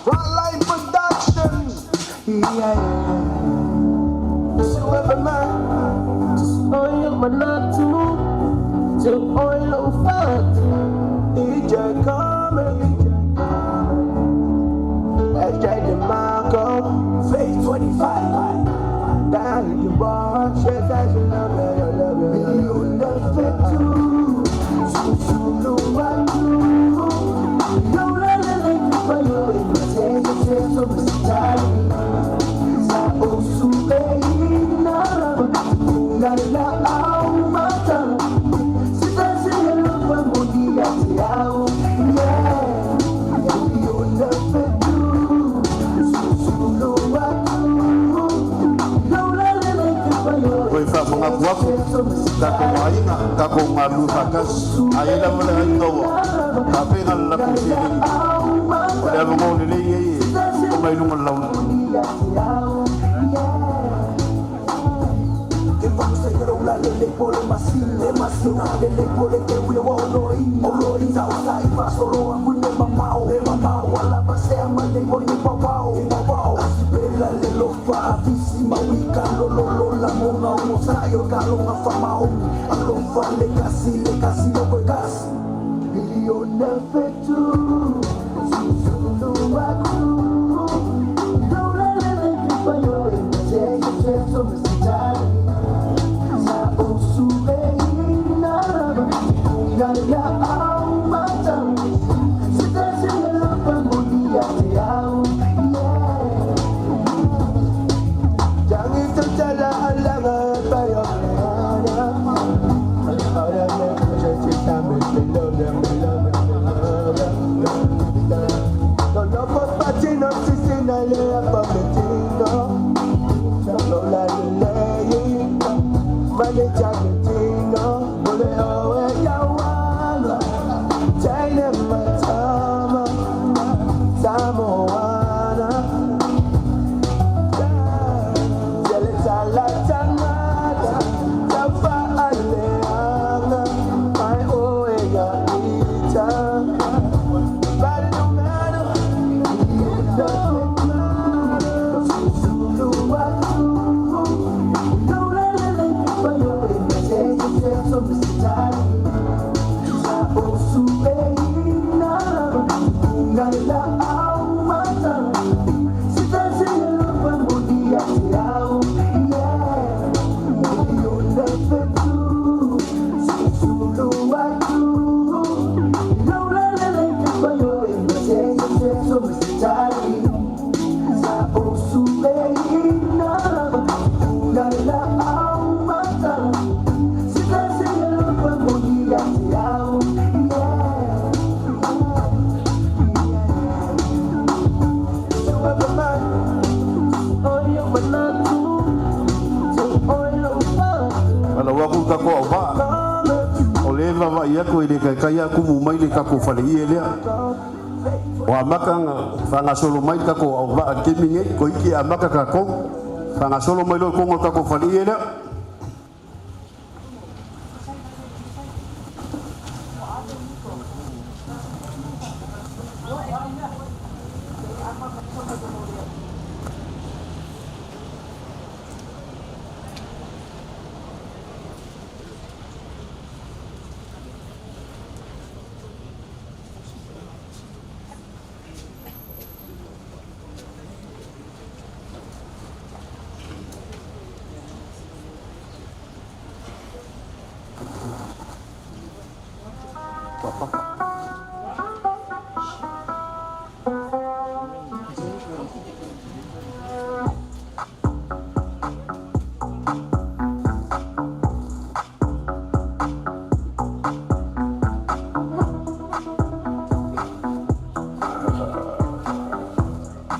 Frontline Production. Yeah. DJ Comic, SJ DeMarco, Phase 25. Down you watch it, that's your love, your love, your love. Toe faamanatu atu tatou aiga tatou galulue faatasi ae lava le aiga ua tapena le latou seleni o le avanoa lelei ai e oo mai luga o le lalolagi. Ala ua ku kako au vaa. O le va ia ko ile kai kai aku mu mai le kako fale i lea. O amaka nga whanga solo mai kako au vaa kemi nge ko iki amaka kako. Whanga solo mai lo kongo kako fale i lea.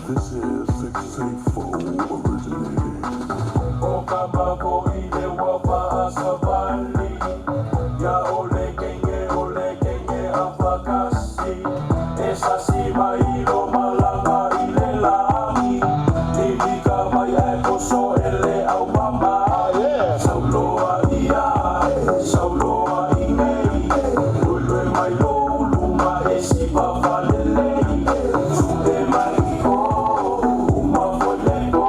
This is 684 originating. O kama ile wa savali Ya ole kenge ole kenge afakasi Esa siva ilo malanga ile langi Libika mai e poso ele au mama Sauloa ia, sauloa inei Lulue mai lo luma e siva falelei Supe mai o, uma foleko.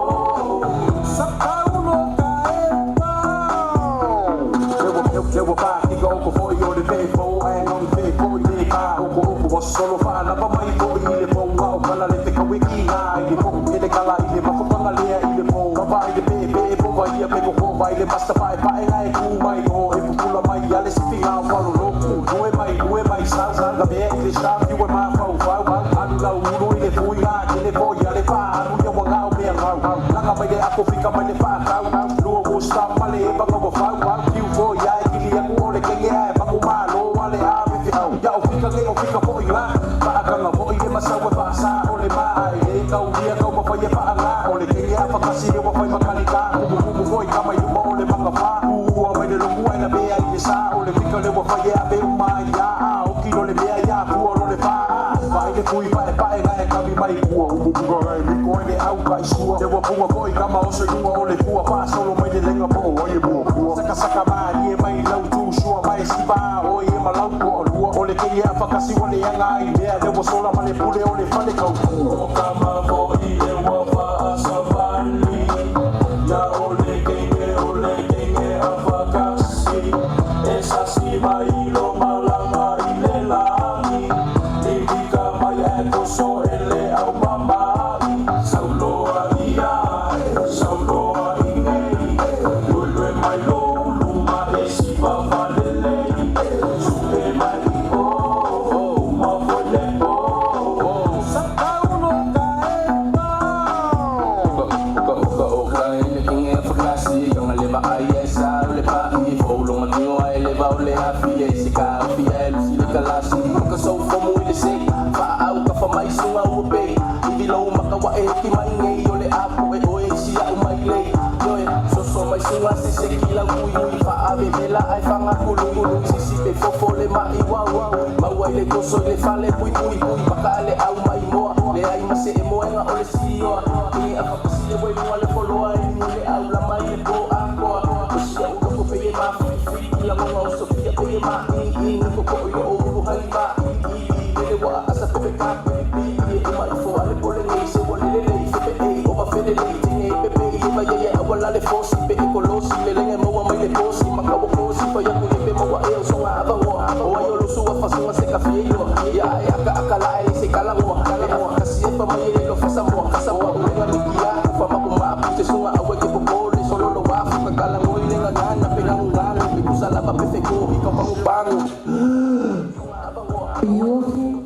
Are you okay?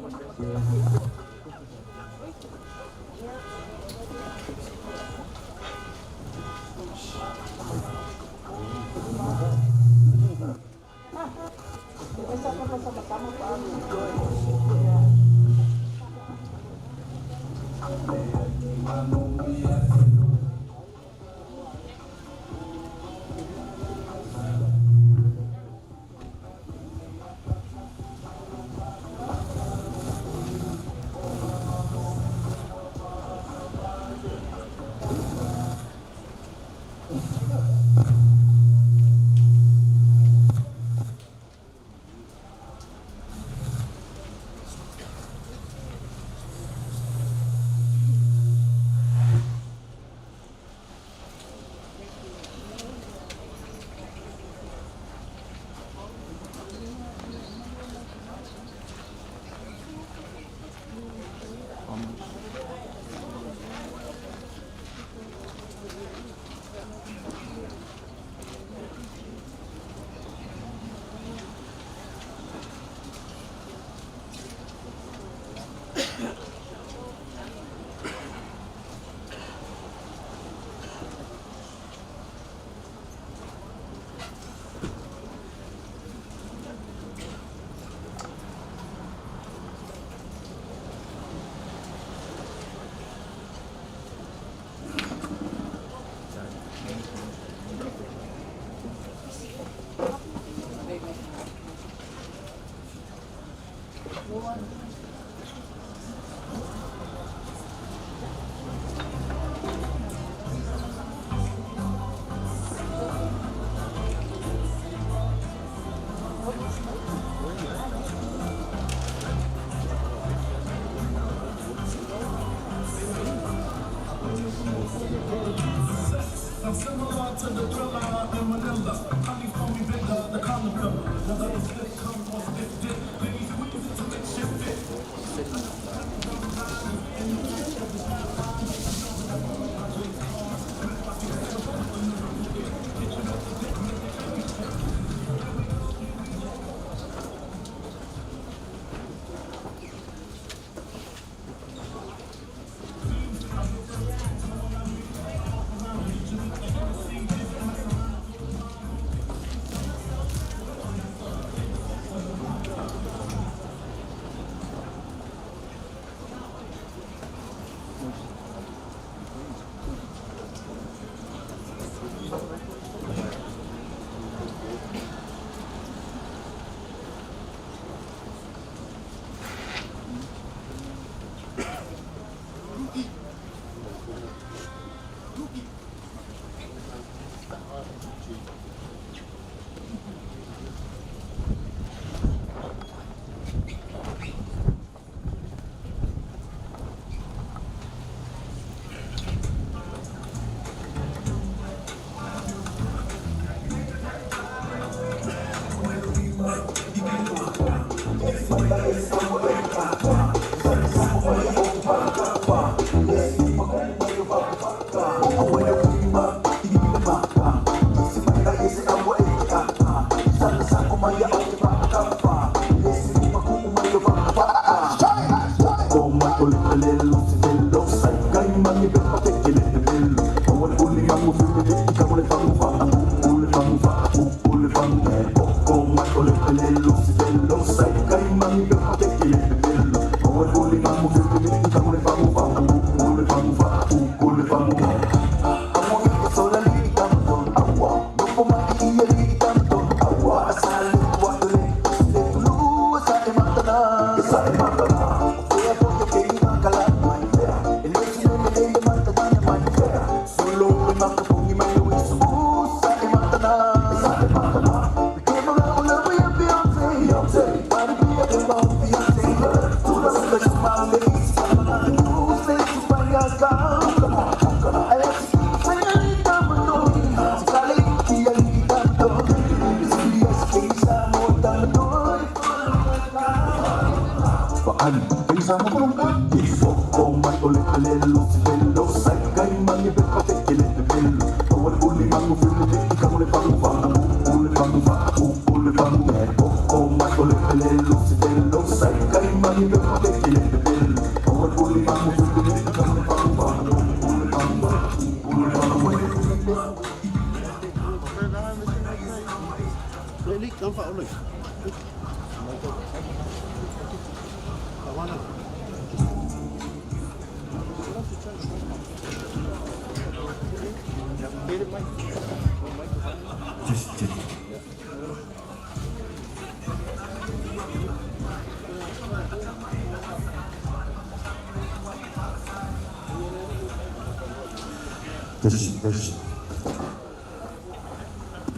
Tesi, tesi.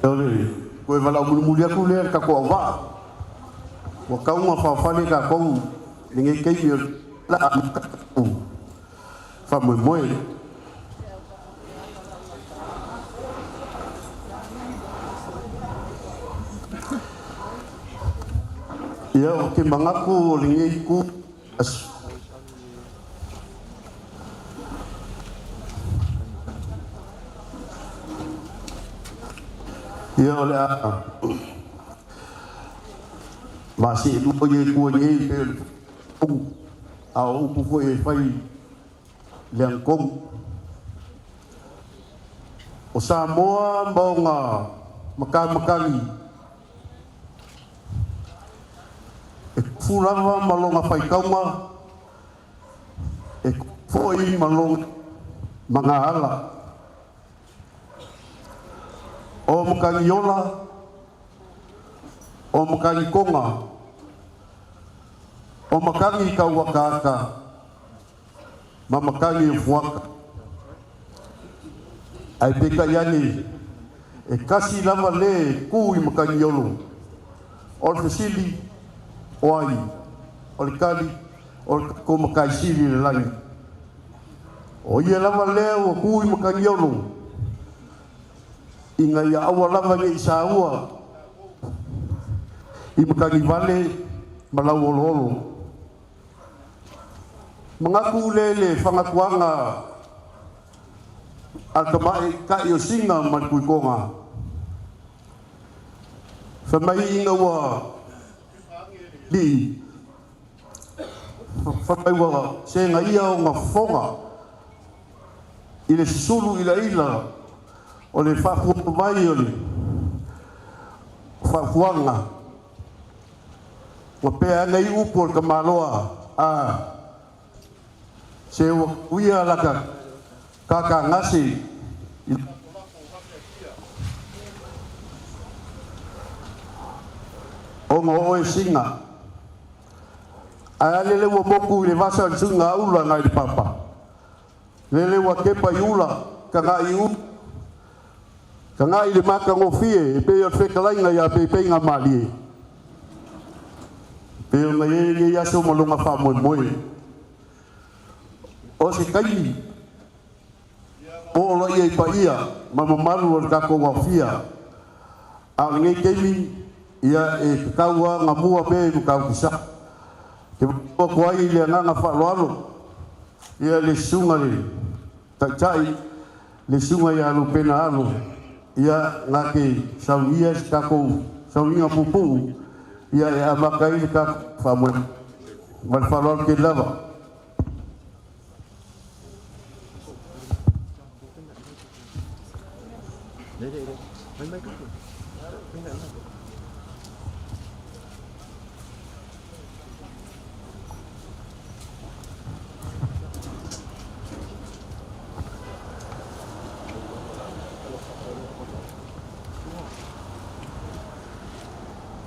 O le koe valaau mulimuli atu lea i le tatou auvaa. Ua tau ma faofale tatou i lenei taimi o le a faamoemoe. Ia, ou te manatu o lenei itu Ia, o le a maseelua ia i tua nei pei o le a o upu foi e fai i le agatonu. O Samoa ma ona matamatagi e tufu lava ma lona faitauga, e tufu foi ma lona magaala. O matagiola, o matagitoga, o matagi tauataata ma matagi o fuata. Ae peitai ane, e tasi lava le tu i matagiolo. O le fesili, o ai? O le tali, o le tatou Matai Sili i le lagi. O ia lava lea ua tu i matagiolo, ina ia aua lava ne i saua i matagivale ma lauoloolo. Manatu le le fagatuaga a le tamaitai o Sina ma le Tuitoga. Fai mai ina ua lii, fai mai ua segaia ona fofoga i le susulu ilaila o le faafuafua mai o le faafuaga ma pea ane ai upu o le tamaloa a se ua uia lata kakagase i ona o oe Sina. Ae a lele ua moku i le vasa o le suiga ula nai le papa. Lele ua tepa i ula, tagai i u, tagai i le matagofie e pei o le fetalaiga ia Peipeiga-malie. Pei ona i ai lenei aso ma lona faamoemoe. O se taimi oo loa i paia ma mamalu o le tatou aofia. A o lenei taimi, ia e tatau lava ona mua mea i Matautu-sa. Te atu ai i le agaga faaaloalo ia le susuga i le Taitai, le susuga ia Lupena Alo, ia na te saunia se tatou sauniga puupuu ia e amata ai le tatou faamoemoe. Ma le faaaloalo tele lava.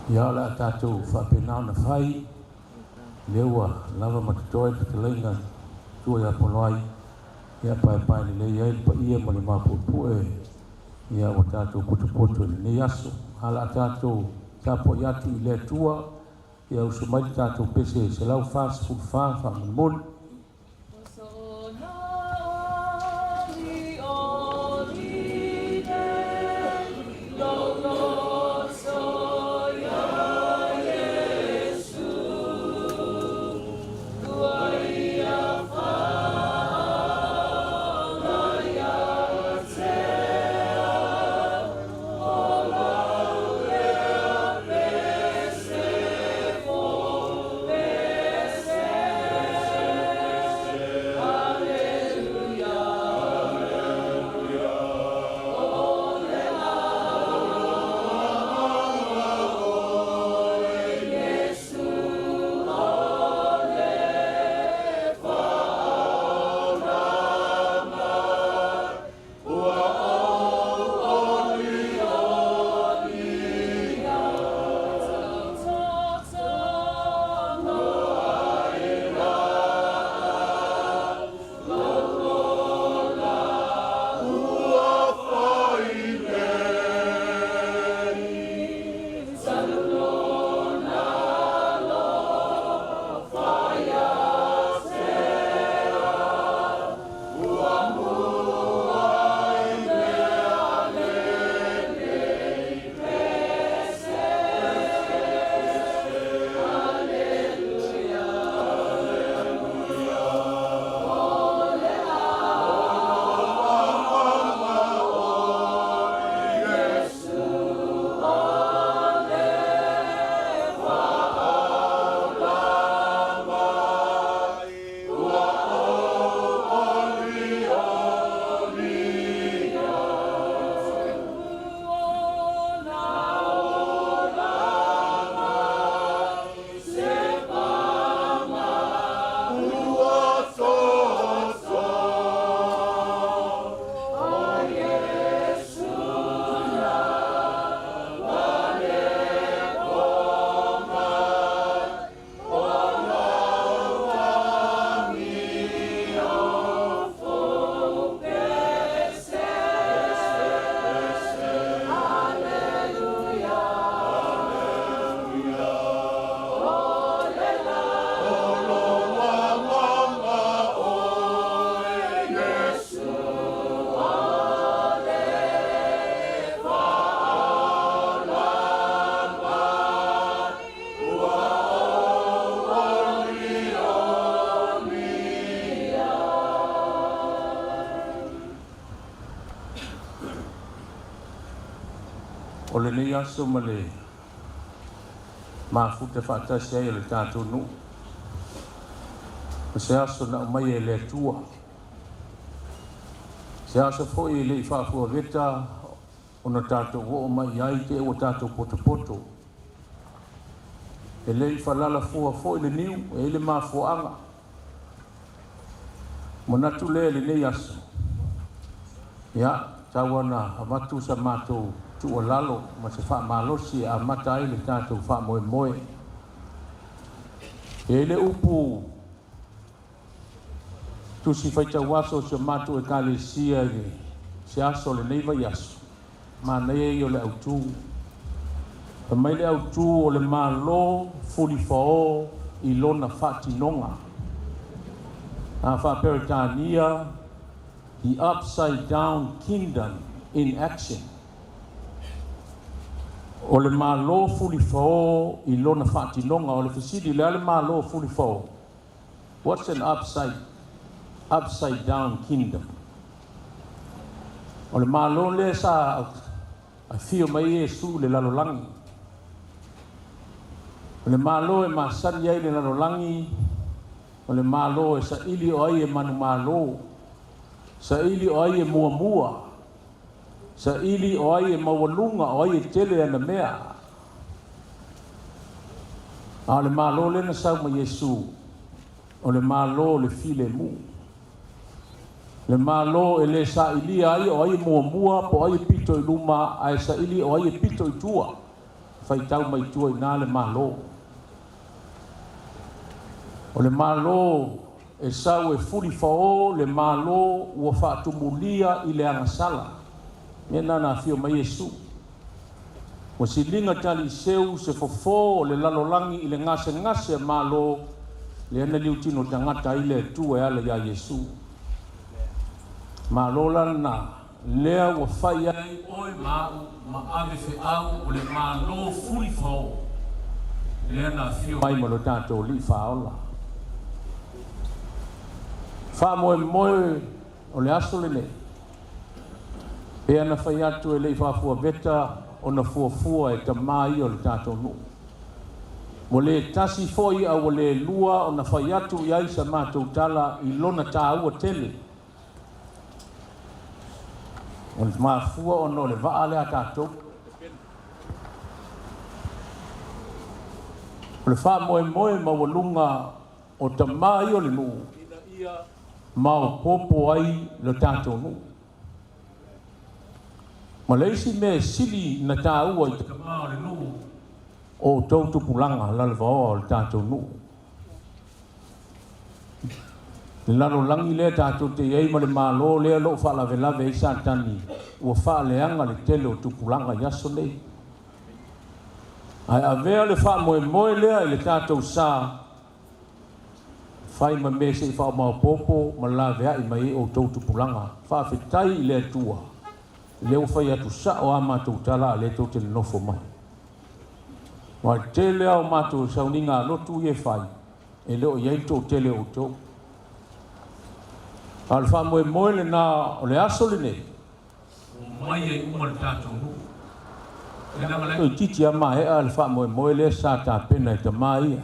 Ia, o le a tatou faapena ona fai, lea ua lava ma totoe le fetalaiga tua ia Ponoai, ia paepae lelei ai le paia ma le mapuepue, ia ua tatou potopoto i lenei aso. A o le a tatou tapuai atu i le Atua, ia usu mai le tatou pese 144 faamolemole. O lenei aso ma le mafuta faatasi ai o le tatou nuu, o se aso na aumaia e le Atua. Se aso foi e le i faafuaveta ona tatou oo mai ai te ua tatou potopoto. E le i falalafua foi le niu e i le mafuaaga. Manatu lea i lenei aso, ia, tau ona avatu sa matou tuualalo ma se faamalosi e amata ai le tatou faamoemoe. E i ai le upu tusi faitau aso o si o matou ekalesia i le se aso o lenei vaiaso, manaia ia o le autu. Fai mai le autu o le Malo fulifaõ i lona faatinoga. A faa-Peretania, the upside down kingdom in action. O le Malo fulifaõ i lona faatinoga. O le fesili, o le a le Malo fulifaõ? What's an upside down kingdom? O le Malo lea sa afio mai ai Iesu i le lalolagi. O le Malo e masani ai le lalolagi, o le Malo e saili o ai e manumalo, saili o ai e muamua, saili o ai e maualuga, o ai e tele ana mea. A o le Malo lea na sau ma Iesu, o le Malo o le filemu. Le Malo e le sailia ai o ai e muamua po o ai e pito i luma, ae saili o ai e pito i tua. Faitau mai tua i ina le Malo. O le Malo e sau e fulifaõ le Malo ua faatumulia i le agasala. Mea lena na afio mai Iesu. Ua siliga taliiseu se fofo o le lalolagi i le gasegase a Malo lea na liutino tagata ai le Atua e ala iā Iesu. Malo la lena lea ua fai ai oe ma au ma ave feau o le Malo fulifaõ lea na afio mai ma lo tatou Alii Faaola. Faamoemoe o le aso lenei, pei ona fai atu e le i faafuaveta ona fuafua e tamā ia o le tatou nuu. Ua le tasi foi a ua le lua ona fai atu i ai sa matou tala i lona taua tele. O le mafua ona o le vaa lea a tatou. O le faamoemoe maualuga o tamā ia o le nuu maopoopo ai lo tatou nuu. Ma le isi mea e sili na taua i tamā o le nuu, o outou tupulaga lalovaoa o le tatou nuu. Le lalolagi lea tatou te i ai ma le Malo lea o lo o faalavelave ai Satani, ua faaleaga le tele o tupulaga i aso nei. Ae avea le faamoemoe lea i le tatou sa, fai ma mea se i faamaopoopo ma laveai mai ai outou tupulaga. Faafetai i le Atua, lea ua fai atu sao a matou tala a o lea tou te nonofo mai. Aua o le tele lava o matou sauniga lotu ia e fai, e le o i ai le toatele o outou. A o le faamoemoe lena o le aso lenei, ua omai ai uma le tatou nuu. Toeitiiti lava maea le faamoemoe lea sa tapena e tamā ia.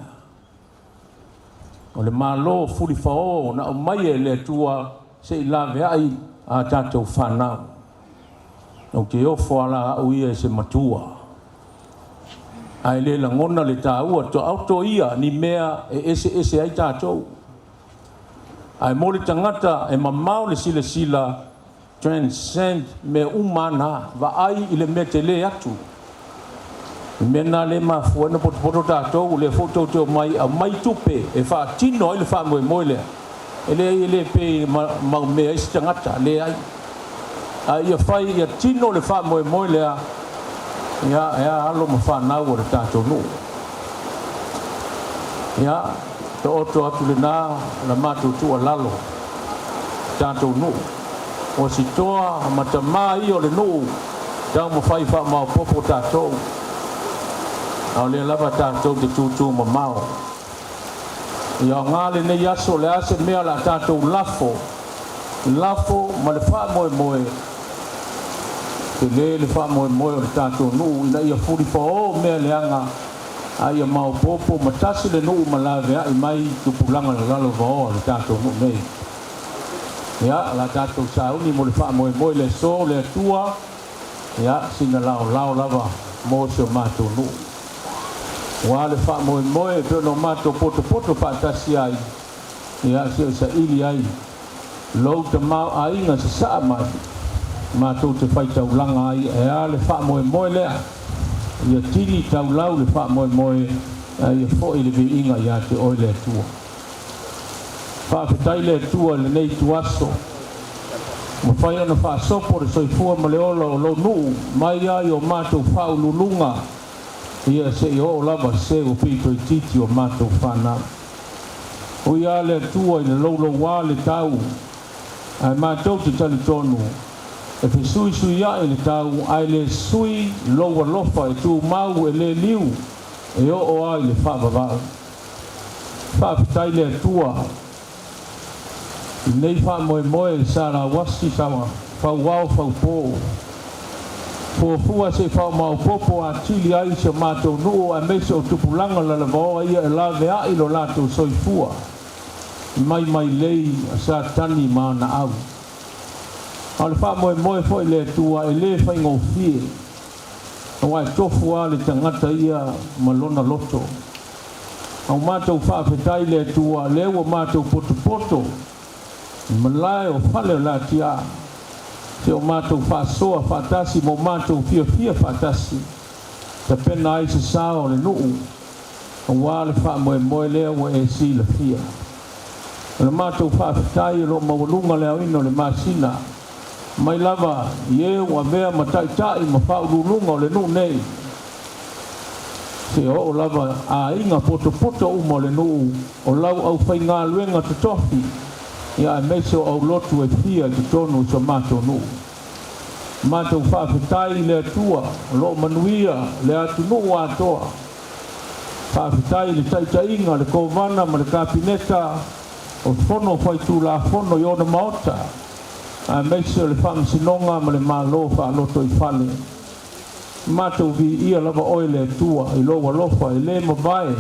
O le Malo fulifaõ na aumai e le Atua se i laveai a tatou fanau. Ou te ofo ala au ia i se matua, ae le lagona le taua taoto ia ni mea e eseese ai tatou. Ae mo le tagata e mamao le silasila, transcend mea uma lava na, vaai i le mea tele atu. Le mea lena lea e mafua ai ona potopoto tatou, o lea foi tou te omai e aumai tupe e faatino ai le faamoemoe lea. E leai, e le pe maumea ai se tagata, leai. A ia fai ia tino le faamoemoe lea, ia, e a alo ma fanau o le tatou nuu. Ia, taoto atu lena la matou tuualalo, tatou nuu. O si toa ma tamā ia o le nuu, taumafai faamaopoopo tatou. A o lea lava tatou te tūtū mamao. Ia aoga lenei aso, o le a se mea o le a tatou lafo, lafo ma le faamoemoe. Tele le faamoemoe o le tatou nuu ina ia fulifaõ mea leaga a ia maopoopo ma tasi le nuu ma laveai mai tupulaga lalalovaoa o le tatou nuu nei. Ia, o le a tatou sauni mo le faamoemoe i le aso, le Atua, ia, sina laolao lava mo si o matou nuu. Ua le faamoemoe e pei ona matou potopoto faatasi ai, ia, se i saili ai lou tamaoaiga sasaa mai matou te faitaulaga ai, e a le faamoemoe lea, ia tini taulau le faamoemoe, a ia foi le viiga ia te oe le Atua. Faafetai le Atua i lenei ituaso, mafai ona faasopo le soifua ma le ola o lou nuu mai ai o matou faauluuluga, ia seia oo lava se ua pito itiiti o matou fanau. Ui lava le Atua ina loulouā le tau, ae matou te talitonu e fesuisuiaʻi le tau ae le sui lou alofa e tumau e le liu e oo lava i le faavavau. Faafetai le Atua i lenei faamoemoe sa lauasi sa fauao faupō. Fuafua se i faamaopoopo atili ai si o matou nuu aemaise o tupulaga lalovaoa ia e laveai lo latou soifua mai mailei a Satani ma ana au. A o le faamoemoe foi le Atua e le faigofie, aua e tofu lava le tagata ia ma lona loto. A ua matou faafetai le Atua lea ua matou potopoto i malae o fale o Latiaa, se o matou faasoa faatasi ma o matou fiafia faatasi, tapena ai se sao o le nuu aua le faamoemoe lea ua e silafia. O le matou faafetai o lo o maualuga le aoina o le masina mai lava i e ua avea ma taitai ma faauluuluga o le nuu nei, seia oo lava aiga potopoto uma o le nuu, o lau aufaigaluega totofi, ia aemaise o aulotu e fia i totonu o si o matou nuu. Matou faafetai i le Atua o lo o manuia le atunuu atoa. Faafetai i le taitaiga a le Kovana ma le Kapeneta o Fono Faitulafono i ona maota, aemaise o le Faamasinoga ma le Malo faalotoifale. Matou viia lava oe le Atua i lou alofa e le mavae,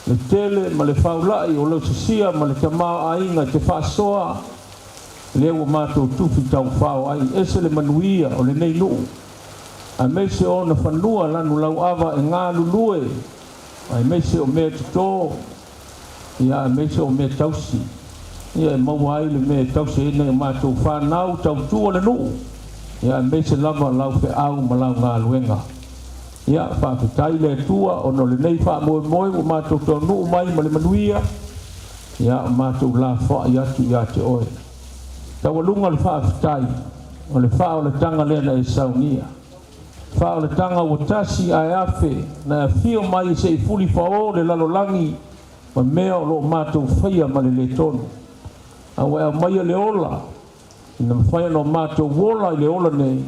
le tele ma le faulai o lou sasia ma le tamaoaiga e te faasoa, lea ua matou tufi taufao ai. Ese le manuia o lenei nuu, aemaise o ona fanua lanulauava e galulue, aemaise o mea totō, ia aemaise o mea tausi, ia e maua ai le mea e tausi ai nai o matou fanau tautua le nuu, ia aemaise lava lau feau ma lau galuega. Ia faafetai le Atua ona o lenei faamoemoe ua matou taunuu mai ma le manuia, ia o matou lafoai atu ia te oe. Taualuga le faafetai o le faaolataga lea na e saunia. Faaolataga ua tasi ae afe na e afio mai se i fulifaõ le lalolagi ma mea o lo o matou faia ma le lē tonu. A ua e aumaia le ola ina mafai ona o matou ola i le ola nei,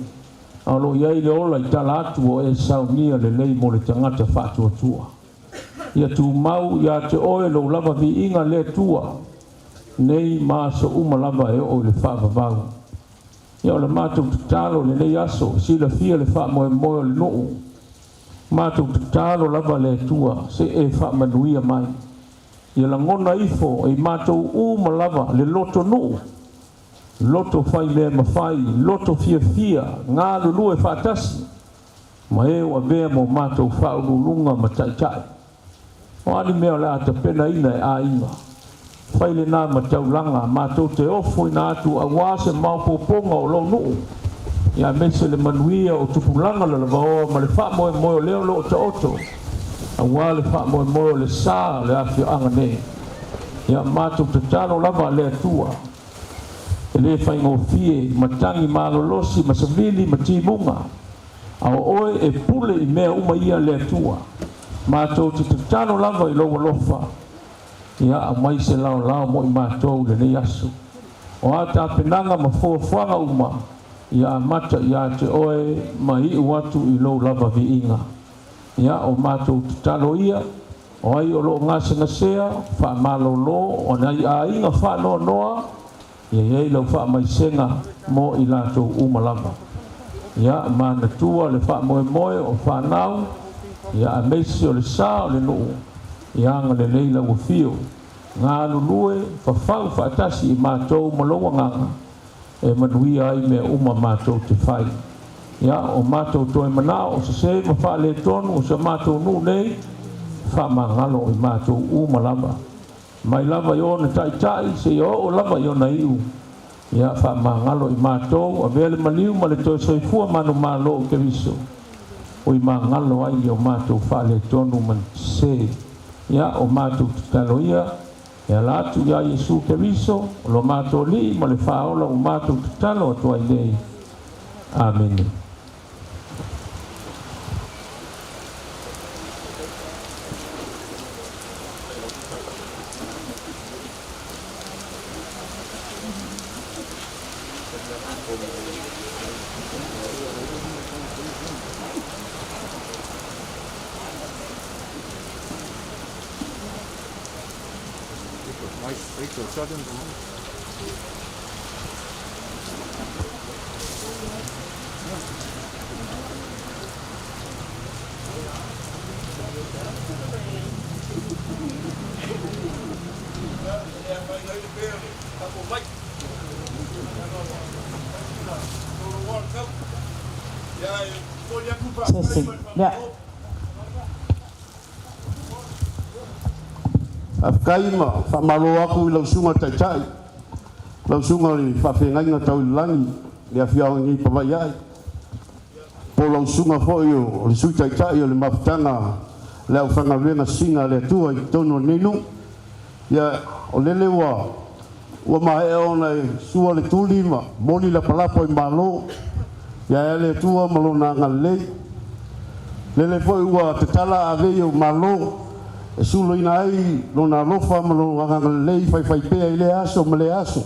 a o lo o i ai le ola i tala atu ua e saunia lelei mo le tagata faatuatua. Ia tumau ia te oe lou lava viiga le Atua nei ma aso uma lava e oo i le faavavau. Ia o le matou tatalo i lenei aso, silafia le faamoemoe o le nuu, matou tatalo lava le Atua se e faamanuia mai. Ia lagona ifo e i matou uma lava le loto nuu, loto fai mea mafai, loto fiafia, galulue faatasi ma e ua avea ma o matou faauluuluga ma taitai. O a ni mea o le a tapenaina e aiga, fai lena ma taulaga matou te ofoina atu aua se maopoopoga o lou nuu, ia aemaise le manuia o tupulaga lalovaoa ma le faamoemoe o lea o lo o taoto aua le faamoemoe o le sa o le afioaga nei. Ia matou tatalo lava le Atua e le faigofie matagi malolosi ma savili ma timuga, a o oe e pule i mea uma ia le Atua. Matou te tatalo lava i lou alofa, ia aumai se laolao mo i matou i lenei aso. O a tapenaga ma fuafuaga uma, ia amata ia te oe ma iu atu i lou lava viiga. Ia o matou tatalo ia, o ai o lo o gasegasea, faamalōlō, o nai aiga faanoanoa, ia i ai lau faamaisega mo i latou uma lava. Ia manatua le faamoemoe o fanau, ia aemaise o le sa o le nuu, ia agalelei lau afio, galulue fafau faatasi i matou ma lou agaga, e manuia ai mea uma matou te fai. Ia, o matou toe manao o sese ma faaletonu o si o matou nuu nei, faamagalo i matou uma lava, mai lava i ona taitai seia oo lava i ona iu. Ia faamagalo i matou, avea le maliu ma le toe soifua manumalo o Keriso, ua i magalo ai i o matou faaletonu ma sese. Ia, o matou tatalo ia, e ala atu iā Iesu Keriso, o lo matou Alii ma le Faaola ua matou tatalo atu ai nei. Amene. Testing. Yeah. Faafetai ma faamalo atu i lau susuga i le Taitai, lau susuga i le Faafeagaiga tau i le Lagi i le afioaga nei i Pavaiae, po o lau susuga foi o le Sui Taitai o le Mafutaga a le Aufaigaluega Sisina a le Atua i totonu o lenei nuu. Ia, o lele ua ua maea ona e sua le tuli ma moli lapalapa o malo, ia ae a le Atua ma Lona agalelei. Lele foi ua tatala avei o malo e sulaina ai Lona alofa ma Lona agalelei faifaipea i lea aso ma lea aso.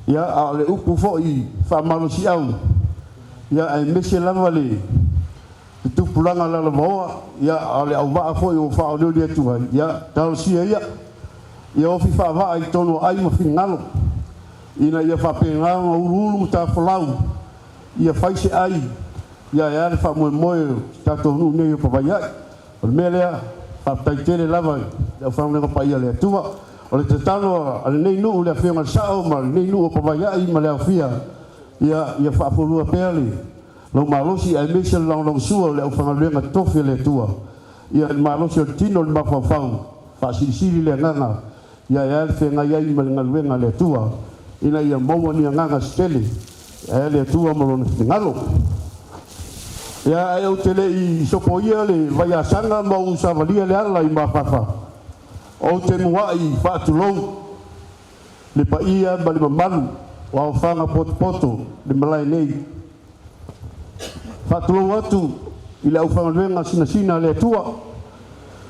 Ia, a o le upu foi faamalosiau, ia aemaise lava le tupulaga lalovaoa, ia, a o le auvaa foi ua faaolioli atu ai, ia, talosia ia, ia ofi faavaa i totonu o ai ma finagalo, ina ia faapena ona uluulu matafolau, ia fai se ai, ia e a le faamoemoe o si tatou nuu nei o Pavaia'i. O le mea lea, faafetai tele lava i le aufaigaluega paia a le Atua. O le tatalo a lenei nuu i le Afioga i le Sao ma lenei nuu o Pavaia'i ma le aofia, ia faafualua pea le lou malosi aemaise le lagolagosua o le aufaigaluega totofi a le Atua, ia le malosi o le tino, le mafaufau, faasilisili le agaga, ia e a le feagai ai ma le galuega a le Atua, ina ia maua ni agaga se tele, ae a le Atua ma Lona finagalo. Ia, ae ou te le i sopoia le vaiasaga ma ou savalia le ala i mafafa, ou te muai faatulou le paia ma le mamalu o aofaga potopoto le malae nei. Faatulou atu i le aufaigaluega sinasina a le Atua,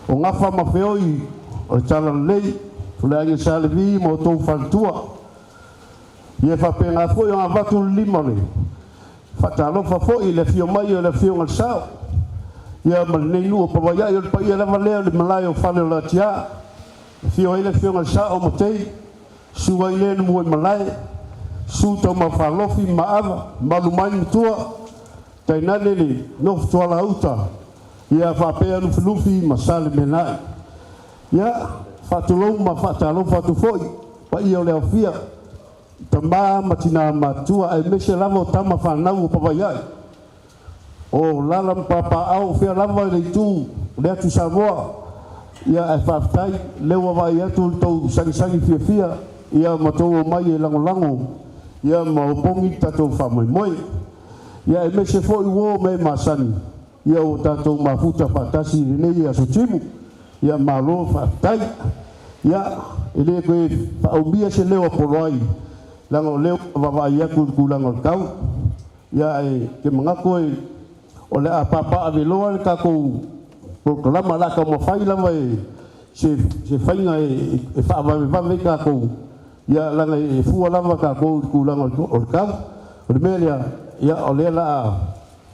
o gafa ma feoi o le Talalelei, o le Aiga Sa Levi ma outou faletua. Ia faapena foi ona avatu le lima o le faatalofa foi i le afio mai o le Afioga i le Sao, ia ma lenei nuu o Pavaia'i, o le paia lava lea o le malae o Fale o Latiā. Afio ai le Afioga i le Sao Matei, susu ai le Numuaimalae, susu Taumafalofi ma Maava, malu mai matua, tainane le nofo tualauta, ia faapea Lufilufi ma Salemena'i. Ia, faatulou ma faatalofa atu foi paia o le aofia, tama ma tinā matutua, aemaise lava o tama fanau o Pavaia'i, o lala ma papaaao o fea lava i le itu o le atu Samoa. Ia, ae faafetai lea ua vaai atu le tou sagisagi fiafia, ia ma tou omai e lagolago, ia ma opogi le tatou faamoemoe. Ia, aemaise foi uo ma e masani, ia ua tatou mafuta faatasi i lenei aso timu. Ia malo faafetai. Ia, e le toe faaumia se leo a Poloai, leaga o lea ua vaavaai atu i le tulaga o le tau. Ia, ae te manatu e o le a papaaveloa le tatou polokalama, o le a taumafai lava e se faiga e faavavevave ai tatou, ia, leaga e fua lava tatou i le tulaga o le tau. O le mea lea, ia, o lea o le a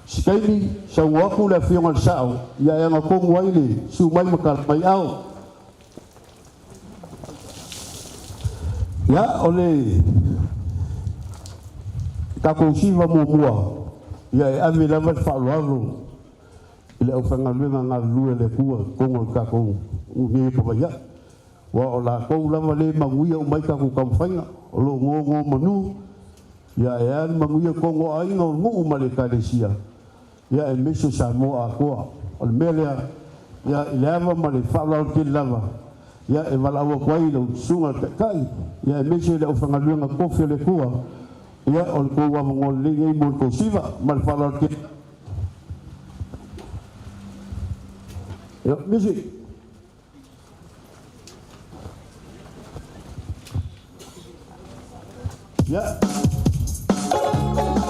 se taimi saunoa atu le Afioga i le Sao, ia e agatonu ai le susu mai ma tala mai ao. Ia, o le tatou siva muamua. Ia e ave lava le faaaloalo i le aufaigaluega galulue a le Atua i totonu o le tatou nuu nei o Pavaia'i, aua o latou lava lea e manuia uma ai tatou taumafaiga o lo o nonomanu. Ia e a le manuia i totonu o aiga, o nuu ma le Ekalesia, ia aemaise o Samoa atoa. O le mea lea, ia i le ava ma le faaaloalo tele lava, ia e valaau atu ai i lau Susuga i le Taitai, ia aemaise le aufaigaluega totofi a le Atua, ia o le tou avanoa lelei lenei mo le tou siva ma le faaaloalo tele. Ia, music. Ia. Test, test.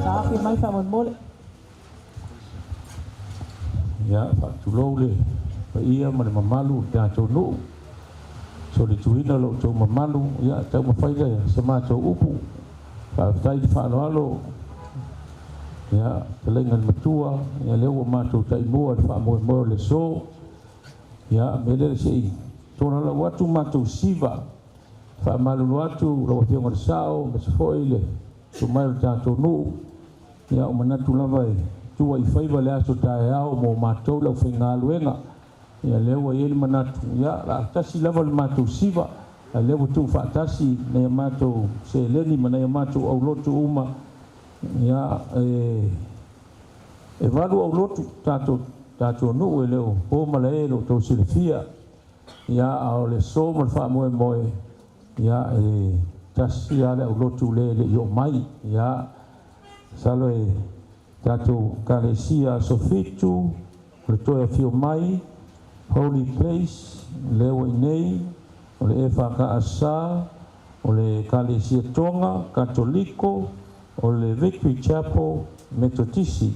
Taafi mai faamolemole. Ia, faatulou le paia ma le mamalu o le tatou nuu. Solituina lo outou mamalu, ia taumafai le sa matou upu. Faafetai le faaaloalo, ia fetalaiga i le Matua, ia lea ua matou taimua i le faamoemoe o le aso. Ia, mea lea se i tolalau atu matou siva. Faamalulu atu lau Afioga i le Sao, aemaise foi le susu mai o le tatou nuu. Ia, o manatu lava e tua i faiva le aso taeao mo matou le aufaigaluega. Ia lea ua i ai le manatu, ia o le a tasi lava le matou siva, a lea ua tuufaatasi nai a matou seleni ma nai a matou aulotu uma. Ia, e 8 aulotu tatou nuu, e le o po malae i lo outou silafia. Ia, a o le aso ma le faamoemoe, ia e tasi lava le aulotu lea e le i oo mai. Ia, masalo e tatou Ekalesia Aso Fitu, o le toe afio mai, Holy Place, lea ua i inei, o le EFKS, o le Ekalesia Toga, Katoliko, o le Victory Chapel, Metotisi.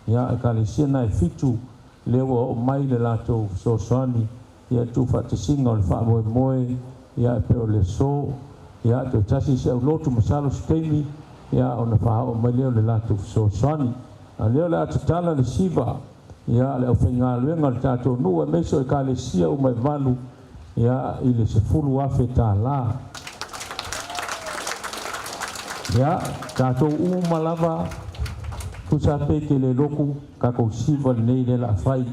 Ia, Ekalesia na e 7 lea ua oo mai le latou fesoasoani, ia tuufaatasiga o le faamoemoe, ia e pei o le aso. Ia, toe tasi se aulotu, masalo se taimi, ia ona faaoo mai lea o le latou fesoasoani. A lea o le a tatala le siva, ia le aufaigaluega o le tatou nuu aemaise o Ekalesia uma e 8, ia i le $10,000. Ia, tatou uma lava, tusa pe te le lotu, tatou siva lenei lea la fai.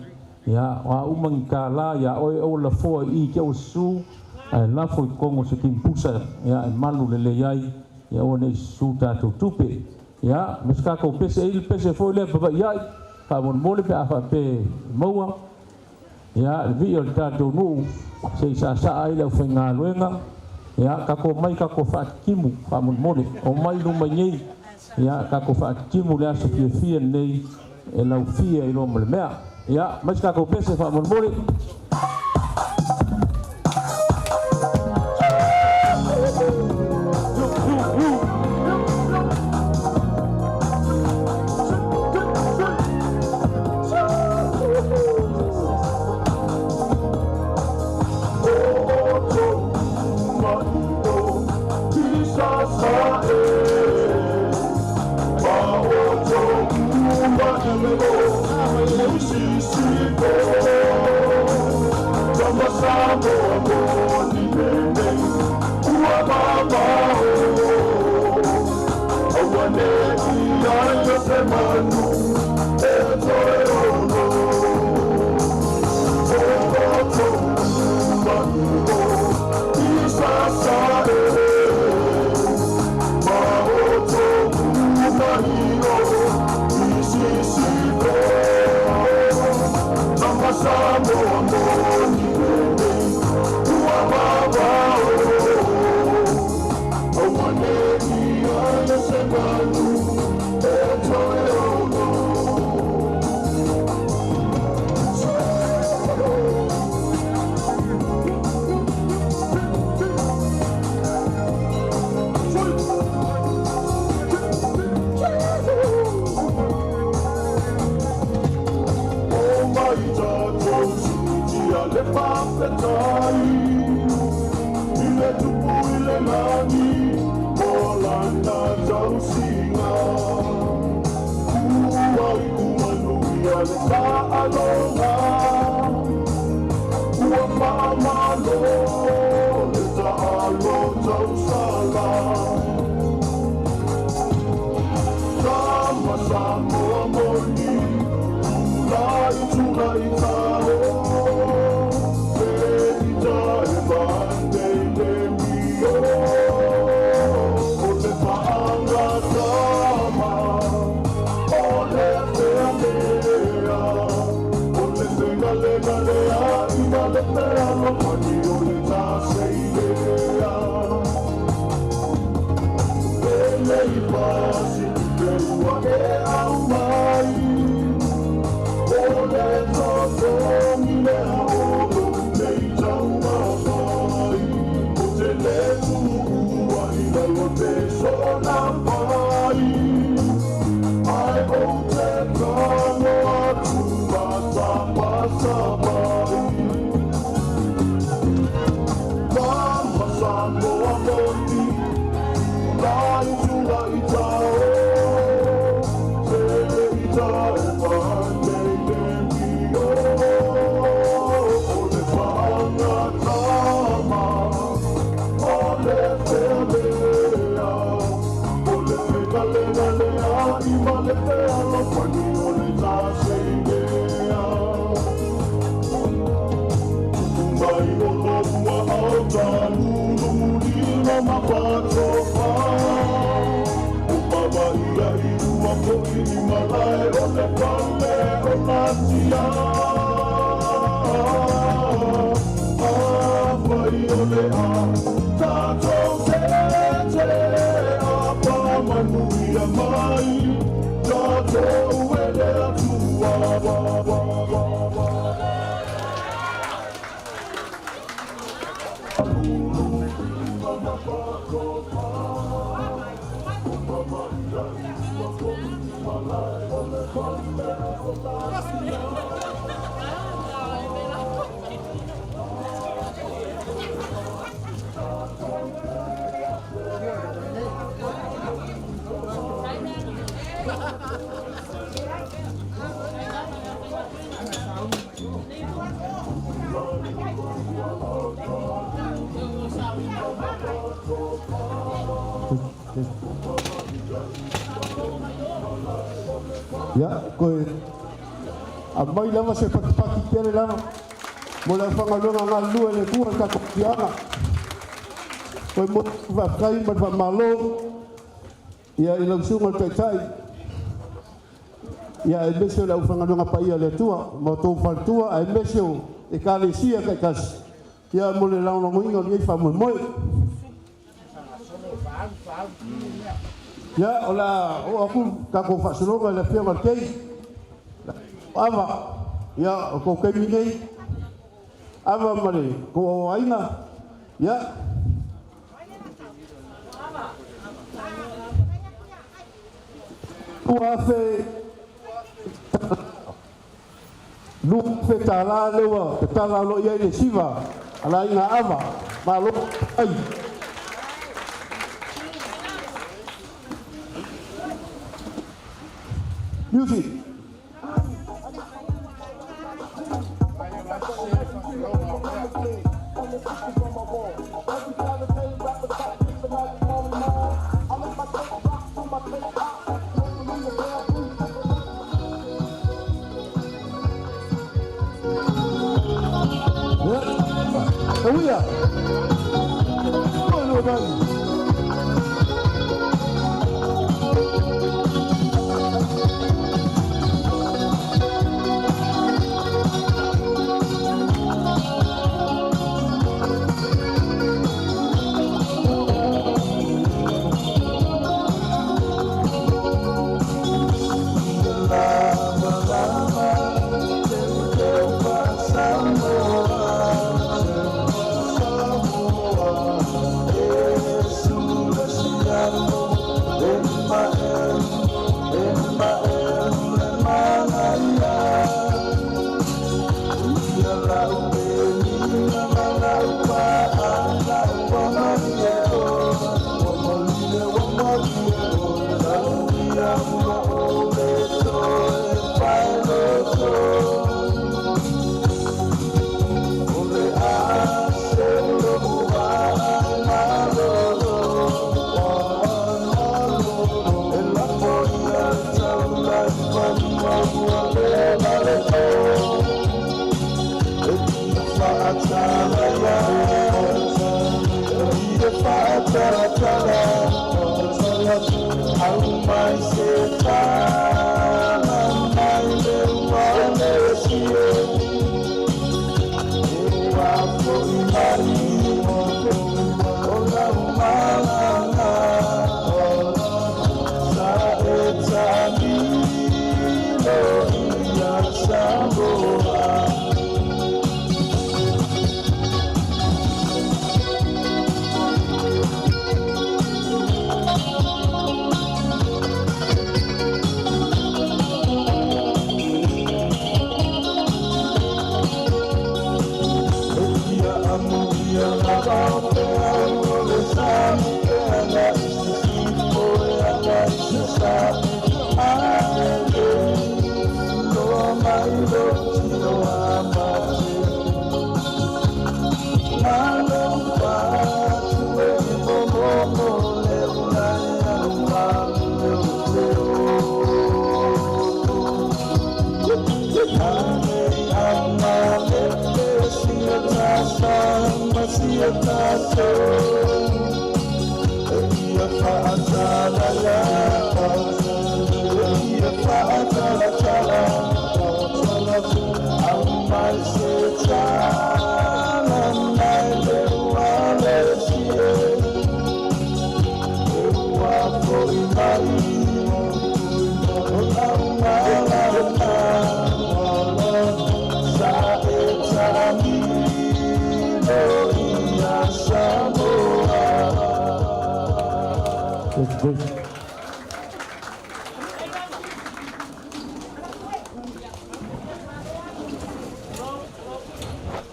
Ia, o a uma ni tālā, ia oe o lafoa i te o susu, ae lafo i totonu o se kimpusa, ia e malu lelei ai, ia ua nei susu tatou tupe. Ia, ma se tatou pese, e i le pese foi lea pava'i ai, faamolemole pe a faapea maua. Ia, le vii o le tatou nuu, se i saasaa ai le aufaigaluega. Ia, tatou mai tatou faatitimu, faamolemole, o mai luma i nei. Ia, tatou faatitimu le aso fiafia lenei e laufia i loa ma le mea. Ia, mai se tatou pese faamolemole. Maloga Ua faamalo le taalo tausala Tama Samoa moni Tulai tulai tao Se ita e vande le mio O te whaangatama O le pea mea O le whenga lega lea I ma le pea lopani o le tāseilea Lele i pasi te ua e au mai O le totogi lea o lou nei taumafai O te lē tuua i lalo te soona pai Ae ou te tago atu masapasapai Mama Samoa moni Lai tula i tao Se i tae mate te mio O le whangatama O le whealea O le whengalenga lea I ma le whealopani O le tāseilea Mai o lua auta lululima mapatofa O baba ia i ua koi i malae o le pale o natia Awai o le a tātou te te a pā manuia mai Tātou e le atua wa, wa, wa, wa. Ia, koe aumai lava se patipati tele lava mo le aufaigaluega galulue i le Atua i le tatou afioaga. Koe momoli atu le faafetai ma le faamalo ia i lau Susuga i le Taitai ia aemaise o le aufaigaluega paia a le Atua ma outou faletua aemaise o Ekalesia taitasi ia mo le lagolagoina o lenei faamoemoe. Ia, o le a oo atu le tatou faasologa i le Afioga i le Kei Ava, ia, o tou taimi nei, Ava ma le tou aiga, ia. $2,000 tala lea ua tatala loa i ai le siva a le aiga Ava. Malo faafetai. Music. Ia, uia. Oi, lua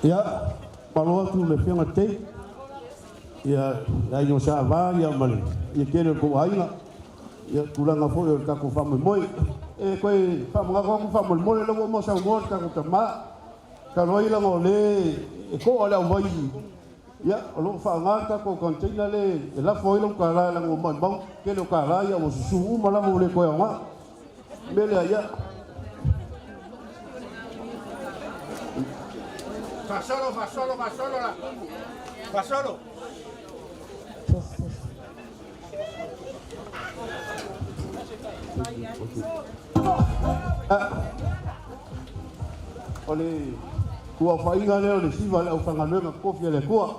Ia, malo atu le Afioga Tei, ia le aiga o Sa Va ia ma le ia tele o le tou aiga, ia tulaga foi o le tatou faamoemoe. E toe faamanatu atu faamolemole lea ua uma ona saunoa le tatou tama, talu ai leaga o lea e to'a le aumai, ia o lo o faaaoga le tatou container lea e lafo ai lau $1 leaga ua maumau le tele o $1 ia ua susu uma lava ua le toe aoga. O le mea lea, ia Faasolo, faasolo, faasolo la. Faasolo. O le tuafaiga lea o le siva a le aufaigaluega totofi a le Atua.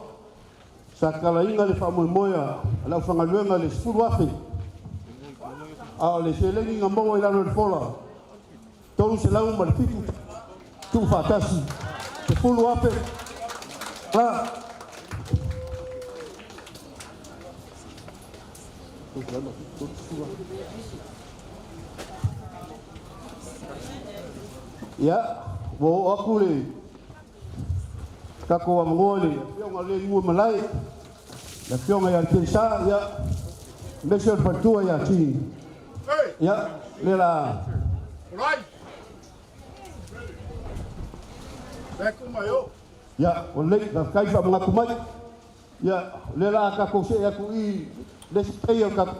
Sa tatalaina le faamoemoe a le aufaigaluega i le $10,000, a o le seleni na maua i lalo o le fola, 307 tuufaatasi, $10,000 la. Ia, ua oo atu le tatou avanoa i le afioga le i malae, le afioga ia Kelesa, ia, aemaise o le faletua ia Tini. Ia, le la. Ia, o lelei, faafetai faamanatu mai. Ia, o lea la a tatou see atu i le isi paia o le tatou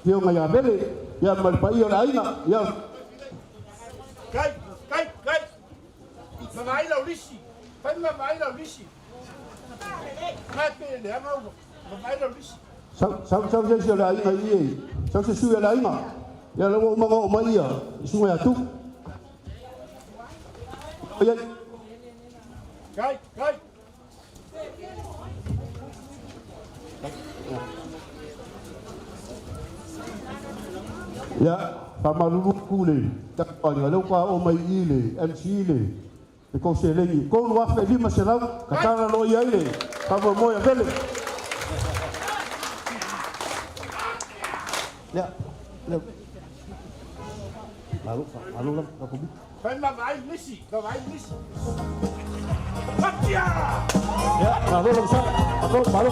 afioga ia Vele, ia ma le paia o le aiga, ia. Kai, kai, kai. Mavaai lau lisi. Fai mavaai lau lisi. Mai pe le anga ua. Mavaai lau lisi. Sau, sau, sau se isi o le aiga i i, sau se sui o le aiga. Ia, la ua uma ona oo mai ia, le susuga ia Tupu. Ia, Kai, kai. Ia, faamalulu atu le tatou aiga, lea ua oo mai i le MC le le tou seleni, $3,500, tatala loa i ai le faamoemoe a Vele. Ia, le malo, malo lava tatou miti. Fai mavaai lisi. Mavaai lisi. Fatia! Ia, malo lau sa, malo, malo.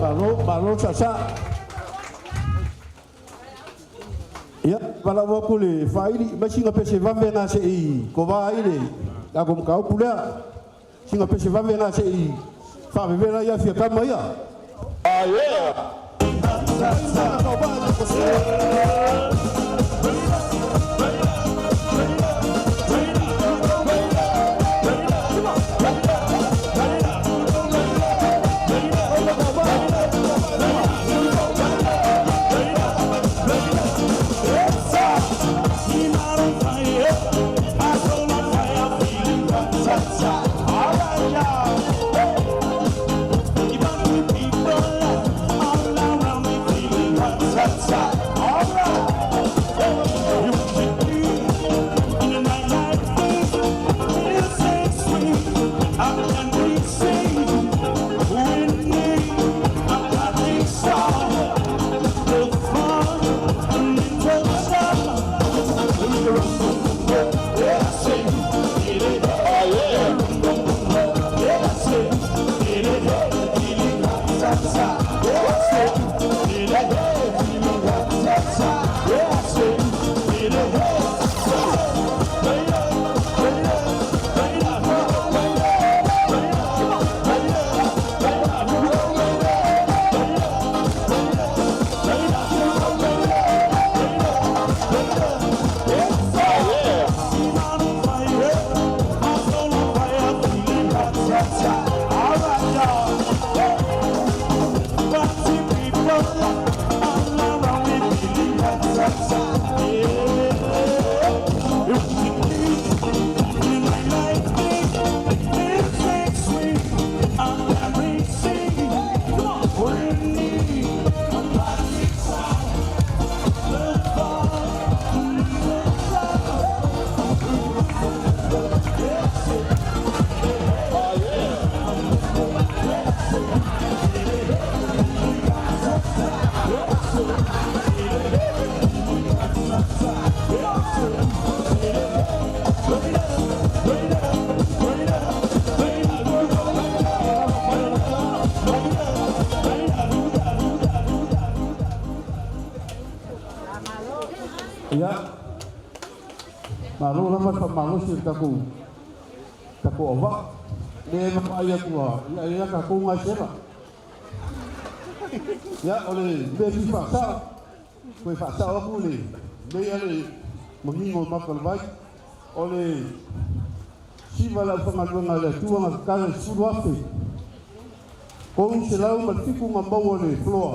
Malo, malo sasa. Ia, valaau atu le faaili, mai sina pese vave na se i kova ai le tatou mataupu lea. Sina pese vave na se i faavevela ia fia kama ia. Ia, malo lava le faamalosi o le tatou tatou auvaa. Lea e vaavaai atu lava, ia e i ai lava tatou gasega. Ia, o le mea fia faasao, toe faasao atu le mea ia le manino o le Maota o le Vai, o le siva a le aufaigaluega a le Atua na tatala i le $10,307 na maua i le floor,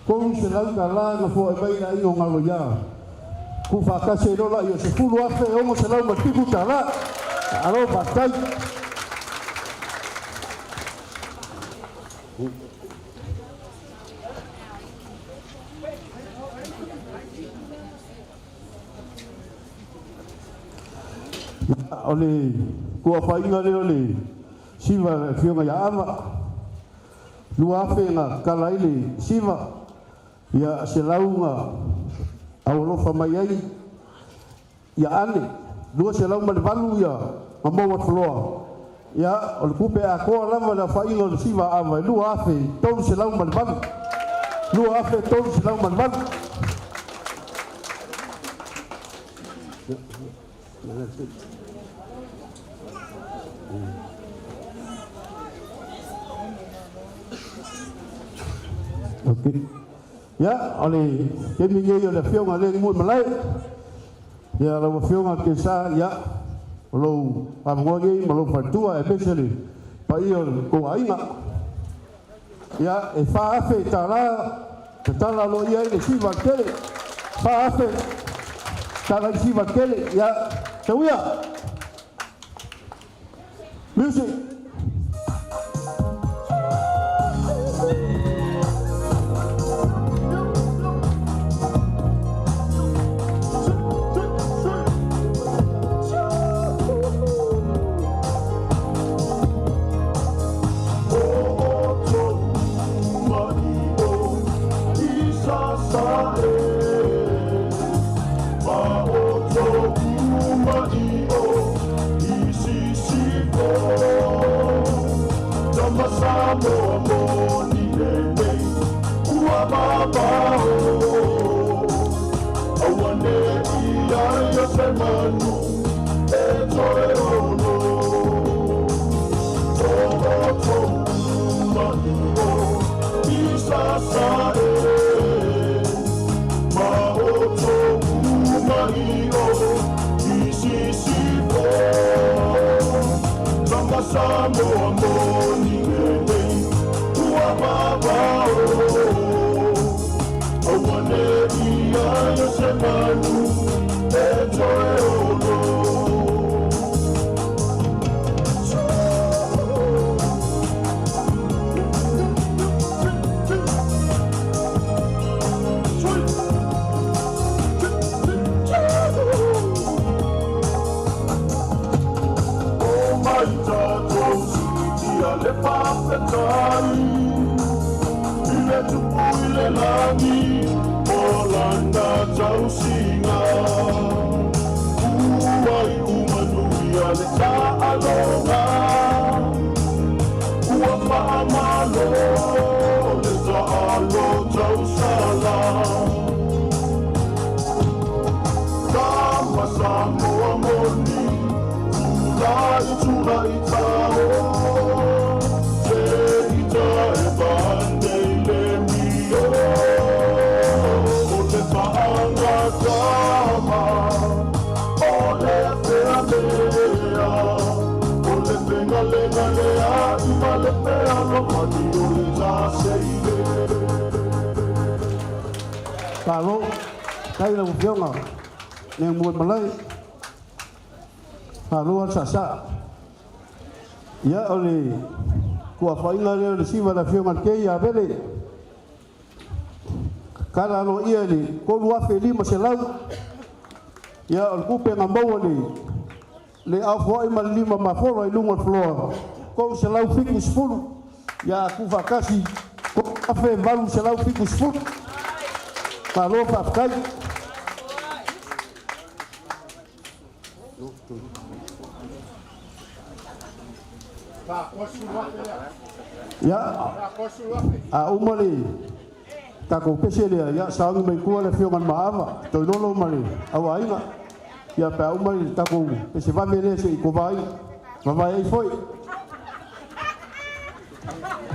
$300 na foai mai le aiga o Galoia, tuufaatasi ai loa lea o $10,607. Malo faafetai. O le tuafaiga lea o le siva le afioga ia Ava, 2,000 na tatala ai le siva, ia 100 na aualofa mai ai ia Ale, 208 ia na maua i le floor. Ia, o le tupe atoa lava le aofaiga o le siva a Ava e 2,308. 2,308. Okay. Ia, o le taimi lenei o le afioga i le Muaimalae. Ia, lau afioga Kesa, ia, o lou avanoa lenei ma lou faletua, aemaise le paia o le tou aiga. Ia, e $4,000 tatala aloaia ai le siva tele. 4,000 tala i siva tele. Ia, tauia. Music. Samoa moni lenei ua vavao aua ne i ai o se manu e toe olo. O mai tatou ia le faafetai i le tupu i le lagi o lana tausiga ua iu manuia le taaloga ua faamalo le taalo tausala. Tama Samoa moni tulai tulai tao se ita e pande i le mio o le paanga tama o le fea mea o le fegalega lea i ma le pea lomani o le taseile. Malo, tai lau afioga le Muaimalae. Malo le saasaa. Ia, o le tuafaiga lea o le siva a le afioga i le Kei ia Vele. Tala aloaia i le 3,500. Ia, o le tupe na maua le le aofoai ma le lima mafola i luga o le floor, 370. Ia, a tuufaatasi, 3,870. Malo faafetai. Ia, a uma le tatou pese lea, ia sauni mai tua le afioga i le Maava, Toilolo ma le auaiga. Ia, pe a uma le tatou pese vave lea se i kovai, vavae ai foi.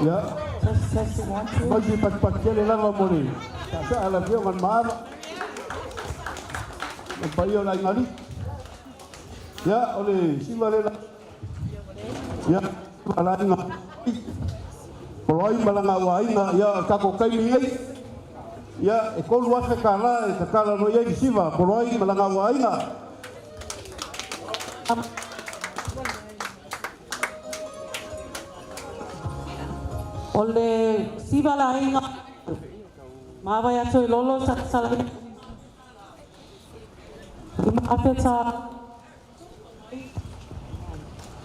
Ia. Test, testing, one, two. Mai se patipati lava mo le taasaa a le Afioga i le Maava ma le paia o le aiga alii. Ia, o le siva lea ia, siva a le aiga Poloai ma lana auaiga, ia, o le tatou taimi nei, ia, e $3,000 e tatala loa i ai le siva a Poloai ma lana auaiga. O le siva la aiga Mavae a Toilolo sa tatalaina $5,000 tālā.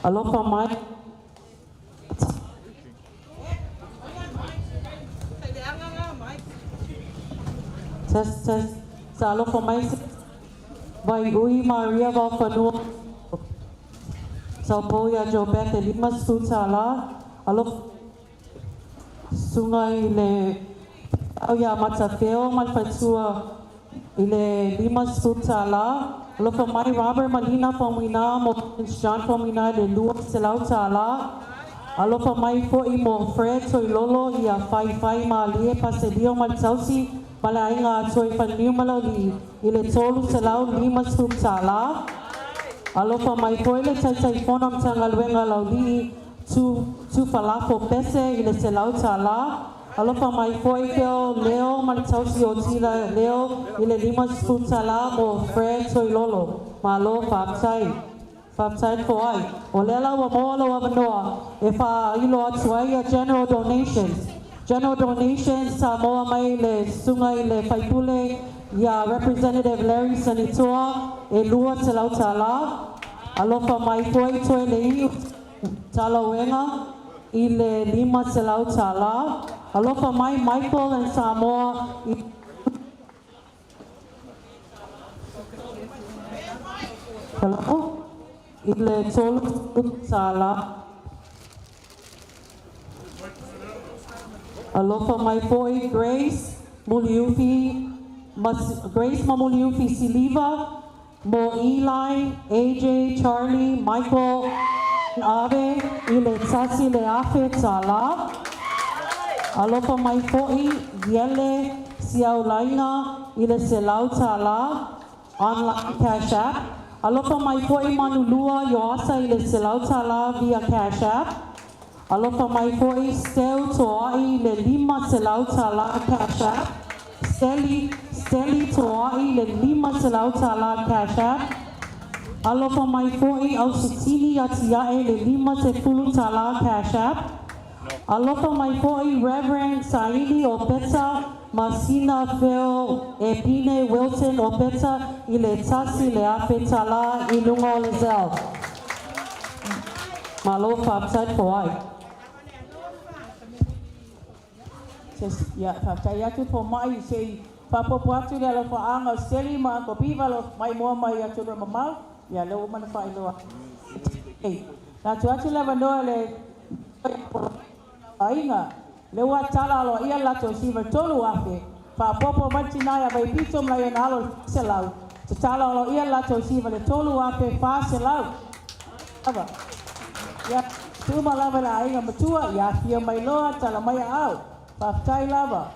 Alofa mai. Test, test. Sa alofa mai Vaiui Maria Vaofanua Taupou ia Joe Beth e $50 tālā. Alofa susuga i le au ia Matafeo ma le faletua i le $50 tālā. Alofa mai Robert Malina Faumuina mo Prince John Faumuina i le $200 tālā. Alofa mai fo'i mo Fred Toilolo ia Faifai Malie Paselio ma le tausi ma le aiga a Toi Faniniu ma Laulii i le $350 tālā. Alofa mai foi le Taitaifono o Matagaluega a Laulii Tufalafo Pese i le $100 tālā. Alofa mai foi Feo Leo ma le tausi o Tila Leo i le $50 tālā mo Fred Toilolo. Malo faafetai. Faafetai le foai. O lea la ua maua lou avanoa e faailo atu ai ia general donations. General donations sa maua mai le susuga i le faipule ia Representative Larry Sanitoa e $200 tālā. Alofa mai foi Toe Leiu Talauega i le $500 tālā. Alofa mai Michael and Samoa i Hello? I le $30 tālā. Alofa mai foi Grace Muliufi, Grace Mamuliufi Siliva, mo Eli, AJ, Charlie, Michael, Ave, i le $1,000 tālā. Alofa mai foi Iele Siaulaina i le $100 tālā, online Cash App. Alofa mai foi Manulua Ioasa i le $100 tālā via Cash App. Alofa mai foi Steu Toa'i i le $500 tālā Cash App. Steli, Steli Toa'i i le $500 tālā Cash App. Alofa mai foi Ausitini Atia'e i le $50 tālā Cash App. Alofa mai foi Reverend Saini Opeta Masina Feo Epine Wilton Opeta i le $1,000 tālā i luga o le Zelle. Malo faafetai le foai. Ia, faafetai atu fomai se i faaopoopo atu le alofaaga o Seli ma Uncle Biva lo maimoa mai atunuu e mamao. Ia, lea ua uma ona faailoa. Na tuu atu le avanoa i le aiga, lea ua tala aloaia le latou siva i le 3,000, faaopoopo mai le tinā ia Vaipito ma laiona alo i le 400, tatalo aloaia le latou siva i le 3,400 lava. Ia, tuuma lava i le aiga matua, ia afio mai loa, tala mai aao. Faafetai lava.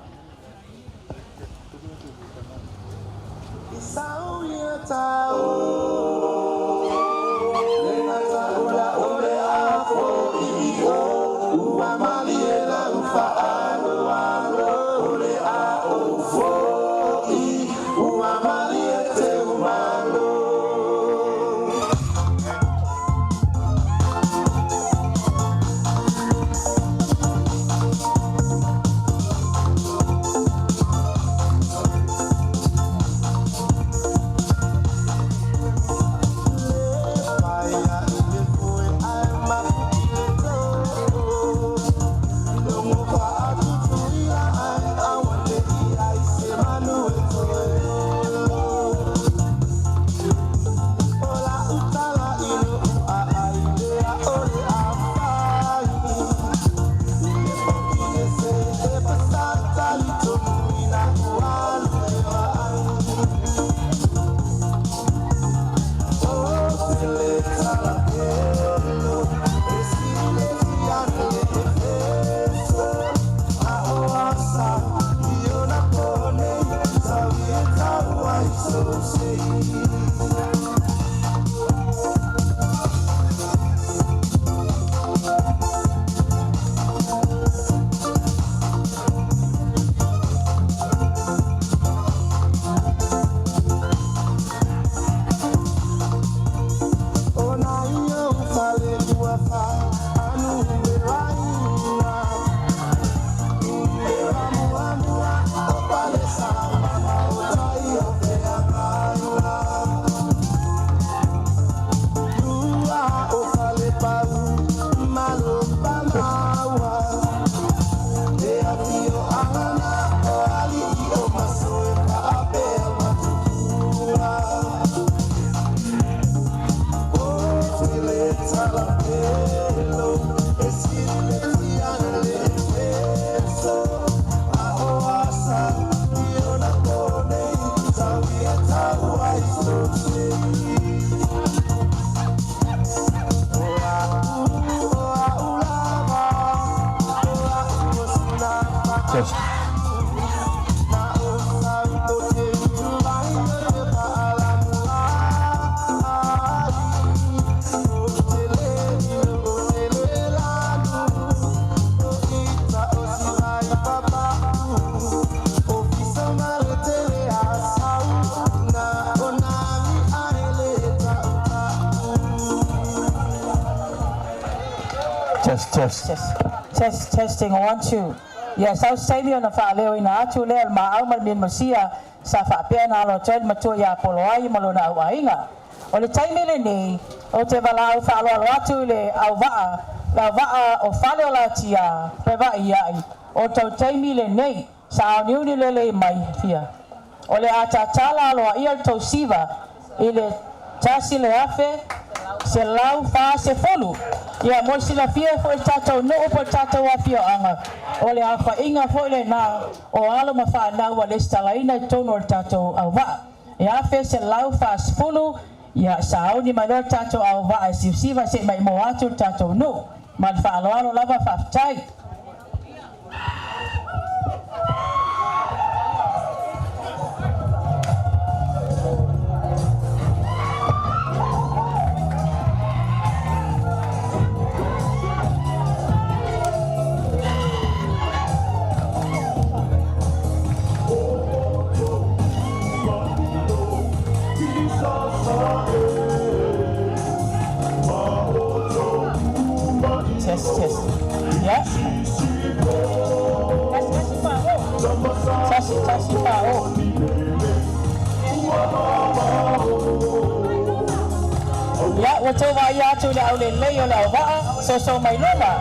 Test, test. Test, test, testing, 1, 2. Ia, sau se taimi ona faaleoina atu lea o le maau ma le mianimosia sa faapea ona alo atu ai le matua ia Poloai ma lona auaiga. O le taimi lenei, ou te valaau faaaloalo atu i le auvaa, le auvaa o Faleolatia, Fevaaiai, o le tou taimi lenei, sauniuni lelei mai fia. O le a tatala aloaia le tou siva i le 1140. Ia, mo le silafia foi e le tatou nuu po o le tatou afioaga, o le aofaiga foi lena o alo ma fanau ua resitalaina i totonu o le tatou auvaa. E 1140, ia sauni mai loa le tatou auvaa e sivasiva se i maimoa atu le tatou nuu. Ma le faaaloalo lava, faafetai. Test, test. Ia. Tasi, tasi, fa, o. Tasi, tasi, fa, o. Ia, ua tou vaaia atu i le aulelei o le auvaa, soso mai luma.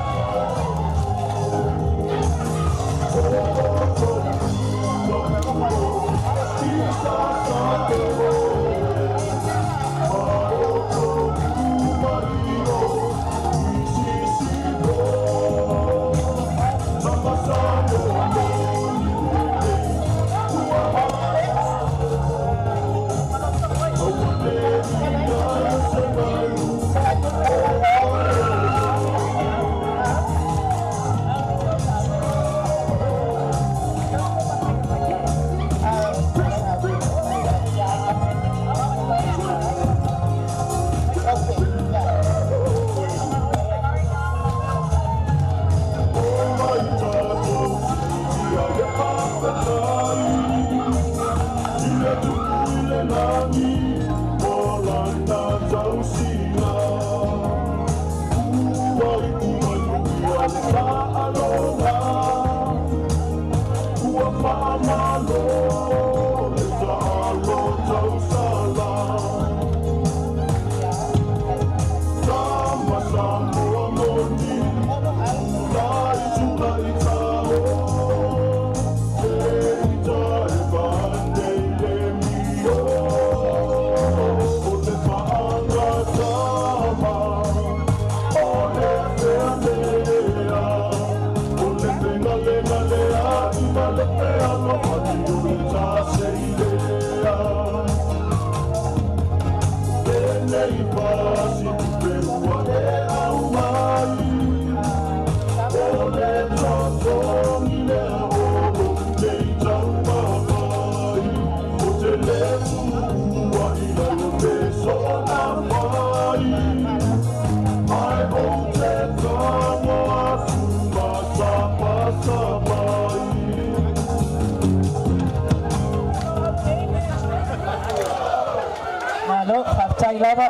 Malo, faafetai lava.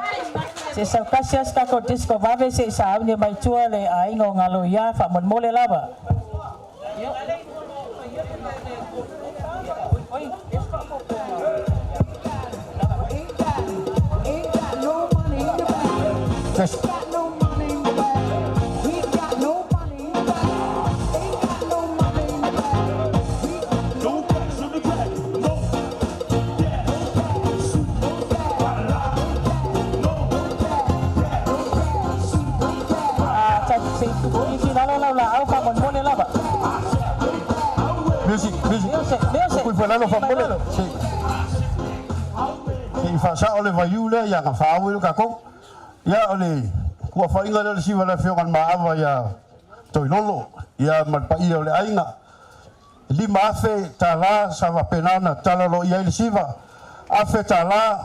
Se saukasi lava se tatou disco vave se i sauni mai tua le aiga o Galoia faamolemole lava. Se i tuuitiiti i lalo lau laau faamolemole lava. Music, music. Music, music. Pui lalo Mai faamolemole. lalo. Se se i faasao le vaiu lea ia na faaau ai le tatou. Ia o le kuafaiga lea o le siva le afioga i le Maava ia Toilolo ia ma le paia o le aiga. $5,000 sa faapena ona tatala loa i ai le siva. $1,000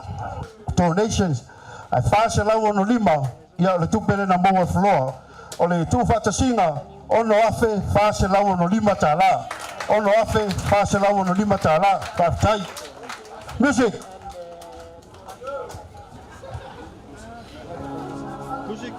donations ae 465 ia o le tupe lea na maua e floor. O le tuufaatasiga $6,465. $6,465. Faafetai. Music. Music.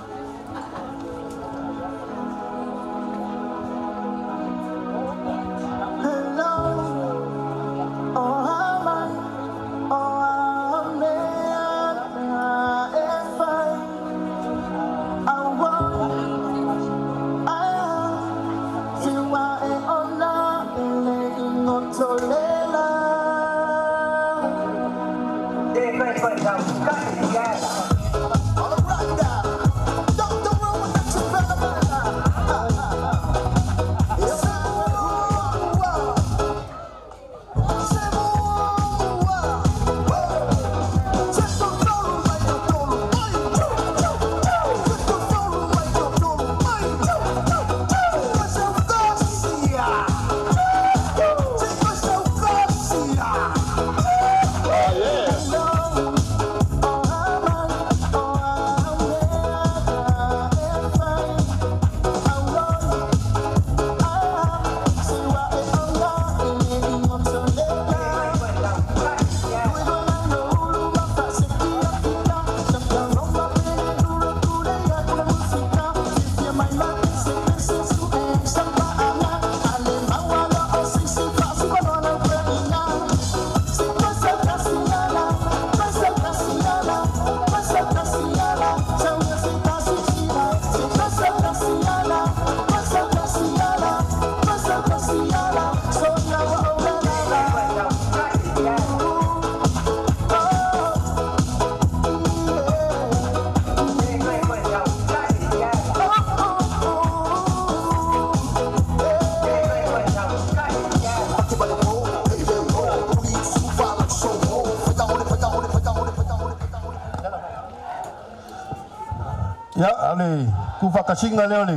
Ia, o le tuufaatasiga lea o le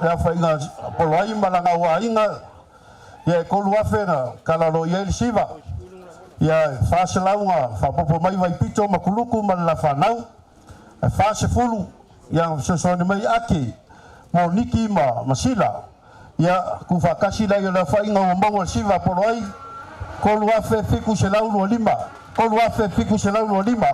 le aofaiga poloai ma laga auaiga, ia e 3,000 na tala o lo o i ai le siva. Ia e 400 na faaopoopo mai Vaipito ma Kuluku ma le lafanau. Ae 40 ia na fesoasoani mai Ake mo Niki ma Masila. Ia tuufaatasi laia o le aofaiga ua maua i le siva a poloai, 3,725. 3,725.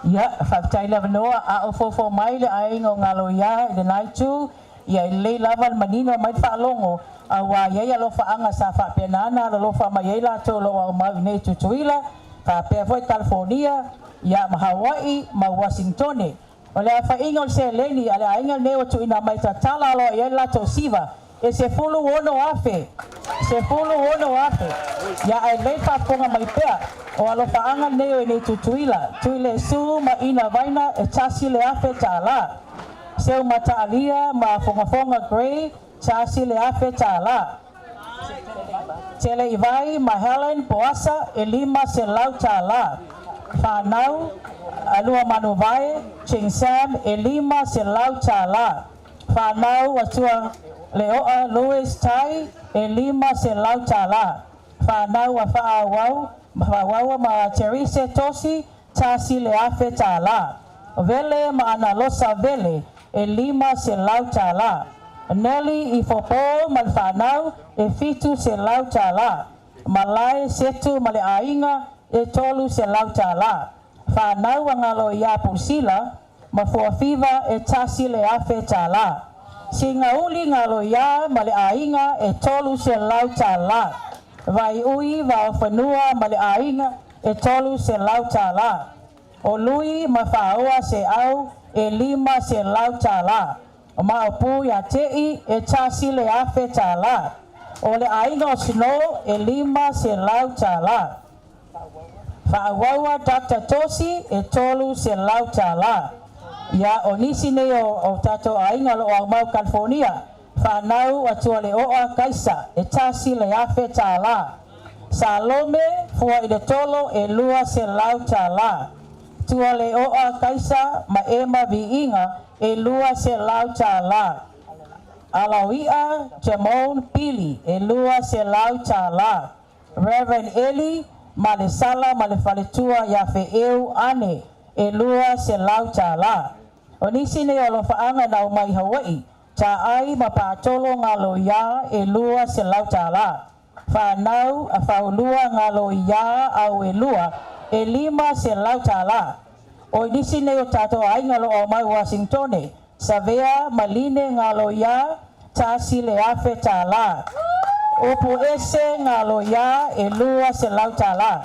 Ia, faafetai le avanoa, a o foufou mai le aiga o Galoia i lena itu, ia e lelei lava le manino aumai le faalogo, auā e i ai alofaaga sa faapena ona alolofa mai ai latou o lo o aumau i inei i Tutuila, faapea foi Kalifonia, ia ma Hawaii ma Uasinitone. O le aofaiga o le seleni a le aiga lenei ua tuuina mai tatala loa i ai le latou siva e 16,000, 16,000. Ia ae lelei le faafofoga mai pea, o alofaaga nei o i inei i Tutuila, Tuilesu ma Ina Vaina e $1,000. Seumataalia ma Fogafoga Gray, $1,000. Teleivai ma Helen Poasa e $500. Whanau, Alua Manuvae, Ching Sam e $500. Whanau Atua Leoa Louis Tai e $500. Whanau a Whaawau, Whaawau ma Teresa Tosi, $1,000. Vele ma Analosa Vele e $500. Nelly i Fofo ma le whanau e $700. Malae Setu ma le aiga e $300. Whanau a ngalo ia Pusila ma Fuafiva e $1,000. Singa uli ngalo ia ma le aiga e $300. Vai ui va o whanua ma le aiga e $300. O lui ma whaoa se au e $500. O maopu ia tei e $1,000. O le aiga o Snow e $500. Whaawaua Dr. Tosi e $300. Ia o nisi nei o tātou aiga o lo o aumau California. Whanau atua le oa kaisa e $1,000. Salome fua i le tolo e $200. Tua le oa kaisa ma ema viiga e $200. Alauia Jamon Pili e $200. Reverend Eli ma le sala ma le faletua ia fe'eu ane e $200. O nisi nei o alofaaga na aumai Hawaii, Ta'ai ma Patolo galo iā e $200. Whanau a faulua galo iā au e lua e $500. O nisi nei o tātou aiga o lo o aumai Washingtone, Savea ma Line galo iā $1,000. Upu ese galo iā e $200.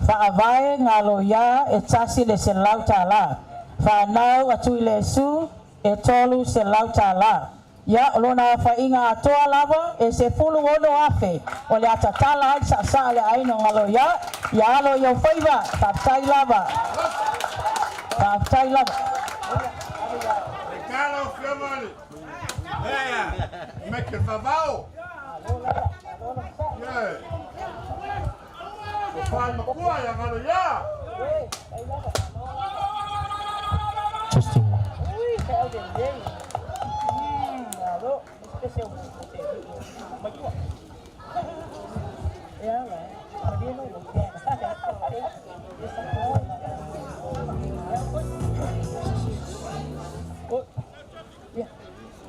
Whaavae galo iā e $100. Whanau a Tuilesu e $300. Ia, o lona aofaiga atoa lava e 16,000 o le a tatala ai le saasaa a le aiga o Galoia. Ia alo i ou faiva, faafetai lava. Faafetai lava. Testing.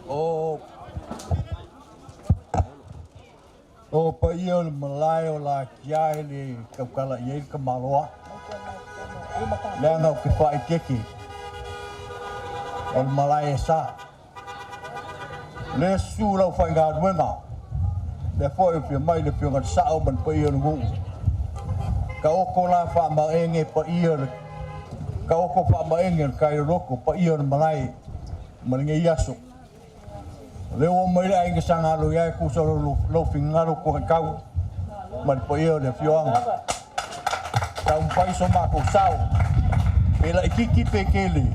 O o paia o le malae o la kia e le kaukala i ai ka maloa. Leaga o ke faaiteke o le malae e sa. Le susu lau faigaluega. Le foi o fia mai le fioga le sao ma le paia o le nuu. Ka oko la faamaege paia le ka oko faamaege le kai loko paia o le malae ma lenei aso. O lea ua mai le aiga sagalo ia e kusa lo lo fingalo ko kau ma le paia o le afioaga. Taumafai so makou sao. Pe laitiiti pe tele,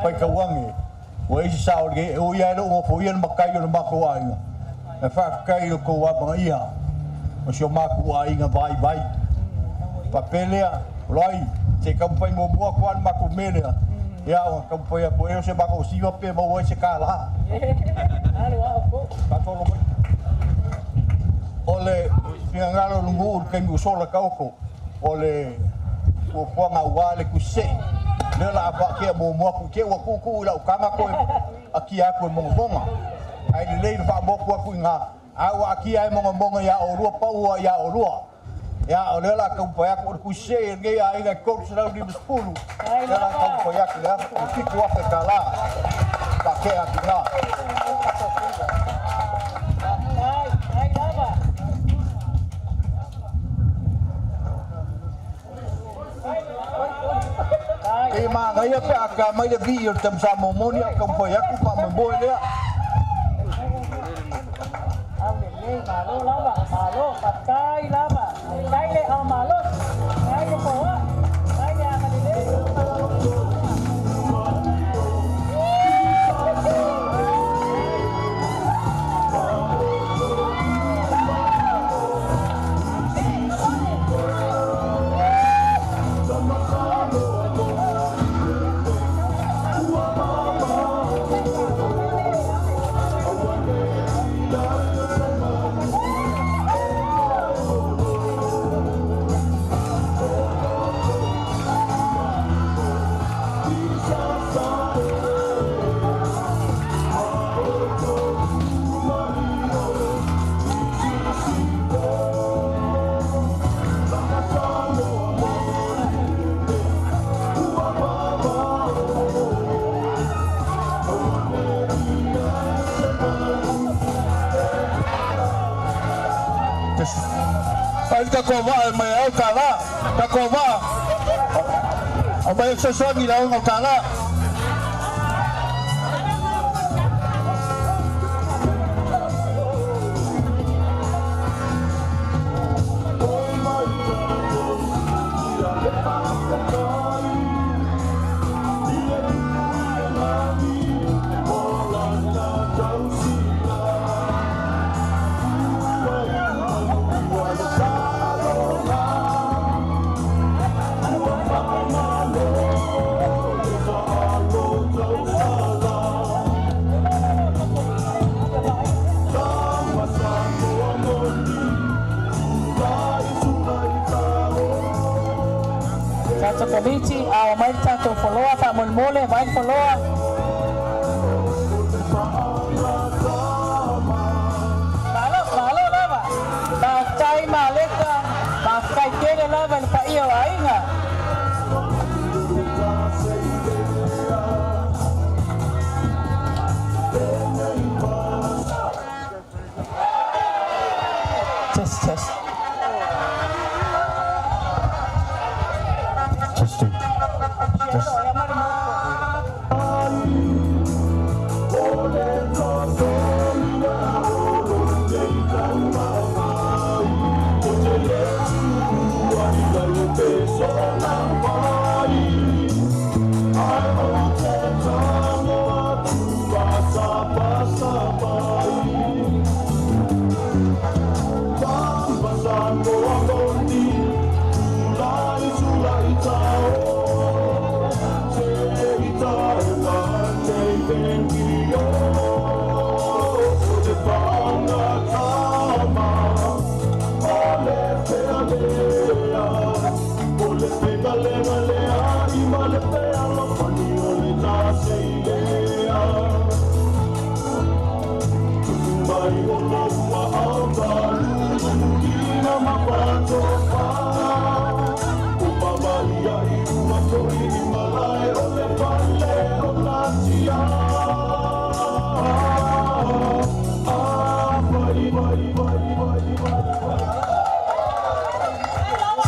faitauage, ua i ai se sao e ui lava e le o nofoia le matai o le matou aiga, ae faafetai i lo outou amanaia o si o matou aiga vaivai. Faapea lea, Oloai, se i taumafai muamua atu lava le matou mea lea, ia ona taumafai atu ai o se matou siva pe maua ai se $1. Faasolo mai. O le finagalo o le nuu i le taimi ua sola taoto, o le fuafuaga aua le tusisee, lea o le a faatea muamua atu i te i ua tuutuu i lau taga toe atia atu e mogamoga. Ae lelei le faamotu atu i ina, a ua atia e mogamoga ia oulua, pau lava ia oulua. Ia, o lea o le a taumafai atu, o le tusisee a lenei aiga e 350, lea o le a taumafai atu i le $7,000 faatea atu i ina. E manaia pe a ta mai le vii o le tama Samoa moni a o taumafai atu le faamoemoe lea. Aulelei, malo lava, malo, faafetai lava. Faafetai le ao malosi, faafetai le foai, faafetai le agalelei. Ai le tatou vaa e mai ai le $1. Tatou vaa. Aumai e fesoasoani i le aoga o le $1. Tatou Komiti, ao mai le tatou foloa faamolemole, vai le foloa. Malo, malo lava. Faafetai Maleka, faafetai tele lava i le paia o aiga. Test, test. Testing. Test.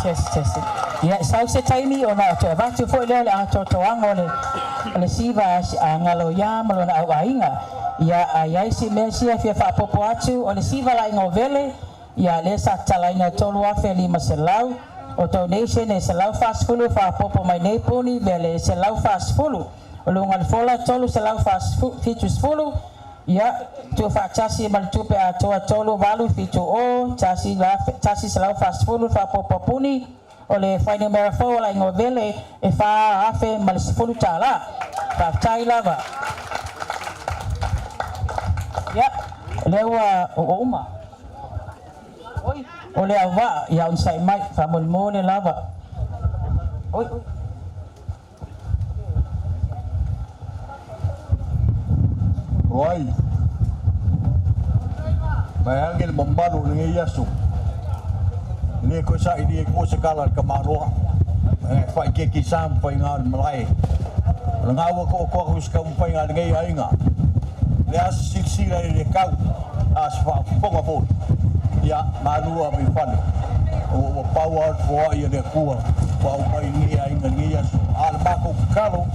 Test, test. Ia, sau se taimi ona o toe avatu foi lea o le atoatoaga o le, o le siva a Galoia ma lona auaiga. Ia, a i ai se mea sia fia faaopoopo atu, o le siva laiga o Vele, ia lea sa tatalaina e $3,500, o donation e $140 faaopoopo mai nei puni Vele e $140. O luga o le fola $370, ia tuufaatasi ma le tupe atoa 3870 140 faaopoopo a puni. O le fuainumera fou o laiga o Vele e $4,010. Faafetai lava. Ia, o lea ua uma. Oi, o le auvaa, ia onosai mai, faamolemole lava. Oi, oi. Oi. Mai ange le mamalu o lenei aso. Le koe sa i ko se kala le kamaloa. E whai ke ki sam whai ngā malae. O le ngā ko ko ko se whai ngā lenei ainga. Le as silsila i le kau. As wha ponga fo. Ia malua mi whane. O o pau a foa ia le kua. Wa o mai ni ainga ni aso. A le mako kalo.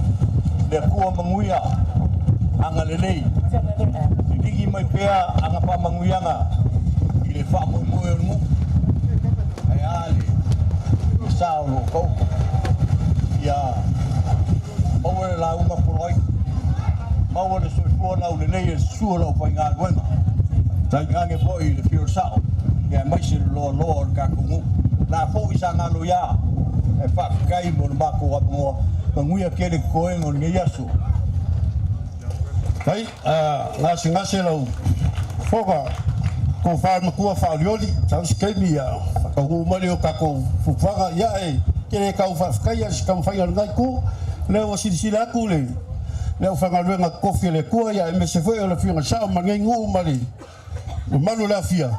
Le kua manguia. Anga lelei. Ligi mai pea anga pa manguianga. I le wha moe moe o ngu. Ai ale. Sa o lo kau. Ia. Maua le launga poloi. Maua le soifua lau lelei e sua lau whainga luenga. Tai ngange foi le fio sao. Ia mai se loa loa o le kakungu. La foi sa ngalo ia. E whakakai mo le mako apongoa. Manguia kele koengo o lenei aso. Tai, ngase ngase lau foka ko whae makua whaolioli, sau se keimi ia, whakahu mali o kako fufuaga, ia e, kere kau whaafkai a se kamwhai o ngai ku, leo wa silisila aku le, leo whangaluenga kofi le kua, ia e mese foi o le whianga sao ma ngai ngu mali, le malu le afia,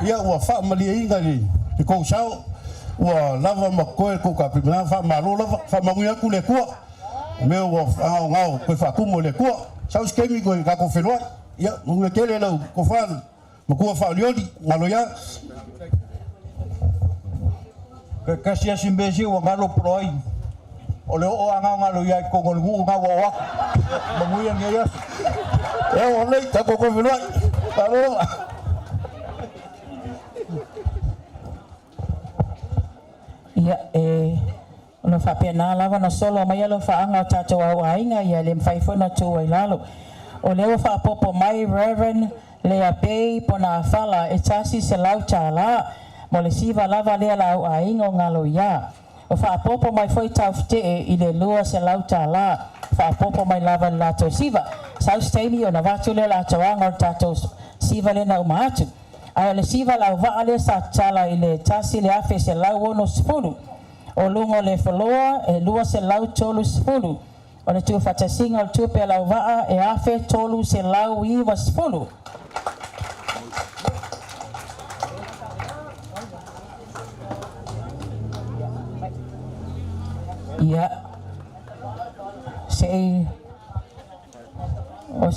ia ua wha mali e inga le, le kou sao, ua lava ma koe kou ka pimina, wha malo lava, wha mangui aku le kua, mea ua ngao ngao koe whakumo le kua, sau se keimi koe kako whenua, ia, munga kele lau ko whanu, makua whaolioli, ngalo ia. Kasi asi mbesi ua ngalo poloi. O le o anga ngalo ia i kongo ngu ngā wa wak. Manguia ngai aso. E o nei, tako koe whenua, ngalo. Ia, e, o lo faapena lava na solo mai alo faaga o tatou auaiga ia le mafai foi ona tuu ai lalo. O lea ua faaopoopo mai Reverend Lea Bei pona afala e $100 mo le siva lava lea la auaiga o Galoia. O faaopoopo mai foi Taufetee i le $200 faaopoopo mai lava le latou siva. Sau se taimi ona avatu lea o le atoaga o le tatou siva lea na uma atu. Ae o le siva lauvaa lea sa tatala i le 1160. O luga o le foloa e 230. O le tuufaatasiga o le tupe a lauvaa e 1390. Ia, sei o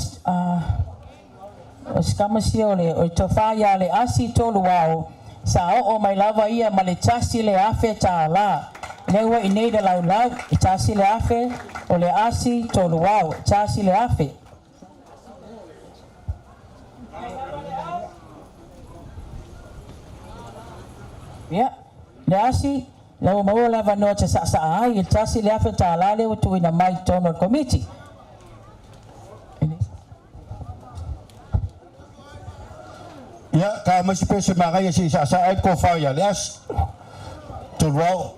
o si kama sia o le o tofa ia le asi tolu ao sa oo mai lava ia ma le $1,000. Lea ua i nei le laulau i 1,000 o le asi tolu ao 1,000. Ia, le asi Lea ua maua le avanoa e te saasaa ai i le $1,000 lea ua tuuina mai i totonu o le Komiti. Ia, ta mai se pese manaia se i saasaa ai le tofa ia Leasi. Toluao.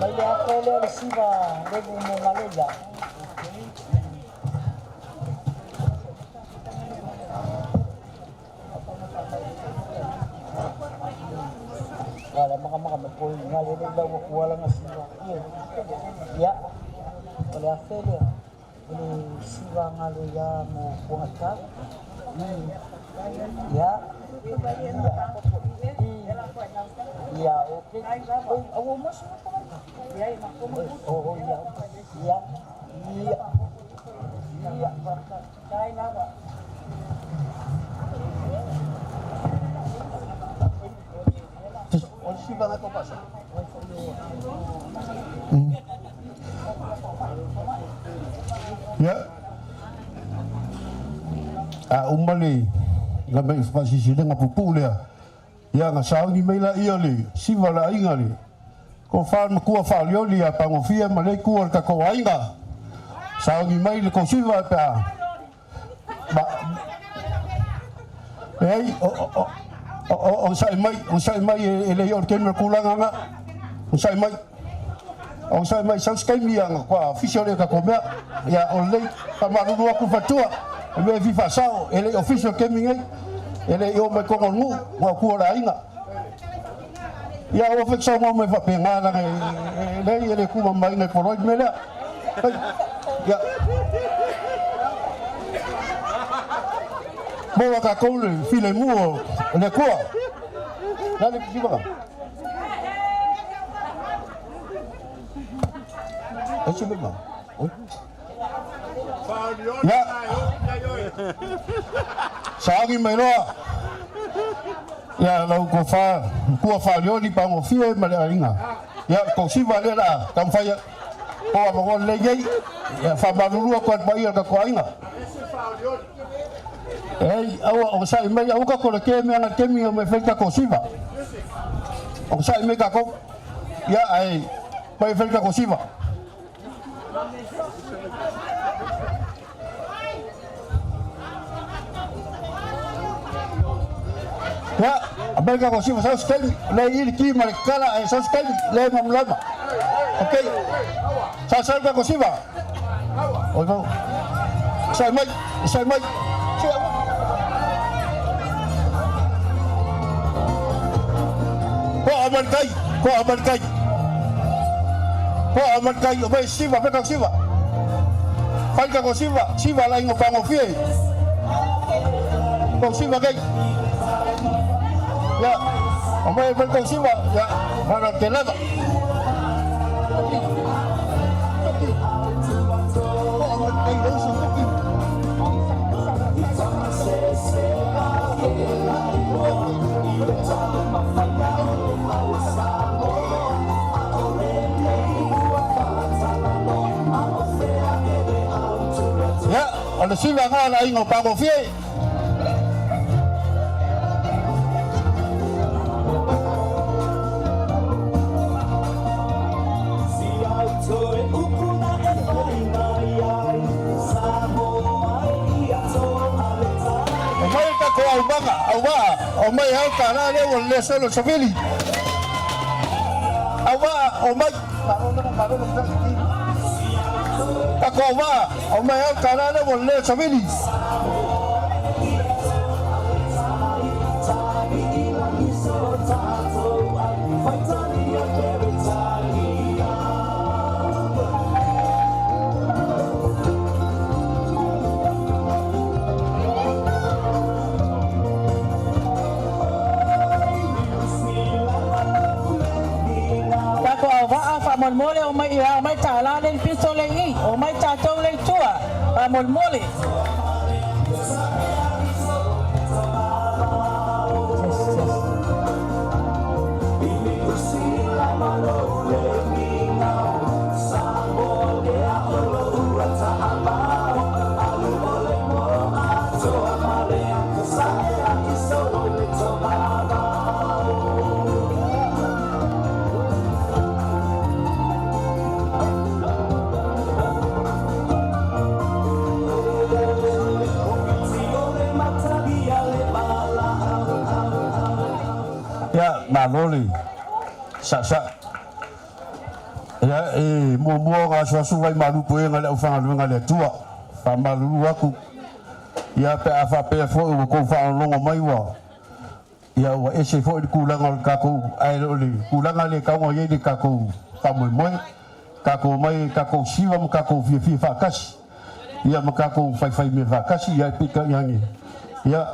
Mai le afe lea le siva levu mo ngale ia. Wala maka maka me poi ngale le lau kuala nga siva. Ia. Ia. O le afe lea. O le siva ngalo ia mo kuangata. Ia. Ia, okay. Oi, awo mas mo pa. Oh, ia. Ia. Ia. Ia. Kai lava. O le siva na pasa. Ia. A uma le la mai faasisilega pupuu lea. Ia ga sauni mai laia le siva le aiga le tofa makua faalioli ia pagofia ma le itu o le tatou aiga. Sauni mai le tou siva pe a ma leai o o o onosai mai onosai mai e le i oo i le taimi o le tulaga lena. Onosai mai onosai mai sau se taimi ia ona toa official lea o tatou mea. Ia o lelei faamalulu atu le faletua o le mea e fia faasao e le i official le taimi lenei. E le i oo mai i totonu o le nuu ma o tua o le aiga. Ia aua foi e te saunoa mai faapena leaga e leai e le tumamaina e Polo ai le mea lea. Ia. Maua tatou le filemu o le Atua. Le a le sivaga? Ai se mea. Ia. Saagi mai loa. Ia lau tofa matua faalioli pagofie ma le aiga. Ia tou siva lea la taumafai o avanoa lelei nei. Ia faamalulu atu ai le paia o le tatou aiga. Ei, aua onosai mai aua tatou le ke mea na le kemi o me fai tatou siva. Onosai mai tatou. Ia ae mai fai tatou siva. Ia, aumai le tatou siva sau se taimi, lea i i le ki ma le kala ae sau se taimi, lea e malamalama. Okay. Sa sau le tatou siva. Oi vau. Sai mai, sai mai. Ko amal kai, ko amal kai. Ko amal kai, o mai siva, fai tatou siva. Fai tatou siva, siva la ingo pangofie. Ko siva kai. Ya, o mai fai tatou siva, ya, mana te lava. Ko amal kai, lei se toki. Ia, o le siva ngā la ingo pangofie. O mai le tatou aumaga, auvaa, o mai au tālā lea ua le solo savili. Auvaa, o mai. Tatou auvaa, o mai au tālā lea ua le savili. Tatou auvaa faamolemole o mai ia o mai tālā le pito le i, o mai tātou le tua, faamolemole. Test, test. Ia, malo le sa'asa'i. Ia, e muamua ona asuasu vai malu puega i le aufaigaluega a le Atua. Faamalulu atu, ia pe a faapea foi ua tou faalogologo mai ua ia ua ese foi le tulaga o le tatou, ae le o le tulaga lea e tatau ona i ai le tatou faamoemoe. Tatou omai e tatou siva ma tatou fiafia faatasi, ia ma tatou faifai mea faatasi, ia ae peitai ane, ia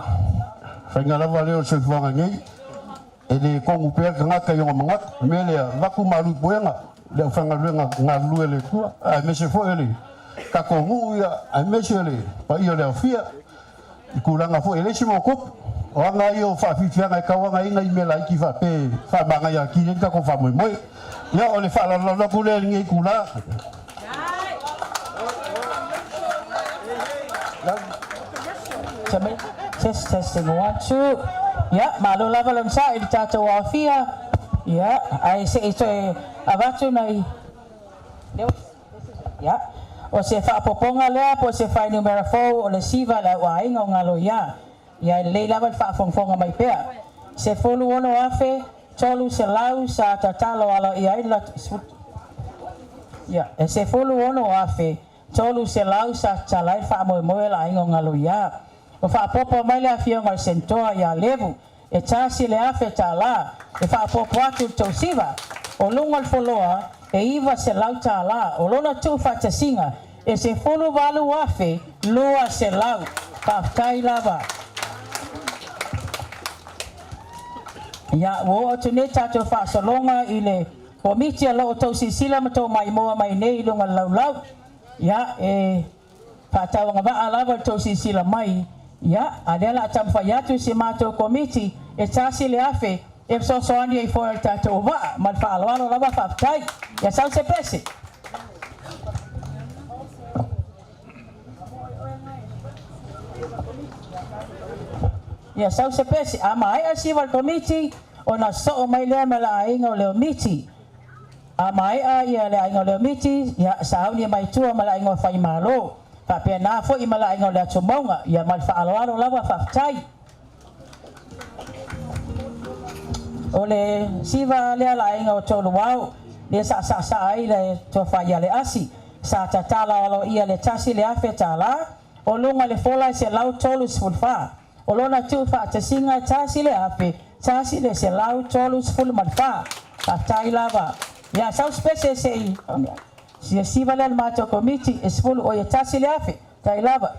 faiga lava lea o le soifuaga nei, e le tonu pea le tagata i ona manatu. O le mea lea, avatu malu i puega le aufaigaluega galulue a le Atua, aemaise foi o le tatou nuu, ia aemaise o le paia o le aofia i tulaga foi e leai se maokopo. O aga ia o faafiafiaga e tauagaina i mea laiti faapea e faamagaia atili ai le tatou faamoemoe. Ia o le faalalolalo atu lea i lenei itula. Test, testing, one, two. Ia, malo lava le onosai i le tatou aofia. Ia, ae se i toe avatu nai. Ia, o se faaopoopoga lea po o se fuainumera fou o le siva a le auaiga o Galoia. Ia, e lelei lava le faafogafoga mai pea. 16,300 sa tatalo aloaia ai le Ia, e 16,300 sa tatala ai le faamoemoe o le aiga o Galoia. Ua faaopoopo mai le afioga o le Senatoa ia Levu e $1,000 e faaopoopo atu i le tou siva. O luga o le foloa e $900, o lona tuufaatasiga e 18,200. Faafetai lava. Ia, ua oo atu nei tatou faasologa i le Komiti o lo o tou silasila ma tou maimoa mai nei i luga o le laulau. Ia, e faatauagavaa lava i le tou silasila mai. Ia, a o lea o le a taumafai atu si matou Komiti e $1,000 e fesoasoani ai foi o le tatou vaa. Ma le faaaloalo lava, faafetai. Ia sau se pese. Ia sau se pese. A maea siva le Komiti, ona soo mai lea ma le aiga o Leomiti. A maea ia le aiga o Leomiti, ia sauni mai tua ma le aiga o Faimalo. Faapena foi ma le aiga o le Atumauga, ia ma le faaaloalo lava faafetai. O le siva lea la aiga o Toluau, lea sa sa sa ai le tofa ia le asi. Sa tatala alo ia le $1,000, o luga le fola e 134. O lona tu faatasiga e 1,000, 134. Faafetai lava. Ia sau spese se i sia siva lea le matou komiti e 10 o ia 1,000. Tai lava.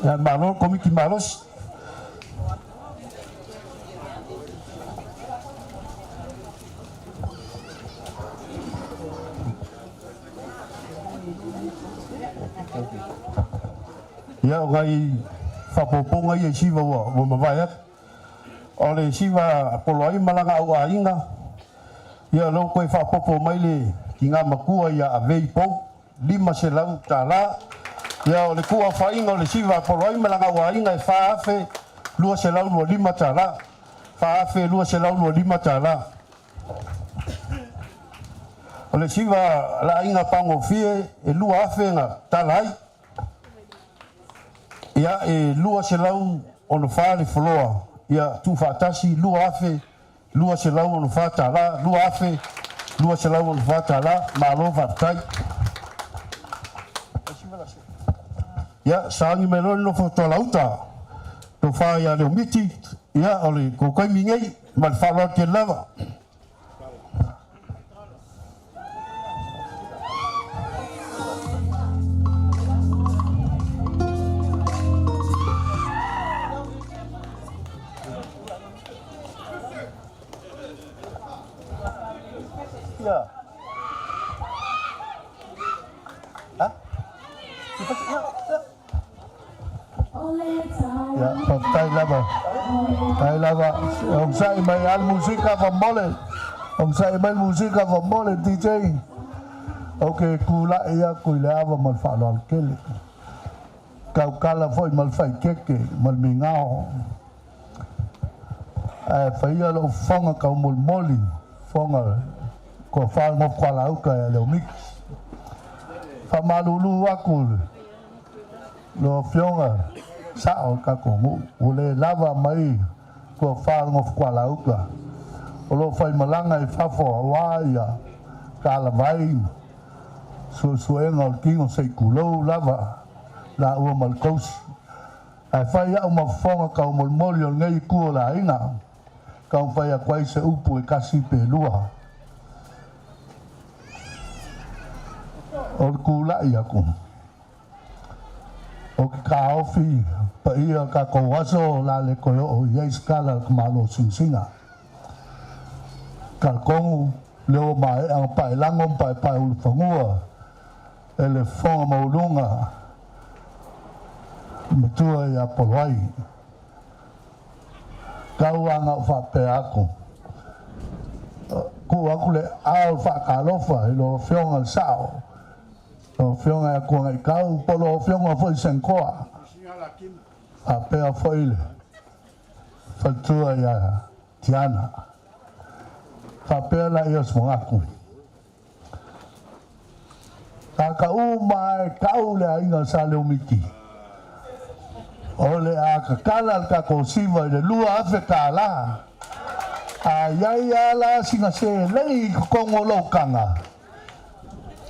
Ia malo komiti malosi. Ia o nai faaopoopoga ia i siva ua mavae atu. O le siva poloai ma laga auaiga, ia o lea ua toe faaopoopo mai le tina matua ia Avei Pou, $500. Ia o le tuuaofaiga o le siva poloai ma laga auaiga e $4,225. $4,225. O le siva la aiga pagofie e 2,000 na tala ai. Ia e 264 le foloa, ia tuufaatasi $2,264, $2,264, malo faafetai. Ia sauni mai loa le nofo tualauta, tofa ia Leomiti, ia o le tou taimi nei, ma le faaaloalo tele lava. Ia. Ia, faafetai lava. Faafetai lava. Onosai mai lava le musika faamolemole. Onosai mai le musika faamolemole DJ. Ou te tulai atu i le ava ma le faaaloalo tele. Tautala foi ma le faaeteete ma le migao. Ae faia lou fofoga taumolimoli, fofoga toafa le nofo tualauta ia Leomiti. Faamalulu atu i lau Afioga, sao le tatou nuu, ua le lava mai Tofa o le Gofotualauta o lo o faimalaga i fafo aua ia talavai ma suesuega o le tino se i tulou lava laua ma le tausi. Ae fai a'u ma fofoga taumolimoli o lenei itu o le aiga, taumafai atu ai se upu e tasi pe lua. O le tula'i atu, ou te taofi paia o le tatou aso o le a le toe oo i ai se tala a le tamaloa Sinasina. Talitonu lea ua maea ona paelago ma paepaeulufanua e le fofoga maualuga matua ia Poloai. Tau lava na ou faapea atu, tuu atu le aao o le faatalofa i lau Afioga i le Sao, lau Afioga ia Tuanaitau, po o lau Afioga foi Senkoa, faapea foi le faletua ia Tiana. Faapea laia o se manatu. Tagata uma lava e tau le aiga sa Leomiti, o le a tatala le tatou siva i le $2,000. A i ai lava la sina seleni i totonu o lou taga,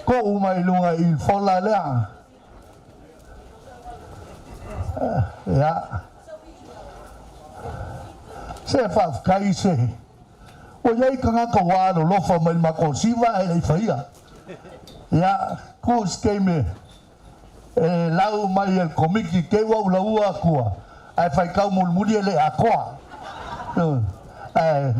tuu mai i luga i le fola lea. Ia, se faafetai se. Ua i ai tagata ua alolofa mai i le matou siva ae le i faia. Ia, tu se taimi e lau mai e le Komiti te i ua ou laua atua ae faitau mulimuli e le atoa. Ae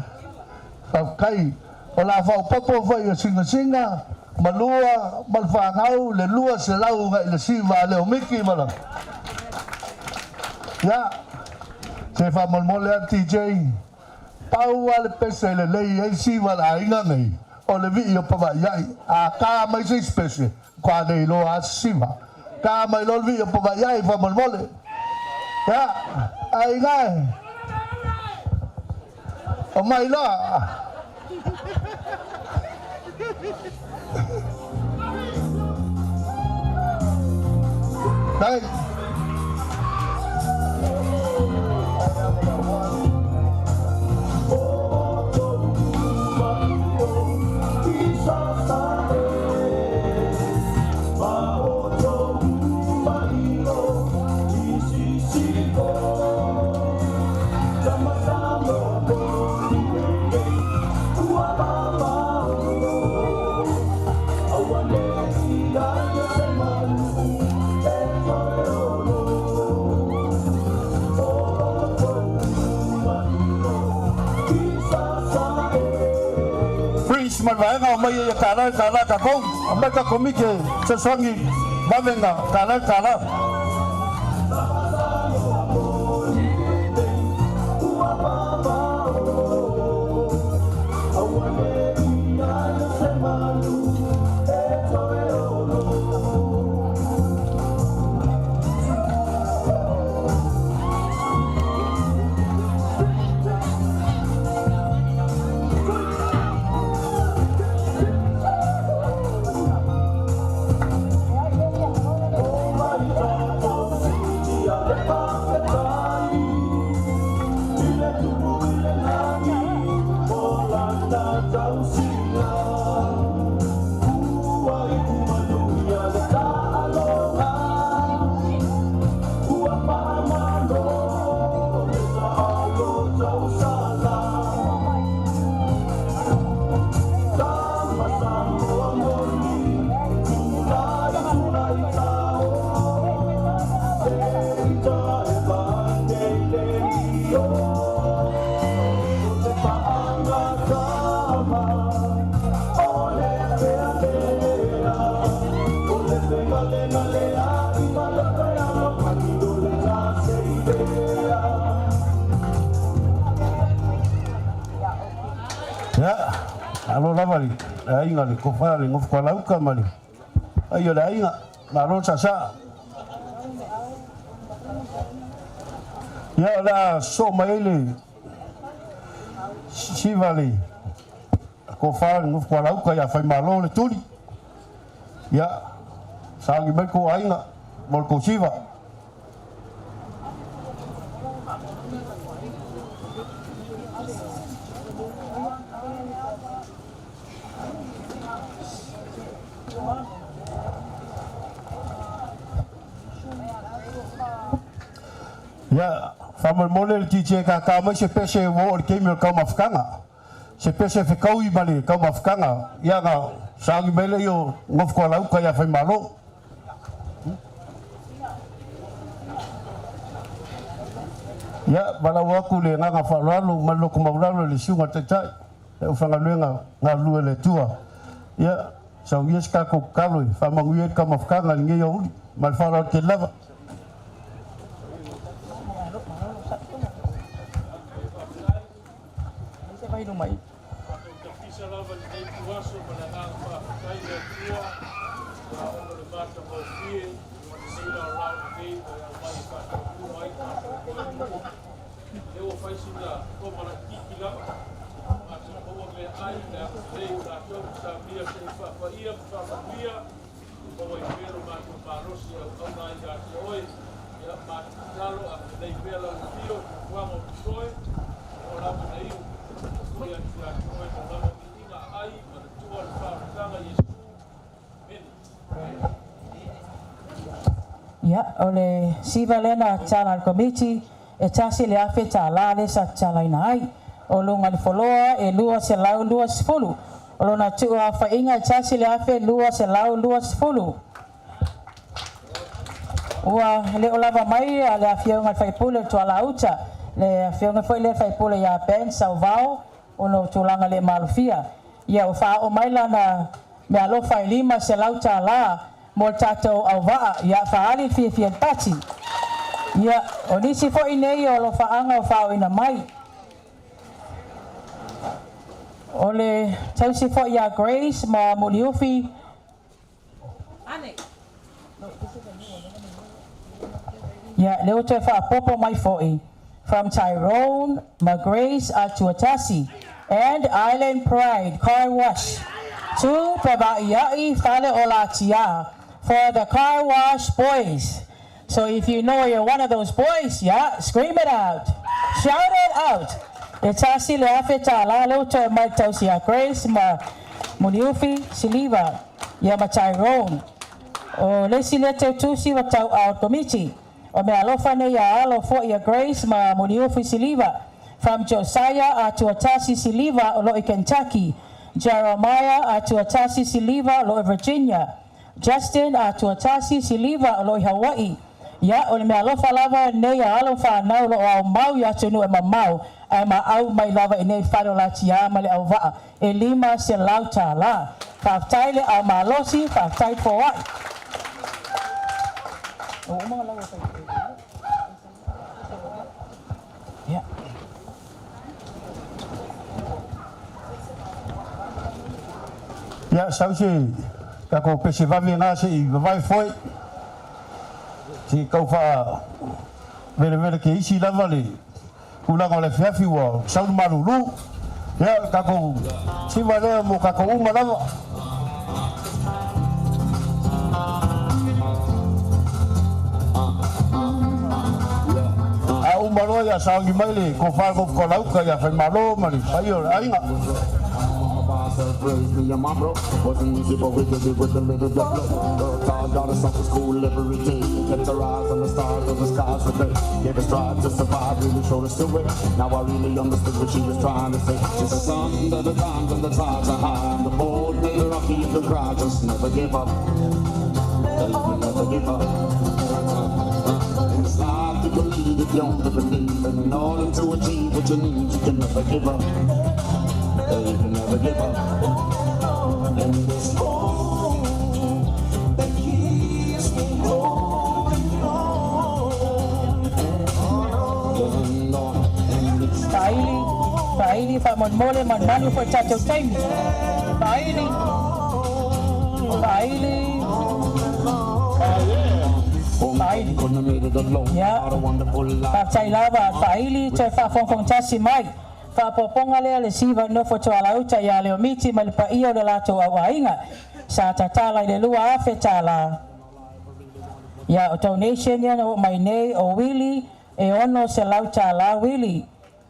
faafetai o le a faaopoopo foi e Sinasina ma lua ma le fanau le 200 agai le siva a Leomiti ma la. Ia, se faamolemole atu TJ. Pau lava le pese e lelei ai siva a le aiga nei, o le vii o Pava'ia'i. A ta mai se isi pese, matua le iloa lava se siva. Ta mai loa le vii o Pava'ia'i faamolemole. Ia, aiga e, omai loa. Dai. Prince ma le vaega omai ai e $1 e $1 tatou. Aumai ka Komiti e fesoasoani vave na $1 e $1. Ia, malo lava le aiga le tofa le nofo lauka ma le paia o le aiga, malo le saasaa. Ia, o le a sosoo mai ai le siva le tofa le nofo lauka ia Faimalo le Tuli. Ia, sauni mai kou aiga mo le kou siva. Ia, faamolemole le DJ kākā mai se pese ua oo i le taimi o le taumafataga. Se pese fetaui ma le taumafataga, ia ona sauni mai lea o Nofotoalauta ia Faimalo. Ia, valaau atu le agaga faaaloalo ma le loto maualalo i le Susuga i le Taitai, le aufaigaluega galulue a le Atua. Ia, saunia se tatou tatalo e faamanuia ai le taumafataga i lenei aoauli. Ma le faaaloalo tele lava. Ia, o le siva lea na tatala a le Komiti, e $1,000 lea sa tatalaina ai. O luga i le foloa e 220. O lona tuuaofaiga e 1,220. Ua le o lava mai le afioga i le sui usufono o Tualauta, le afioga foi lea sui usufono ia Ben Sauvao ona o tulaga le malofia. Ia ua faaoo mai lana meaalofa e $500 mo le tatou auvaa, ia faaali le fiafia i le pati. Ia, o nisi foi nei o alofaaga o faaooina mai. O le tausi foi ia Grace ma Muliufi. Ia, lea ua toe faaopoopo mai foi from Tyrone ma Grace Atuatasi and Island Pride Car Wash to Pevaiai Fale o Latia for the car wash boys. So if you know you're one of those boys, yeah, scream it out. Shout it out. E $1,000 lea ua toe mai tausi ia Grace ma Muliufi Siliva ia ma Tyrone. O le isi lea teutusi ua tauaao'o Komiti. O mea alofa nei ia alo foi ia Grace ma Muliufi Siliva. From Josiah Atuatasi Siliva o loo i Kentucky. Jeremiah Atuatasi Siliva o loo i Virginia. Justin Atuatasi Siliva o loo i Hawaii. Ia, o le mea alofa lava nei a alo whanau lo au mau i atunuu e mamao, ae maau mai lava i nei fale o Latia ma le auvaa, e $500. Faafetai le au malosi, faafetai foai. Yeah. Ia, sau se tatou pese vave na se i vavae foe. Se i tau faa velevele ke isi lava le tulaga o le afiafi ua sau le malulu. Ia, tatou siva lea mo tatou uma lava. A uma loa ia sauni mai le tofa Gofukalauka ia Faimalo ma le paia o le aiga. Faaili, faaili faamolemole manumanu foi le tatou taimi. Faaili, faaili, faaili. Ia, faafetai lava faaili toe faafogafogatasi mai. Faaopoopoga lea le siva nofo tualauta ia Leomiti ma le paia o le latou auaiga. Sa tatala i le $2,000. Ia, o donation ia na oo mai nei o Wili e $600 Wili.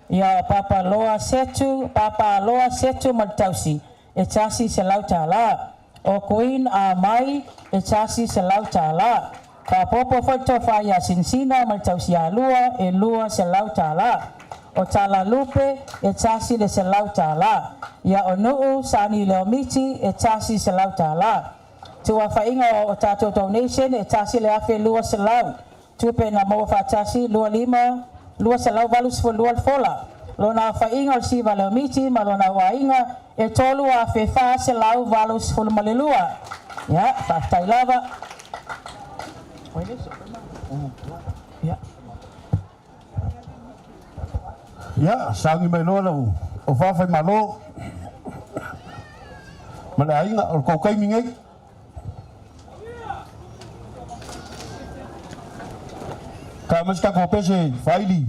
Ia o Papa Loa Setu, Papa Loa Setu ma le tausi e $100. O Queen a mai e $100. Faaopoopo foi le tofa ia Sinasina ma le Tausialua e $200. O Tala Lupe e $100. Ia o Nuu Sani Leomiti e $100. Tuafaiga o tatou donation e $1,200. Tupe na maua faatasi 25 282 le fola. Lona aofaiga o le siva a Leomiti ma lona auaiga e 3,482. Ia, faafetai lava. Ia. Ia, sauni mai loa lau o Faimalo ma le aiga o le tou taimi nei. Ka mai se tatou pese faili.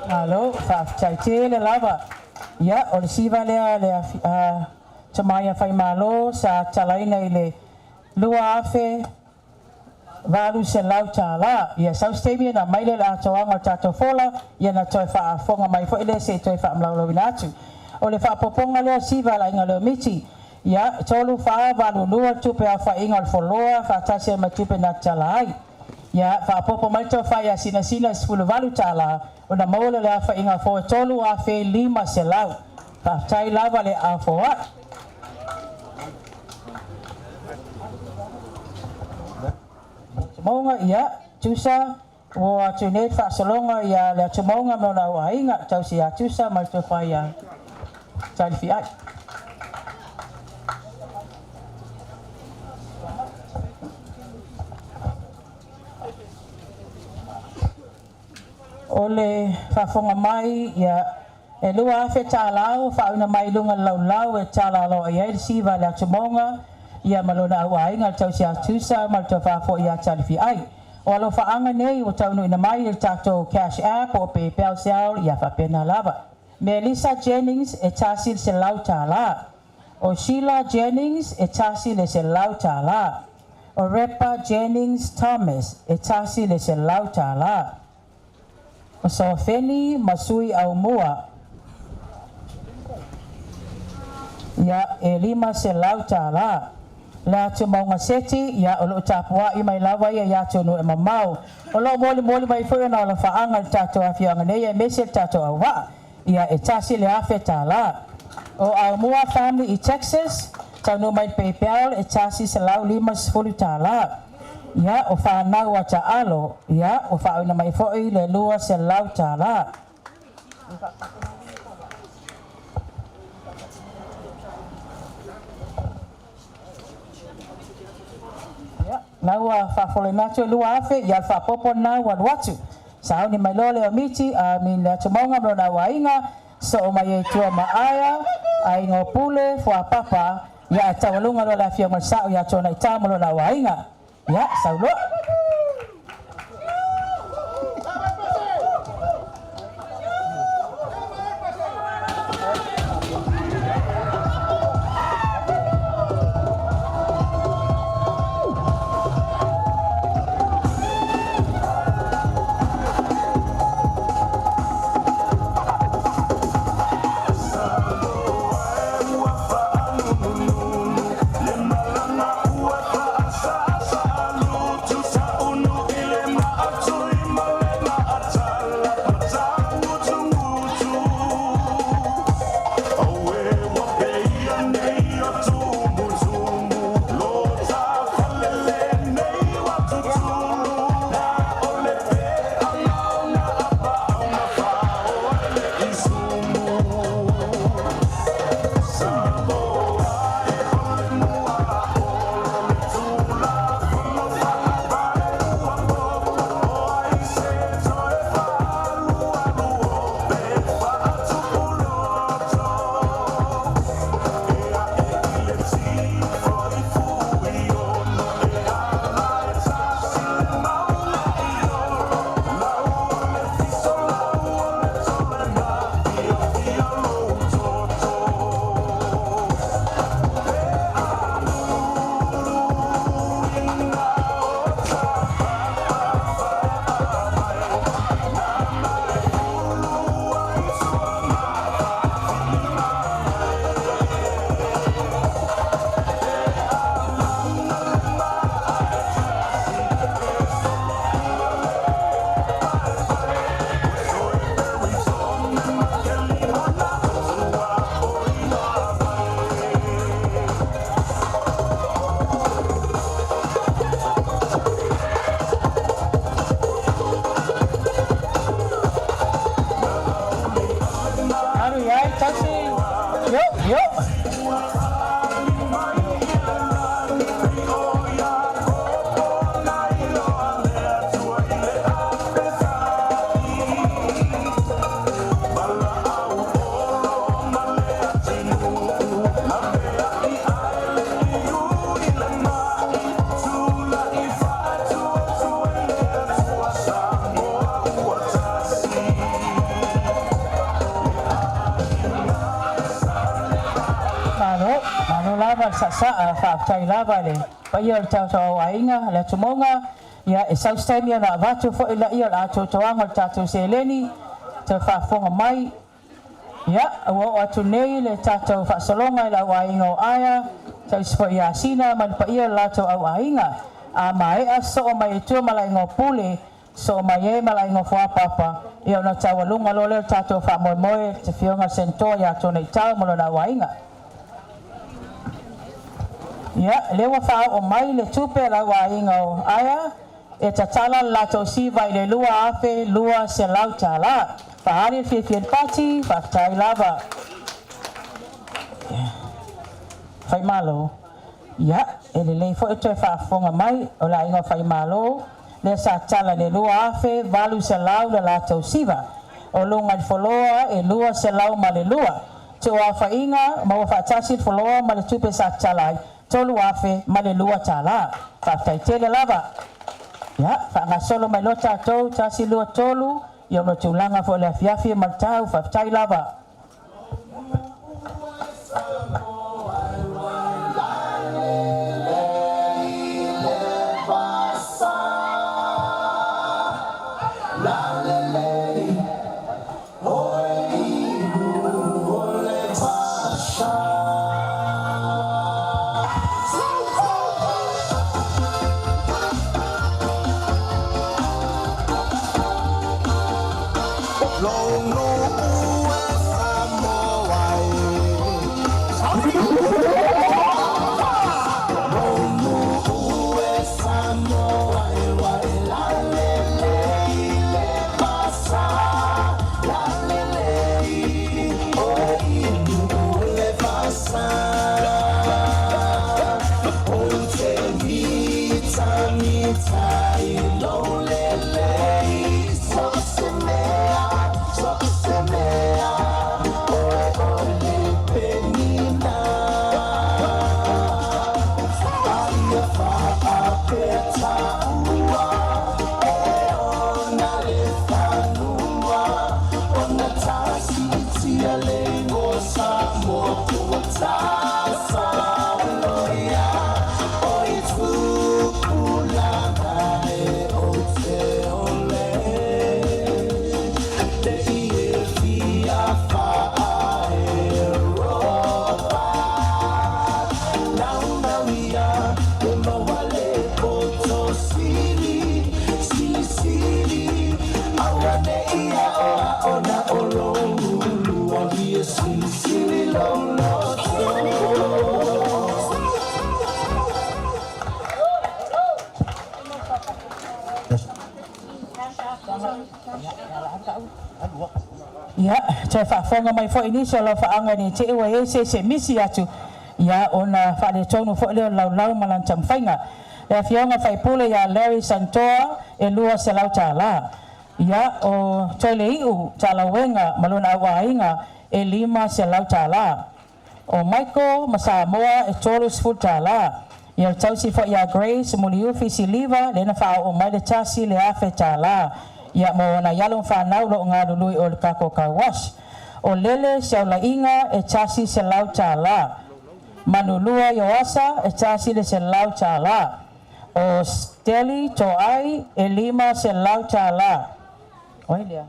Malo, faafetai tele lava. Ia, o le siva lea le tama ia Faimalo sa talaina i le $2,800. Ia sau se taimi na mai le atoaga o tatou fola, ia na toe faafofoga mai foi lea se i toe faamalaulauina atu. O le faaopoopoga lea o siva a le aiga Leomiti. Ia, 3482 tupe aofaiga o le foloa faatasi ai ma tupe na tatala ai. Ia, faaopoopo mai le tofa ia Sinasina $18 ona maua lea o le aofaiga fou e 3,500. Faafetai lava le afoa'i. Atumoga, ia, Tusa, ua atu nei le faasologa ia le Atumoga ma lona auaiga, tausi ia Tusa ma le tofa ia Talifiai. O le faafofoga mai, ia, e $2,000 ua faaauina mai i luga o le laulau e tala aloaia ai le siva a le Atumoga, ia ma lona auaiga le tausi ia Tusa ma le tofa foi ia Talifiai. O alofaaga nei ua taunuuina mai i le tatou Cash App o PayPal Zelle, ia faapena lava. Melissa Jennings e $100. O Sheila Jennings e $100. O Repa Jennings Thomas e $100. O Sofeni Masui Aumua ia e $500. Le Atumauga Seti, ia o loo tapuai mai lava ia ia atonu e mamao. O loo molimoli mai foi ona alofaaga le tatou afioaga nei aemaise le tatou auvaa. Ia e $1,000. O Aumua Family i Texas, taunuu mai le PayPal e $150. Ia o whanau a ta alo, ia o whaoina mai foi le 200 tālā. Ia, lau whaafole natu e 2,000, ia whaapopo nā ua luatu. Sauni mai loa le o miti, a min le atumaunga mlo na wainga, so o mai e tua maaia, a ingo pule, fua papa, ia taualunga loa le afioga sa'o ia tona i tā ma lona auaiga ia sauloa. Alu iai tasi. Yo, yo. Malo, malo lava le sa'asa'a fa'afetai lava le paia o le tatou aiga le atumoga ia e sausi taimi ona avatu fo'i la'ia o le atoatoaga o le tatou seleni toe faafofoga mai. Ia ua o'o atu nei le tatou fa'asologa i le auaiga o aea tausi fo'i iasina ma le paia o le latou auaiga a mae'a so'o mai i tua ma laiga o pule so mai e ma laiga o fuapapa ia ona taualuga loa lea o le tatou fa'amoemoe te fioga le senetoa iā tona itau ma lona auaiga. Ia lea ua faaoo mai le tupe a le auaiga o aea e tatala le latou siva i le 2,200 tālā. Fa'aali le fiafia le pati fa'afetai lava. Faimalo. Ia e lelei fo'i toe faafofoga mai o le aiga o Faimalo lea sa tala le 2,800 le latou siva. O luga i le foloa e 202. Tu'uaofa'iga ma ua fa'atasi le foloa ma le tupe sa tatala ai 3,002 tālā. Fa'afetai tele lava. Ia fa'agasolo mai loa tatou tasi lua tolu ia ona tulaga fo'i le afiafi ma le tau fa'afetai lava. Toe faafofoga mai foi nisi o alofaaga ne i te i ua i ai se isi e misi atu, ia ona faaletonu foi lea o le laulau ma lana taumafaiga. Le Afioga i le Faipule ia Larry Santoa e $200. Ia, o Toeleiu Talauega ma lona auaiga e $500. O Michael ma Samoa e $30. Ia o le tausi foi ia Grace Muliufi Siliva lea na faaoo mai le $1,000. Ia mo nai alo ma fanau o lo o galulue o le tatou car wash. O Lele Siaulaiga e $100. Manulua Ioasa e $100. O Steli Toai e $500. O ai lea?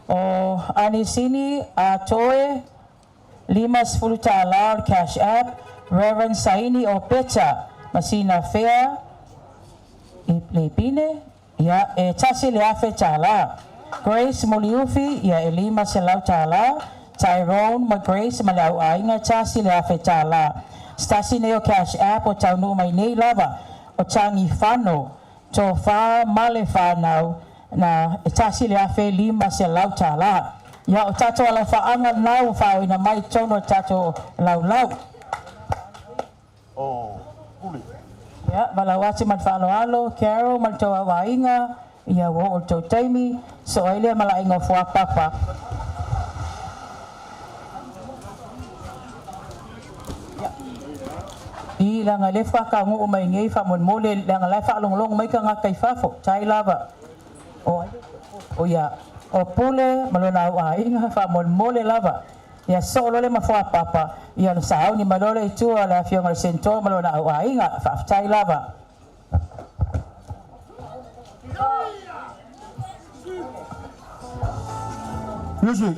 O Anisini Atoe $50 o le Cash App. Reverend Saini o Peta Masina Fea Leipine ia e $1,000. Grace Muliufi ia e $500. Tyrone ma Grace ma le auaiga $1,000. Se tasi nei o Cash App o taunuu mai nei lava o Tagi Fano Tofa ma le fanau na e $1,500. Ia o tatou alofaaga lena ua faaooina mai i totonu o le tatou laulau. Ia, valaau atu ma le faaaloalo, Carol ma le tou auaiga, ia ua oo i le tou taimi, sosoo ai lea ma le aiga o Fuapapa. I, leaga o lea faatoa taunuu mai nei faamolemole, leaga o la e faalogologo mai tagata i fafo, tai lava. O ai? O ia, o Pule ma lona auaiga faamolemole lava. Ia sosoo loa lea ma Fuapapa, ia ona sauni mai loa lea i tua o le afioga i le Senatoa ma lona auaiga. Faafetai lava. Music.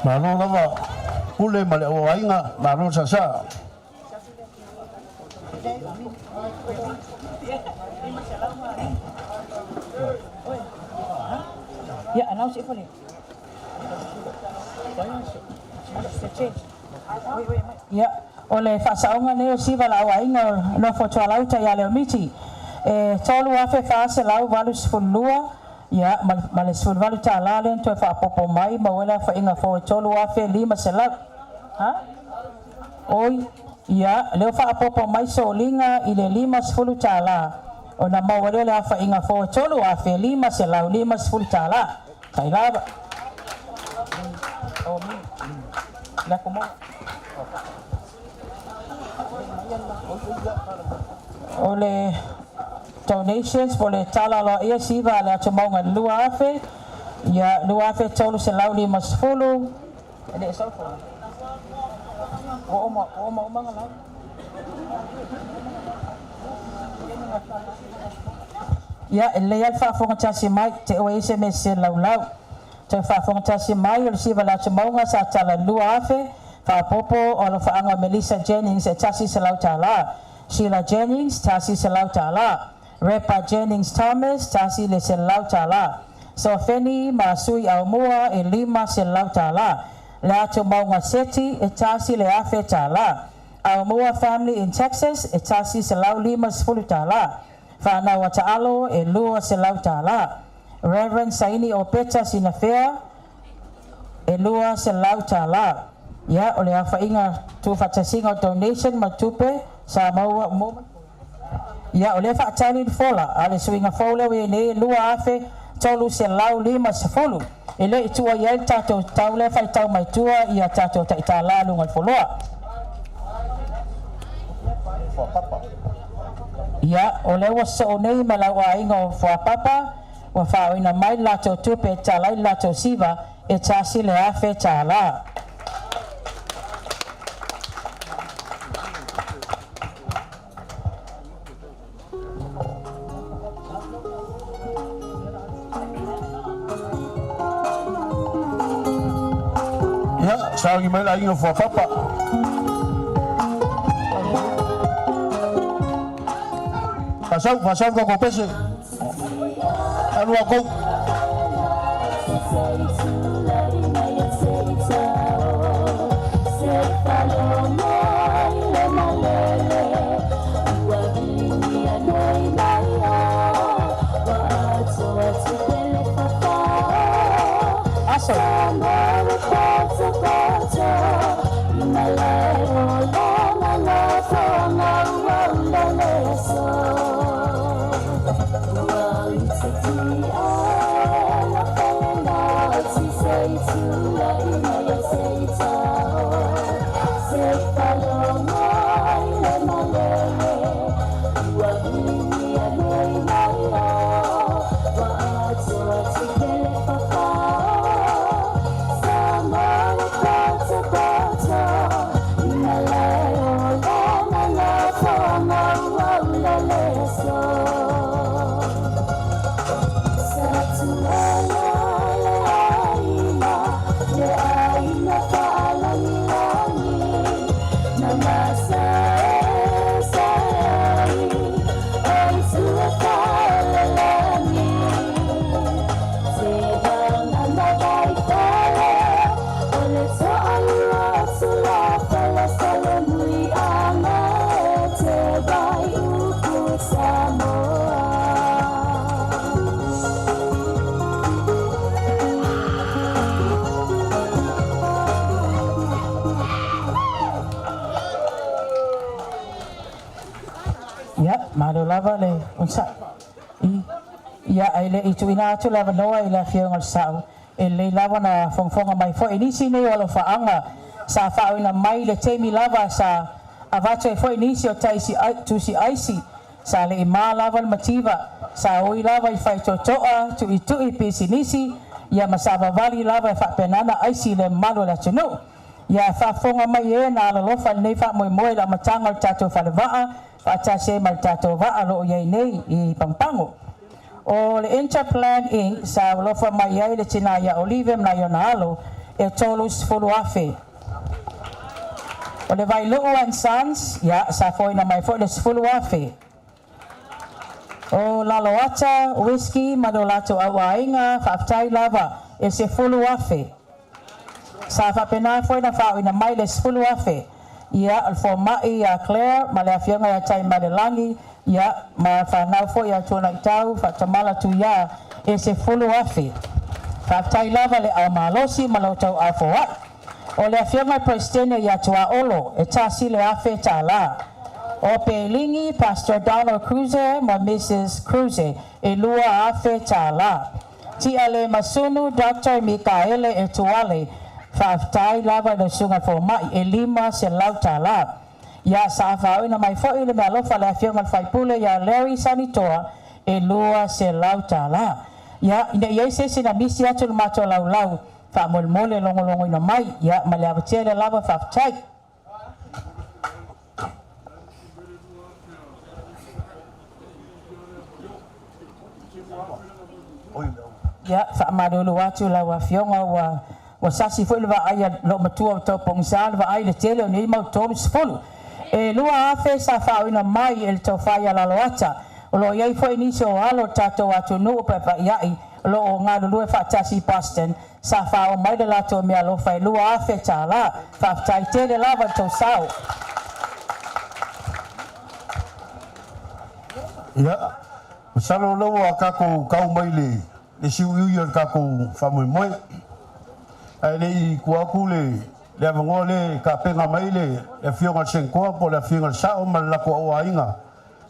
Malo lava Pule ma le auaiga, malo saasaa. Ia, announce ifo le. Ia, o le faasaoga lenei o siva a le auaiga o nofo tualauta ia Leomiti e $3,482 ia ma le $18 lea na toe faaopoopo mai maua ai le aofaiga fou e $3,500. Ha? Oi, ia, lea ua faaopoopo mai soliga i le $50 ona maua ai lea o le aofaiga fou e $3,550. Tai lava. O mi. La komo. O le donations po o le tala aloaia siva a le atumauga i le 2,000, ia 2,350, e le i sau fou. Ua uma, ua uma uma lau. Ia, e lelei lava le faafofoga tasi mai, te ua i ai se mea sese i le laulau. Toe faafofoga tasi mai o le siva a le atumauga sa tala i le 2,000, faaopoopo o alofaaga o Melissa Jennings e $100. Sheila Jennings, $100. Repa Jennings Thomas, $100. Soafeni ma Sui Aumua e $500. Le Atumauga Seti e tasi le $1,000. Aumua family in Texas e $150. Whanau a Ta'alo e $200. Reverend Saini Opeta Sinafea e $200. Ia, o le afainga tu whatasinga o donation ma tupe sa maua mo. Ia, o le whaatali le fola, a le suinga fole we nei 2350. E le i tua i tātou taule whai tau mai tua i a tātou taitala lunga le foloa. Ia, o le ua so nei ma lau ainga o Fuapapa, ua whaoina mai latou tupe talai latou siva e tasi le $1,000. Ia, saogi mai le aiga o Fuapapa. Fasau, fasau ka kopese. Alu a Ia, malo lava le onsa. I, ia, ai le i tuina atu lava noa i la fionga o le sau. E le lava na fongafonga mai foi. Nisi nei o alofaanga sa faaoina mai le taimi lava sa avatu ai foi nisi o taisi tusi aisi sa le ima lava le mativa sa oi lava i faitotoa tuitui pisinisi ia ma sa vavali lava e faapenana aisi le malu o le atunuu. Ia faafofoga mai e na alalofa lenei faamoemoe le amataga o le tatou falevaa faatasi ai ma le tatou vaa loo iai nei i Pagopago. O le Interplan Inc sa alofa mai ai le tina ia Olive ma nai ona alo e 30,000. O le Vailuu and Sons, ia, sa foina mai foi le 10,000. O Laloata Whisky ma lo latou auaiga faafetai lava e 10,000. Sa faapena foi na faaoina mai le 10,000. Ia, o le fomai ia Claire ma le afioga ia Taimalelagi, ia, ma whanau foi ia Tuanaitau, whaatamala tuia, e 10,000. Faafetai lava le au malosi ma lo tau afoai. O le afioga Presidente ia Tuaolo, e tasi le $1,000. O Pelingi, Pastor Donald Cruze ma Mrs. Cruze, e $2,000. Tia le Masunu, Dr. Mikaele e Tuale, faafetai lava i le susuga fomai e $500. Ia sa faaoina mai foi le mealofa le afioga le faipule ia Larry Sanitoa e $200. Ia ina iai se isi na misi atu le matou laulau faamolemole logologoina mai ia ma le avatele lava faafetai. Ia faamalulu atu lau afioga ua ua sasi foi le vaai a loo matua o tau pogisa le vaai le tele o nei mau 30. E 2,000 sa faaoina mai e le taufai a Laloata. O loo iai foi nisi o alo o tatou atunuu paepaeiai o O lo'o galulue fa'atasi i Boston sa fa'aoo mai le latou meaalofa e 2,000 tālā. Fa'afetai tele lava i le tou sao. Ia, masalo o lea ua tatou tau mai le le siuiui o le tatou faamoemoe. Ae le i tuu atu le le avanoa lea e tapena mai le le Afioga i le Senatoa po o le Afioga i le Sa'o ma le latou auaiga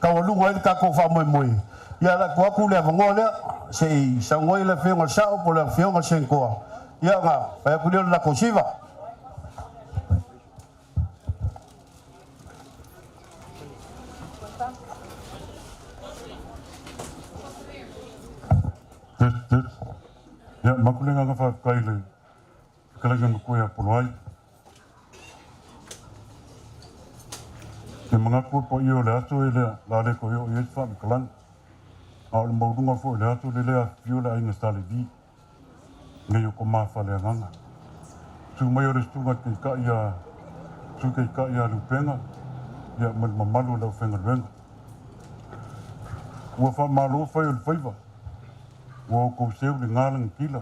taualuga ai le tatou faamoemoe, ia o le a tuu atu le avanoa lea se i saunoa le Afioga i le Sa'o po o le Afioga i le Senatoa, ia ona fai atu lea o le latou siva. Test, test. Ia, maku le agaga faafetai i le fetalaiga na toe apolo ai. Te manatu e paia o le aso e lea, la le toe oo i ai se faamatalaga. A o le maualuga foi o le aso le le afifio le aiga Sa Levi, nei o tama faaleagaga. Susu mai o le susuga i le Taitai a Sui Taitai ia Lupega, ia ma le mamalu o le aufaigaluega. Ua faamalo fai o le faiva, ua outou seu le galagatila,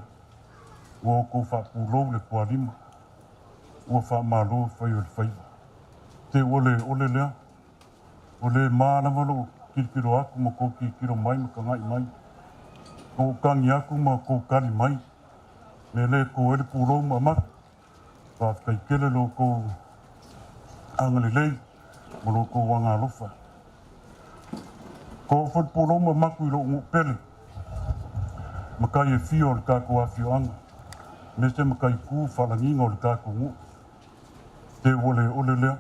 ua outou faapulou le tualima, ua faamalo fai o le faiva. Te ua le ole lea, o le ma lava lou tilotilo atu ma tou tilotilo mai ma tagai mai, tou tagi atu ma tou tali mai, me le to ai le pulou ma amata. Faafetai tele lo outou agalelei ma lo outou agalofa. To foi le pulou ma maku i lou nuu pele, matai e fia o le tatou afioaga, me se matai tu faalagiga o le tatou nuu. Te ua le ole lea.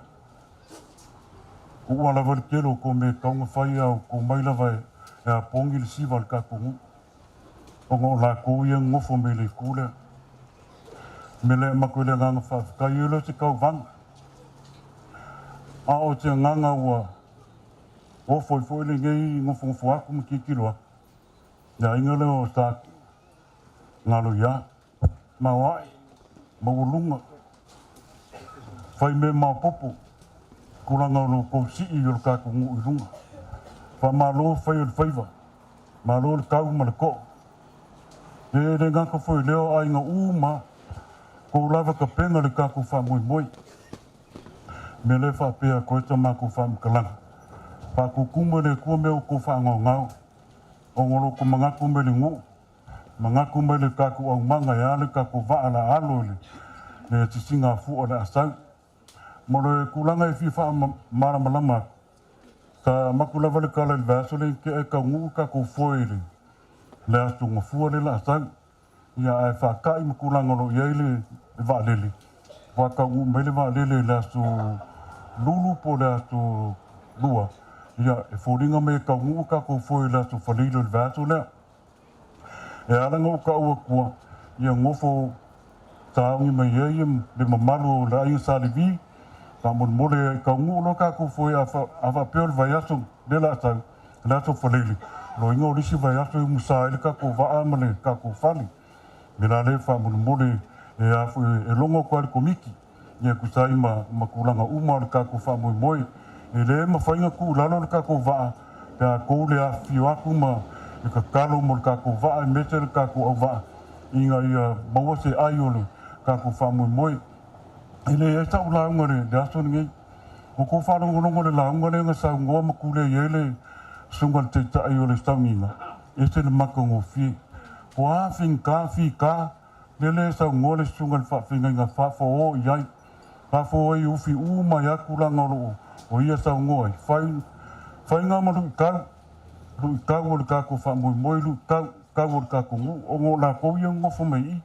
Uua lava le tele o tou mea e tatau ona fai a o tou mai lava e apogi le siva o le tatou nuu, ona o latou ia e nonofo mai le itu lea. O le mea lea e avatu ai le agaga faafetai, e le o se tauvaga, a o se agaga ua ofo ai foi lenei nofonofo atu ma tilotilo atu, le aiga lea o Sa Galoia, maoae, maualuga, fai mea maopoopo, tulaga o lo outou sii o le tatou nuu i luga. Faamalo fai o le faiva, malo le tau ma le too. E le gata foi i lea o aiga uma, tou lava tapena le tatou faamoemoe. Mea lea e faapea atu ai sa matou faamatalaga, faatutumu e le Atua mea ua outou faagaogao, ona o lo outou manatu mai le nuu, manatu mai le tatou aumaga e a le tatou vaa la alo i le sisigafua o le asau. Ma le tulaga e fia faamalamalama atu, sa maku lava le tala i le vaiaso lea na tea e taunuu tatou foe i le aso Gafua lea o le a sau. Ia ae faata'i ma tulaga o lo o i ai le vaalele, ua taunuu mai le vaalele i le aso Lulu po o le aso Lua, ia e foliga mai e taunuu tatou foe i le aso Faleilo i le vaiaso lea. E ala ona ou tau atua, ia nofo saogi mai ai le mamalu o le aiga Sa Levi, faamolemole e taunuu loa tatou foe a faapea o le vaiaso lea o le a sau, le aso Faleile, loiga o le isi vaiaso e umusa ai le tatou vaa ma le tatou fale. O le mea la lea faamolemole e a foi e logo atu ai le Komiti ia tusa ai ma ma tulaga uma o le tatou faamoemoe. E le mafai ona tuu i lalo le tatou vaa pe a tou le afifio atu ma le tatalo mo le tatou vaa aemaise le tatou auvaa ina ia maua se ai o le tatou faamoemoe. E leai sau lauga i le aso lenei. Ua tou faalogologo i le lauga lea na saunoa ma tulei ai le Susuga i le Taitai o le Sauniga, e ese le matagofie. Ua a figata fita, lele e saunoa le Susuga i le Faafeagaiga faafoo i ai, faafoo ai ufi uma ai lava tulaga o lo o o ia saunoa ai, fai, faiga ma luitau, luitau o le tatou faamoemoe, luitau tau o le tatou nuu, ona o latou ia e nonofo mai i i.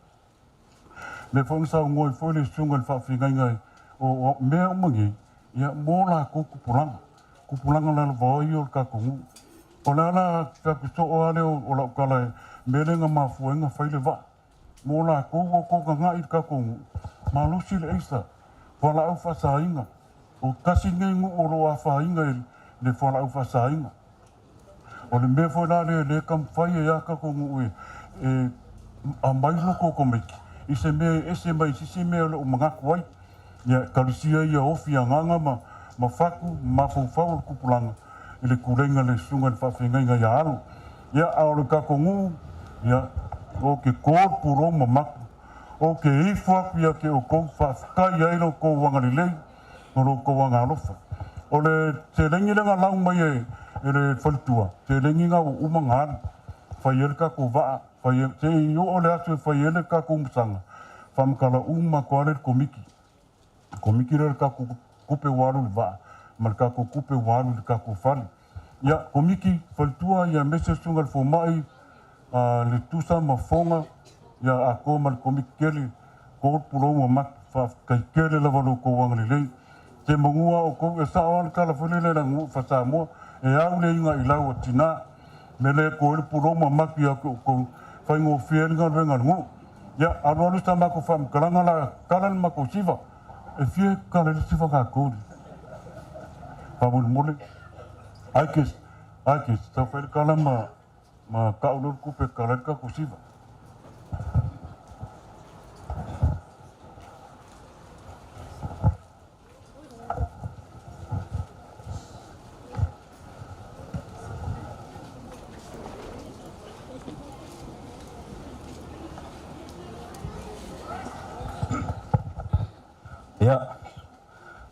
Lea foi na saunoa ai foi le susuga i le faafeagaiga o mea uma nei, ia mo latou tupulaga, tupulaga lalovaoa ia o le tatou nuu. O le ala fai atu soo lava lea o lau tala i mea lea na mafua ai ona fai le vaa. Mo latou ua outou gaga'i i le tatou nuu, malosi le aisa, fualaau faasaina. O tasi lenei nuu o lo o afaina i le fualaau faasaina. O le mea foi la lea e taumafai ai lava tatou nuu e aumai loko o tamaiti i se mea e ese mai se isi mea o lo o manatu ai. Ia, ekalesia ia ofi agaga ma fatu ma mafaufau o le tupulaga i le tuleiga le susuga i le faafeagaiga ia Alo. Ia, a o le tatou nuu, ia, Ou te to le pulou ma mapu. Ou te ifo atu ia te outou, faafetai ai lo outou agalelei ma lo outou agaalofa. O le seleni lea na lau mai e le faletua, seleni na ua uma ona alu, fai ai le tatou vaa, fai ai, se i oo le aso e fai ai le tatou masaga, faamatala uma atu lava lea i le Komiti. Komiti lea o le tatou tupe ua alu i le vaa ma le tatou tupe ua alu i le tatou fale. Ia, Komiti, faletua, ia aemaise le Susuga i le Fomai, le Tusa ma Fofoga, ia atoa ma le Komiti tele, to pulou ma matu, faafetai tele lava lo outou agalelei. Te manua outou, e sao lava le tala foi lele i le aganuu faa-Samoa, e au le iga i lau a tina. Me le to ai le pulou ma matu ia te outou, faigofie ai le galuega a le nuu. Ia, alu alu sa matou faamatalaga la tala le matou siva. E fia tala i le siva tatou. Faamolemole. Ai ke, ai ke, tau fai le tala ma, ma tau lea o le tupe e tala ai le tatou siva. Ia,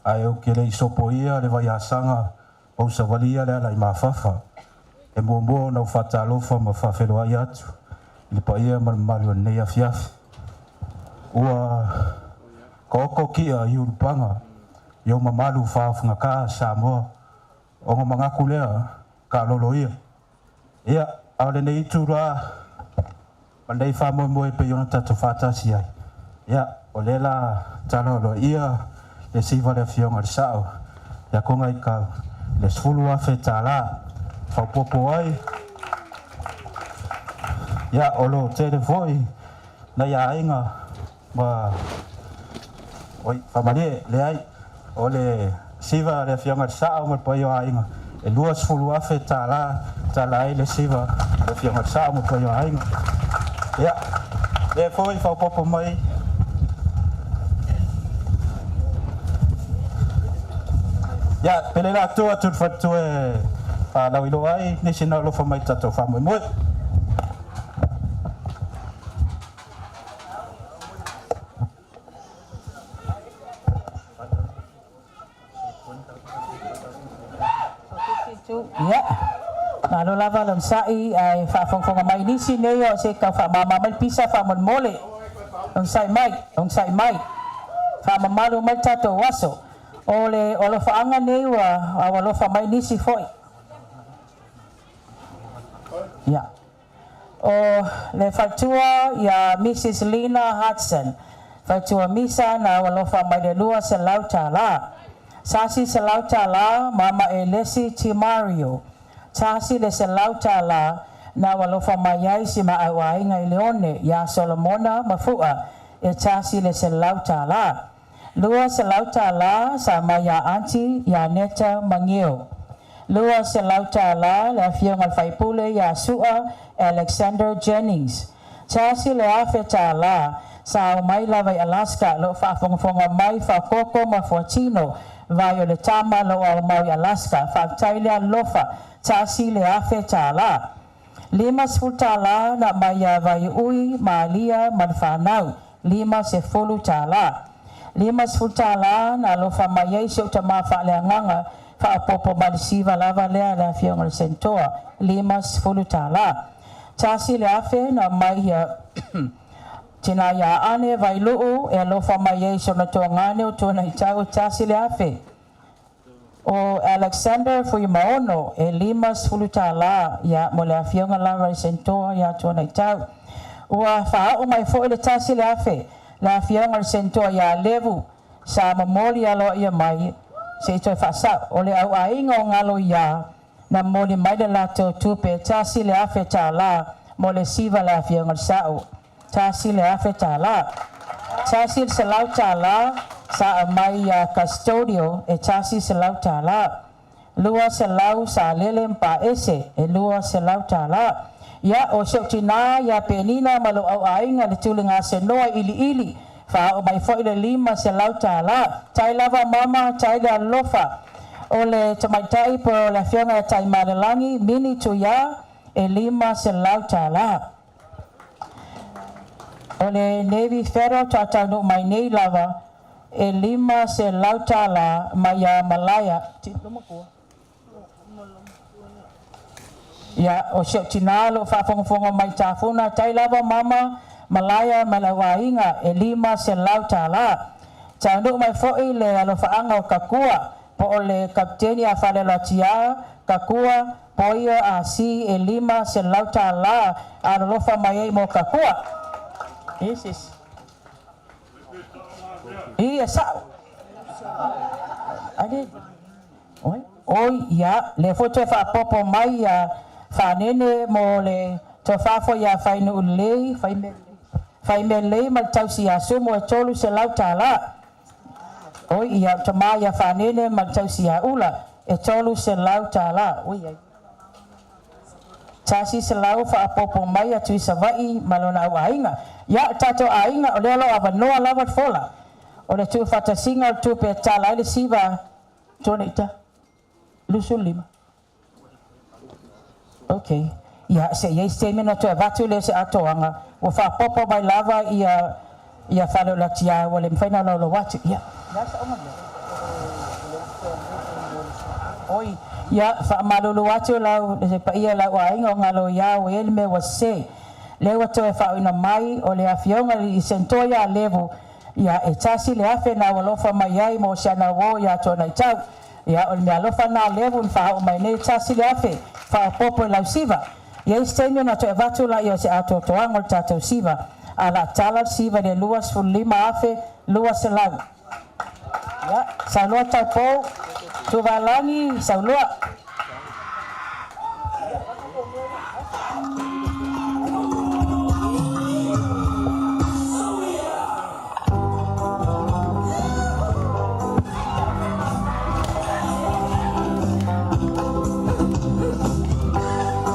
ae ou te le i sopoia le vaiasaga ma ou savalia le ala i mafafa, e muamua ona ou faatalofa ma faafeiloai atu i le paia ma le mamalu o lenei afiafi. Ua taoto ti'a i ulupaga i ou mamalu faaofogata Samoa, ona manatu lea taalolo ia. Ia, a o lenei itula ma lenei faamoemoe pei ona tatou faatasi ai, ia, o lea la tala aloaia le siva le Afioga i le Sa'o ia Togaitau i le $10,000 faaopoopo ai. Ia, o lo o tele foi nai aiga ma oi faamalie, leai, o le siva a le Afioga i le Sa'o ma le paia o aiga e $20,000 tala ai le siva a le Afioga i le Sa'o ma le paia o aiga. Ia, lea foi faaopoopo mai. Ia, pele la atu atu le faletua e faalauiloa ai nisi na alofa mai i le tatou faamoemoe. Ia, malo lava le onosai ae faafogafoga mai nisi nei o se tau faamama mai le pisa faamolemole. Onosai mai, onosai mai. Faamamalu mai le tatou aso. O le alofaaga nei ua alofa mai nisi foi. Ia. O le faletua ia Mrs Lena Hudson, faletua Misa na alofa mai le $200. Sasi $100 Mama Elesi Timario. Tasi le $100 na alofa mai ai si maau aiga i Leone ia Solomona Mafu'a e tasi le $100. $200 sa mai ia Aunty ia Neta Mangeo. $200 le afioga i le faipule ia Su'a Alexander Jennings. Tasi le $1,000 sa ao mai lava i Alaska lo faafogafoga mai Faakooko ma Fuatino vai o le tama lo ao mau i Alaska. Faafetai le alolofa. Tasi le $1,000. $50 na mai ia Vaiui Malia ma le fanau. $50. $50 na alofa mai ai si ou tamā faaleagaga faaopoopo ma le siva lava lea a le Afioga i le Senatoa. $50. Tasi le afe na mai ia Tina ia Ane Vailu'u e alofa mai ai i si ona tuagane o Tuanaitau e tasi le afe. O Alexander Fuimaono e $50 ia mo le afioga lava i le Senatoa ia Tuanaitau. Ua faaoo mai foi le tasi le afe le afioga i le Senatoa ia Levu sa momoli aloaia mai se i toe faasa'o o le auaiga o galo ia na momoli mai le latou tupe tasi le $1,000 mo le siva le afioga i le Sa'o. Tasi le $1,000. Tasi le $100 sa aumai ia Custodio e tasi $100. 200 sa lele ma paese e $200. Ia o si ou tinā ia Penina ma lou auaiga le Tuligasenoa i Iliili faaoo mai foi le $500. Tai lava mama, tai le alolofa. O le tamaitai po o le afioga ia Taimalelagi Mini Tuiā e $500. O le Navy Federal tautaunuu mai nei lava e 500 tālā mai ia Malaia. Ia, o si ou tinā o lo o faafogafoga mai Tafuna tai lava mama Malaia ma le auaiga e 500 tālā. Taunuu mai foʻi le alofaaga o Kakua po o le Kapiteni a Falelatiā Kakua Poio asi e 500 tālā alolofa mai ai mo Kakua. Yes, yes. Ia sa'o. Ale. Oi, oi, ia, le foi toe faapopo mai ia Fanene mo le tofafo ia Fainuu lelei, faimea lelei ma le tausi ia Sumu e 300 tālā. Oi, ia tamā ia Fanene ma le tausi ia Ula e 300 tālā. Oi, ai. 100 faapopo mai atu i Savaii ma lona auaiga. Ia, tatou aiga o lea o lo o avanoa lava le fola. O le tuufaatasiga o le tupe e tatala ai le siva tuanaita. 25. Ok. Ia, se i ai se taimi ona toe avatu lea o se atoaga, ua faapopo mai lava ia ia Faleolatiā ua le mafai ona laolao atu. Ia, o le a le saoga lea? Oi, ia, faamalulu atu lau le paia o lau aiga o Galoiā ua i ai le mea ua sesē. Lea ua toe faaoina mai o le afioga i le alii Senatoa ia Levu, ia, e 1,000 na ua alofa mai ai mo si ana uō iā Tuanaitau. Ia, o le meaalofa lena a Levu na faaoo mai nei 1,000 faaopoopo i lau siva. I ai se taimi ona toe avatu laia o se atoatoaga o le tatou siva. A o le a tala le siva i le 25,200. Ia, saunoa Taupou, Tuvalagi, saunoa.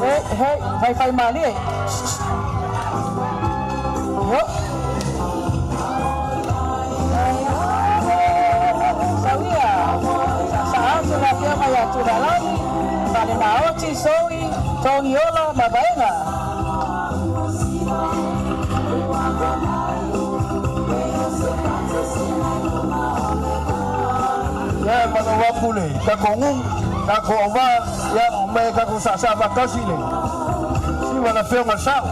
Hey, hey, faifaimalie. Io. Sauia, saasaa atu le afioga ia Tuvalagi, Falenaoti, Soui, Togiola ma Vaega. Ia e manau aku le tatou nuu, tatou auvaa, ia ma e tatou saasaa faatasi le siva le Afioga i le Sao.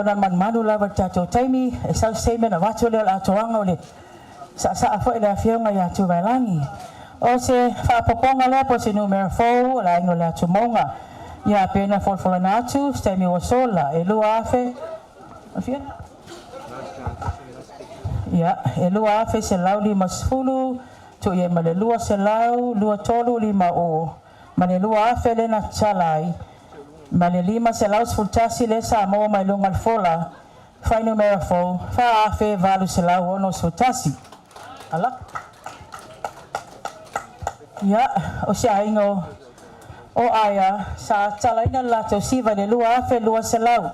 Ona manumanu lava i le tatou taimi, e sau se taimi ona avatu lea o le atoaga o le saasaa foi le afioga ia Tuvaelagi. O se faapopoga lea po o se numera fou o le aiga o le Atumauga. Ia pei ona folafolaina atu se taimi ua sola e 2,000 afia? Ia, e 2,150 tuu i ai ma le 200, 23, 5 o ma le 2,000 lea na tatala ai ma le 511 lea sa maua mai luga o le fola fuainumera fou 4,861. Ala. Ia, o se aiga o Aia sa tatalaina le latou siva i le 2,200.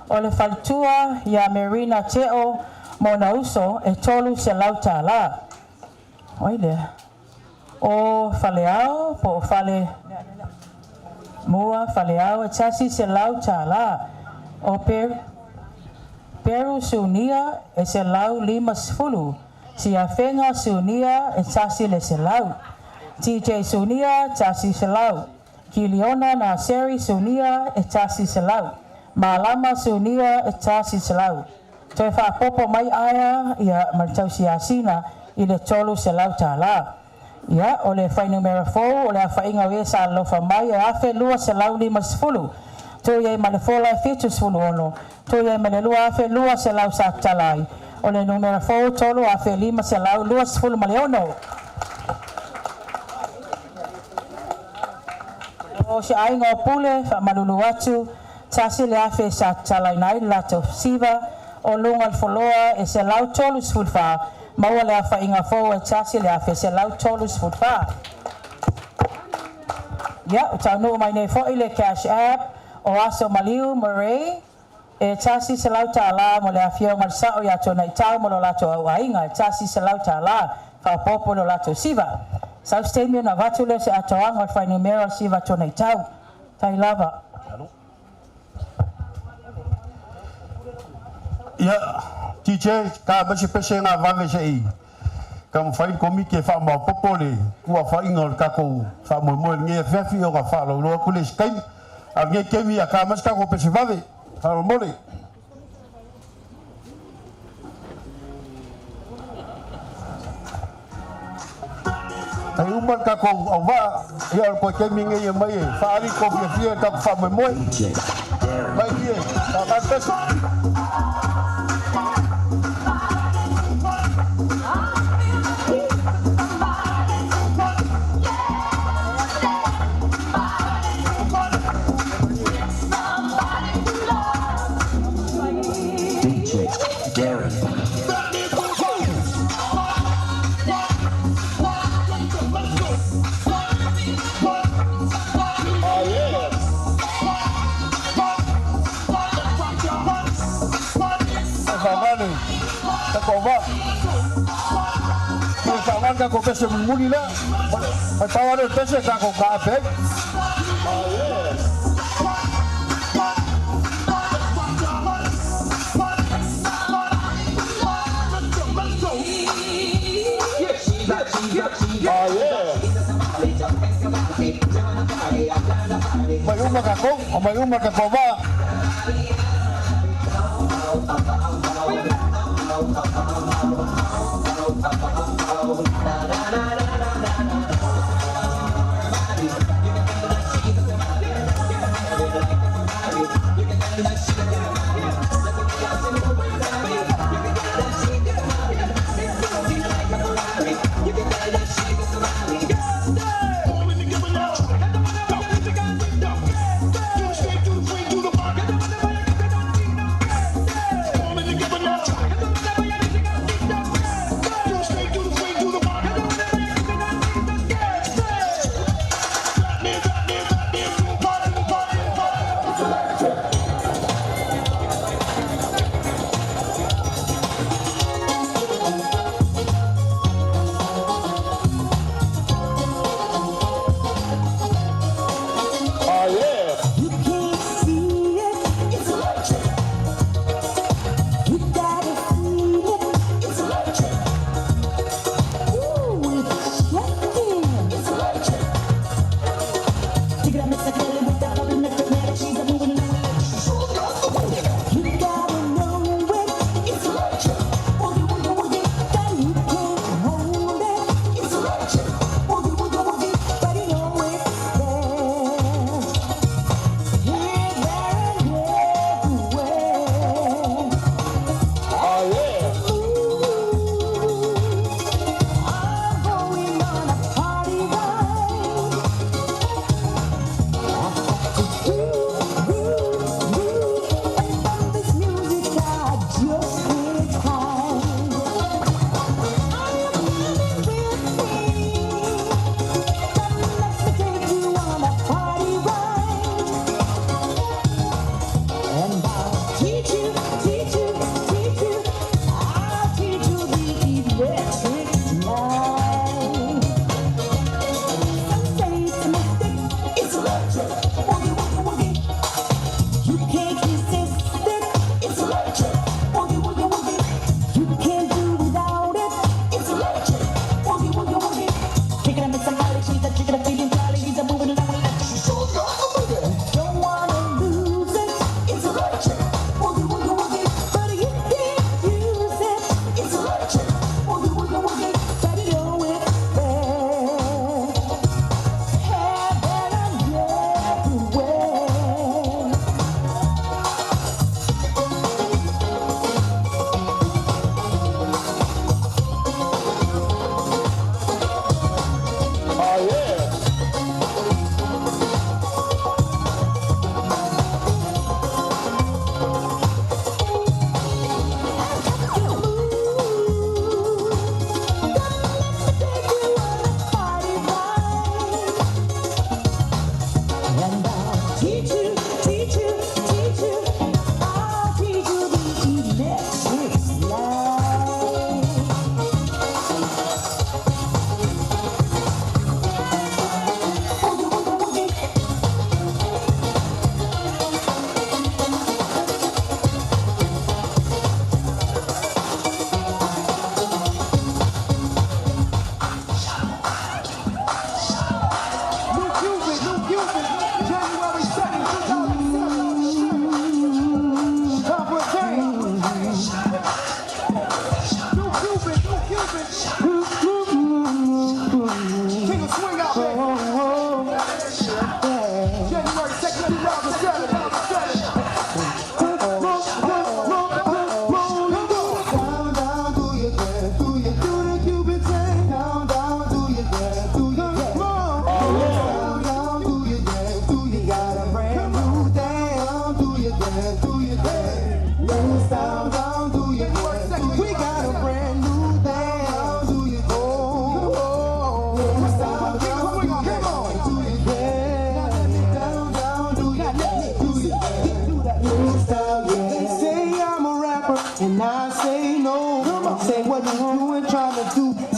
O le faletua ia Marina Teo ma ona uso e $300 tālā. O ai lea? O Faleao po o Fale Mua Faleao e $100 tālā. O Peru Sunia e 150. Siafega Sunia e 100. TJ Sunia 100. Kiliona Naseri Sunia e 100. Malama Sunia e 100. Toe faapopo mai aia ia ma le tausiasina i le $300 tālā. Ia, o le fuainumera fou o le aofaiga o e sa alolofa mai e 1,250. Tuu i ai ma le fola e 76, tuu i ai ma le 2,200 sa tatala ai. O le numera fou 3,526. O se aiga o Pule faamalulu atu, 1,000 sa tatalaina ai le latou siva o luga o le foloa e 134, maua le aofaiga fou e 1,134. Ia, ua taunuu mai nei foi le cash app o Aso Maliu Murray e $100 tālā mo le afioga i le Sao ia Tuana'itau ma lo latou auaiga e $100 tālā faaopoopo i lo latou siva. Sau se taimi ona avatu lea o se atoaga o le fuainumera o le siva a Tuana'itau. Tai lava. Ia, DJ, ka aumai se pese na vave se i taumafai le Komiti e faamaopoopo le tuafaiga o le tatou faamoemoe i lenei afiafi ona faalauiloa atu lea i se taimi. A o lenei taimi, ia ta aumai se tatou pese vave, faamolemole. E uma le tatou auvaa, ia o le toe taimi lenei e aumai e faaali le tou fiafia i le tatou faamoemoe. Mai ie, faaaoga le pese. DJ Darren. E faaaoga le tatou auvaa. E faaaoga le tatou pese mulimuli lea. Mai pau lava lea o le pese tatou taape ai. Mai uma tatou, mai uma le tatou auvaa.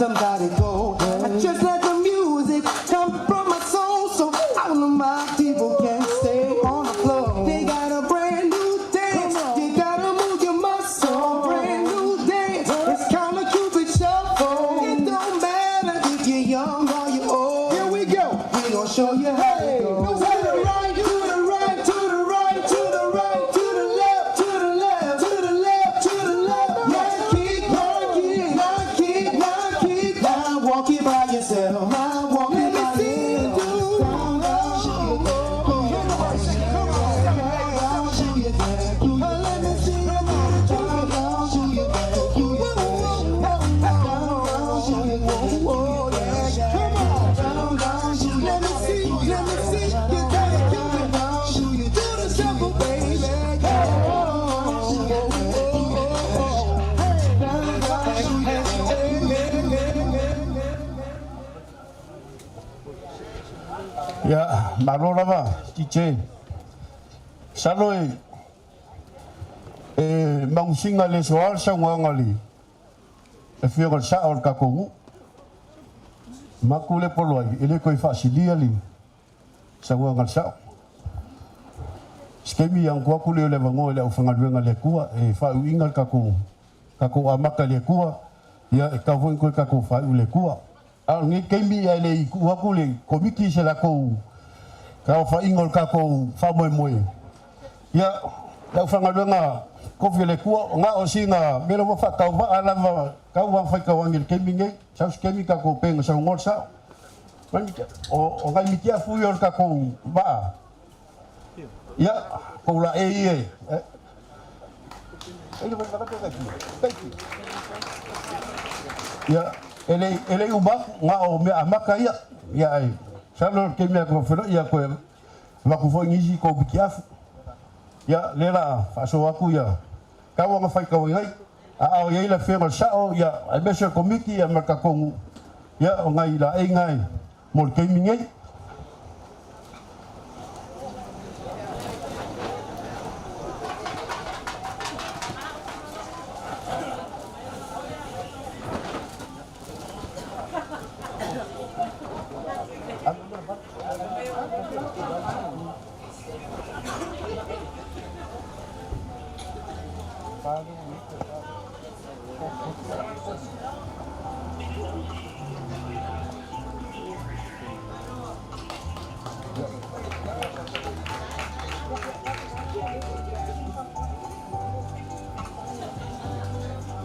Somebody go. I just let the music come from my soul, so all of my people can stay on the floor. They got a brand new dance. You gotta move your muscle. Brand new dance. It's kinda Cupid shuffle. It don't matter if you're young or you're old. Here we go. We gon' show you how to go. To the right, to the right, to the right, to the right, to the left, to the left, to the left, to the left. Now kick, now kick, now kick, now kick. Now walk it by yourself. Now walk it by yourself. Let me see, let me see, you gotta do it. Do the shuffle, baby. Ia, malo lava, DJ. Salo e, e magusiga le soa le sauaga le afioga le sa'a o le tatou nu'u. Maku le polo ai, e lē toe fa'asilia le sauaga le sa'o. Se taimi agogo atu lea o le avanoa i le aufaigaluega a le Atua e faauiina le tatou tatou amata i le Atua, ia e tatau foi ona toe tatou faaiu i le Atua. A o lenei taimi ae le i tuu atu le Komiti i se latou taaofaiga o le tatou faamoemoe, ia le aufaigaluega tofi a le Atua, na o sina mea lea ua faatauvaa lava tau lava faitauagi i le taimi lenei, sau se taimi tatou pei ona saunoa le sa'o. O nai mitiafu ia o le tatou vaa, ia, tou laei ia e. Ia, e le e le i uma atu, na o mea amata ia. Ia ae masalo o le taimi a toe feiloai ia toe avatu foi nisi tou mitiafu. Ia, lea o le a faasoa atu ia tau ona faitauina ai. A o i ai le afioga i le Sa'o, ia, aemaise o le Komiti ia ma le tatou nuu, ia o nai laei na mo le taimi nei.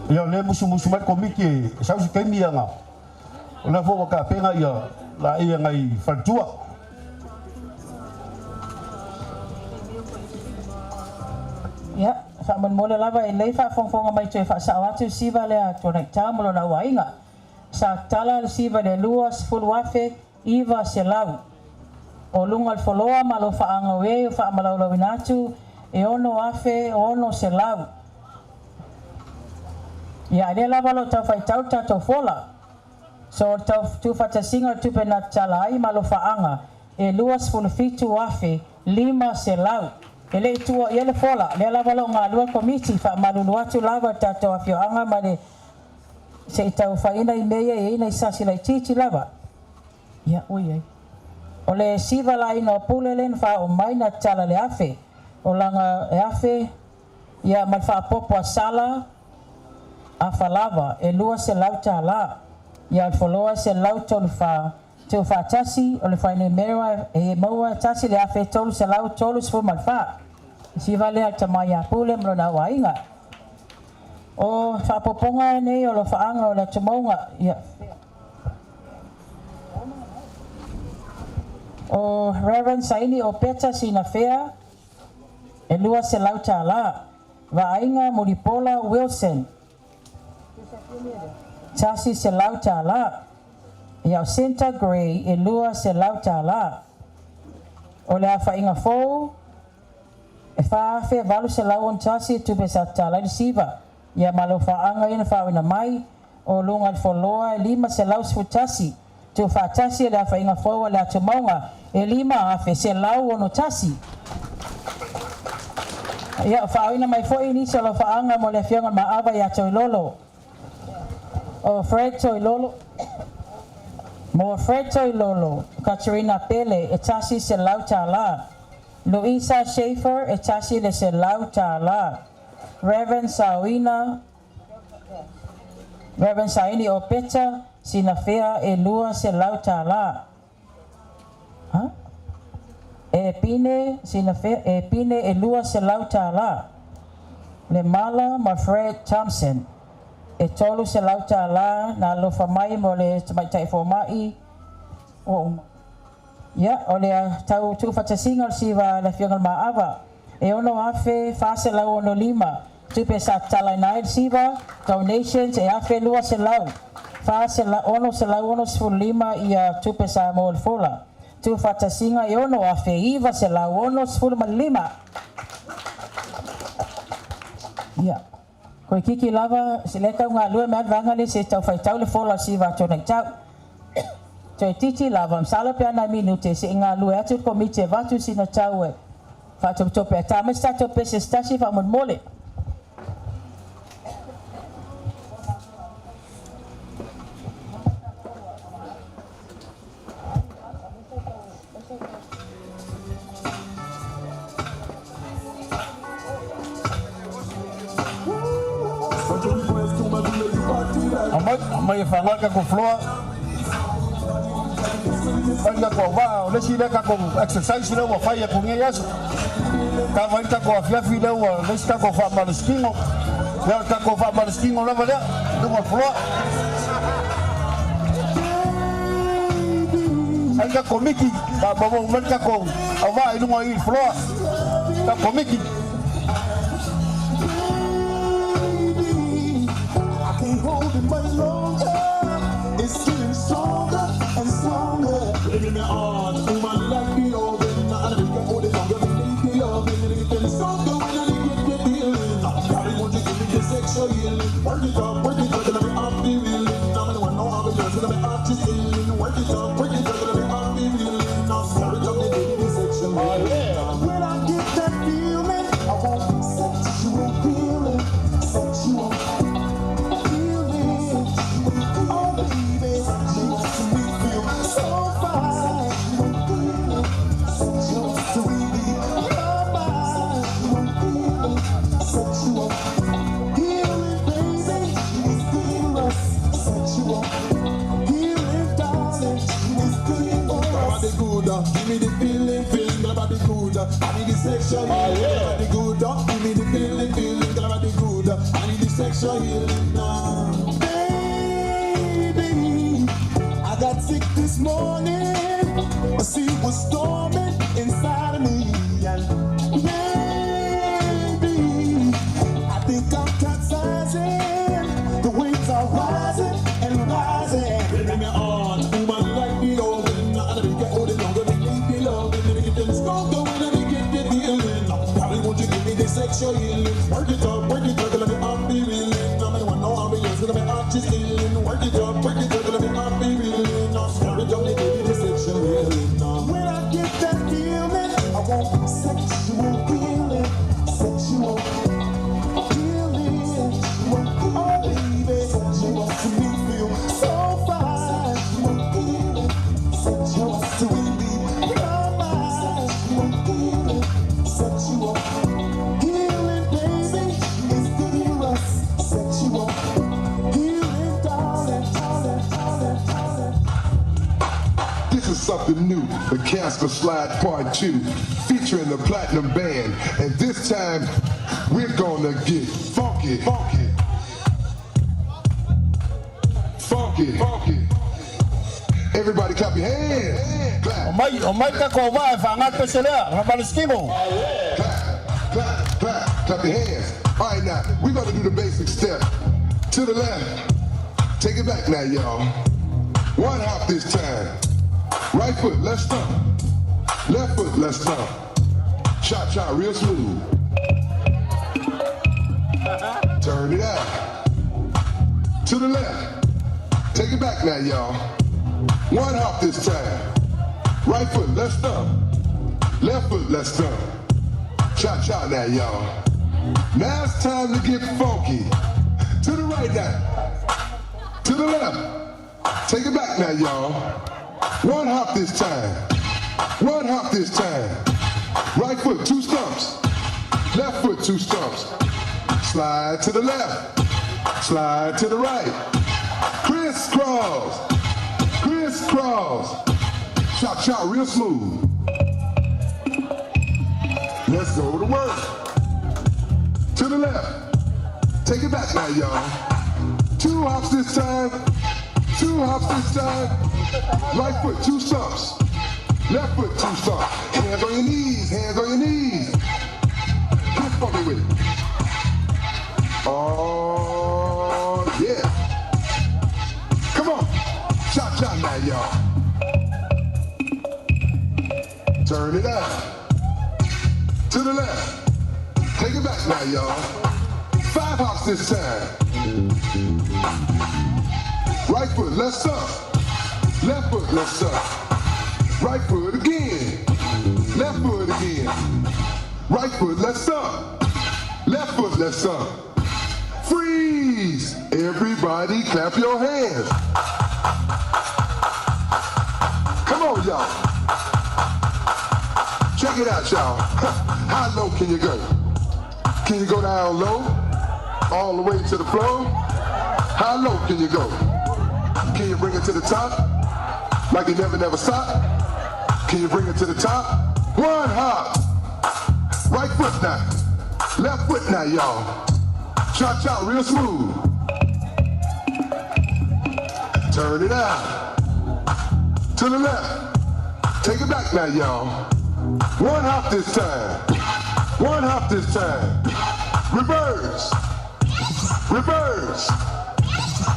Ia, o lea e musumusu mai le Komiti e sau se taimi ana o lea foi ua tapena ia laei nai faletua. Ia, faamolemole lava e lelei faafogafoga mai toe faasao atu le siva lea a Tuanai'tau ma lona auaiga. Sa tala le siva i le 20,900. O luga o le foloa ma lo faaagau e o faamalaulauina atu e 6,600. Ia, a lea lava o lo o tau faitau le tatou fola. So, o le tau tuufaatasiga o le tupe na tatala ai ma alofaaga e 27,500. E le i tuua i ai le fola, lea lava o lo o galue le Komiti, faamalulu atu lava i le tatou afioaga ma le se i tau faiina i mea ia e i ai nai sasi laitiiti lava. Ia, ui ai. O le siva laina o pule lea na faaoo mai na tatala i le 1,000, o laga e 1,000, ia ma le faaopoopo a sala afa lava e 200 tala. Ia o le foloa e 134 tuufaatasi, o le fuainumera e maua e 1334. Siva lea a le tama ia Pule ma lona auaiga. O faaopoopoga nei o alofaaga o le atumauga, ia. O Reverend Saini Opeta Sinafea e 200 tala. Vaaiga Mulipola Wilson 100 tala. Ia o Senta Gray e 200 tala. O le aofaiga fou e 4,861 tupe sa tatala ai le siva. Ia ma alofaaga ia na faaoina mai o luga i le foloa e 511 tuufaatasi e le aofaiga fou a le atumauga e 5,161. Ia, o faaoina mai foi nisi o alofaaga mo le afioga i le Maava ia Toilolo. O Fred Toilolo mo Fred Toilolo, Katerina Pele e tasi se lau tālā. Luisa Schaefer e tasi le se lau tālā. Reverend Sauina Reverend Saini Opeta Sinafea e lua se lau tālā. Ha? E pine Sinafea e pine e lua se lau tālā. Le mala ma Fred Thompson. E tolu se lau tālā na alofa mai mo le tamaitai fomai o uma. Ia, o le tau tuufatasiga o le siva le afioga le Maava. E ono afe fa selau ono lima. Tupe sa tatalaina ai le siva, donations e afe lua selau. Fa sela ono selau ono sefulu lima ia tupe sa mo le fola. Tuufatasiga e ono afe iva selau ono sefulu ma lima. Ia. Koe kiki lava, se le tau ngā lua mea vanga le se tau whaitau le fola siva tōna i tau. Toe titi lava, msala pe ana minute se ngā lua atu komite vatu sina tau e. Whaatotope a tā mai se tātou pese stasi wha mole. Amai e whangaka ko floa. Whai ko wā, o lesi le ka ko exercise le ua whai e ko ngei aso. Ka whai ka ko afiafi le ua lesi ka ko whaamaliskingo. Lea ka ko whaamaliskingo lava lea, lunga floa. Ai ka ko miki, ka mawa umel ka ko awa i lunga i floa. Ka ko miki. I can't hold it much longer. It's getting stronger and stronger. Living me on, woman like the oven. I don't get hold it longer. Me need the oven. And it getting stronger when I get the feeling. Daddy, won't you give me the sexual healing? Work it up, and I'm off the wheeling. I'm the one no I'm the and I'm off just healing. Work it up, and I'm off the wheeling. I'm sorry, I'm the baby sexual healing. When I get that feeling, I want sexual healing, sexual healing. Oh baby, makes me feel so fine. Sexual to relieve my mind. Sexual healing, baby, is dangerous. Sexual healing, darling, is dangerous. Body good, give me the feeling, feeling, girl, body good. I need the sexual healing, girl, body good. Give me the feeling, feeling, girl, body good. I need the sexual healing now. Baby, I got sick this morning. I see what's storming inside of me. And baby, I think I'm capsizing. The waves are rising and rising. Bring me on, woman like the oven. I don't get hold it longer. Me need the love, and me get them stronger when I get the feeling. Daddy, won't you give me the sexual healing? Work it up, let me off the reeling. I'm the one no ambience, let me off just healing. Work it up, let me off the reeling. I'm sorry, don't give me the sexual healing. When I get that feeling, I want sexual healing, sexual healing. Oh baby, makes me feel so fine. Sexual to relieve my mind. Sexual healing, baby, is dangerous. Sexual healing, darling, darling, darling, darling. This is something new, the Casper Slide Part 2, featuring the Platinum Band. And this time, we're gonna get funky, funky, funky, funky. Everybody clap your hands. Clap. O mai ka ko wā e whangal pese lea, whaamaliskingo. Clap, clap, clap, clap your hands. All right, now, we're gonna do the basic step. To the left. Take it back now, y'all. One hop this time. Right foot, left stump. Left foot, left stump. Cha cha, real smooth. Turn it out. To the left. Take it back now, y'all. One hop this time. Right foot, left stump. Left foot, left stump. Cha cha now, y'all. Now it's time to get funky. To the right now. To the left. Take it back now, y'all. One hop this time. One hop this time. Right foot, two stumps. Left foot, two stumps. Slide to the left. Slide to the right. Crisscross. Crisscross. Chop, chop, real smooth. Let's go to work. To the left. Take it back now, y'all. Two hops this time. Two hops this time. Right foot, two stumps. Left foot, two stumps. Hands on your knees, hands on your knees. Get funky with it. Oh, yeah. Come on. Chop, chop now, y'all. Turn it out. To the left. Take it back now, y'all. Five hops this time. Right foot, left stump. Left foot, left stump. Right foot again. Left foot again. Right foot, left stump. Left foot, left stump. Freeze! Everybody clap your hands. Come on, y'all. Check it out, y'all. How low can you go? Can you go down low? All the way to the floor? How low can you go? Can you bring it to the top? Like you never, never stop? Can you bring it to the top? One hop. Right foot now. Left foot now, y'all. Cha cha, real smooth. Turn it out. To the left. Take it back now, y'all. One hop this time. One hop this time. Reverse. Reverse.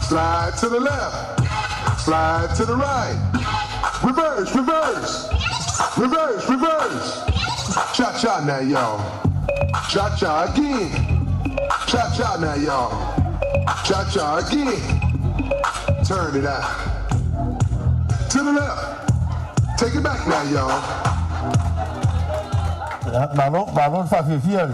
Slide to the left. Slide to the right. Reverse, reverse. Reverse, reverse. Cha cha now, y'all. Cha cha again. Cha cha now, y'all. Cha cha again. Turn it out. To the left. Take it back now, y'all. Malo, malo le faafiafia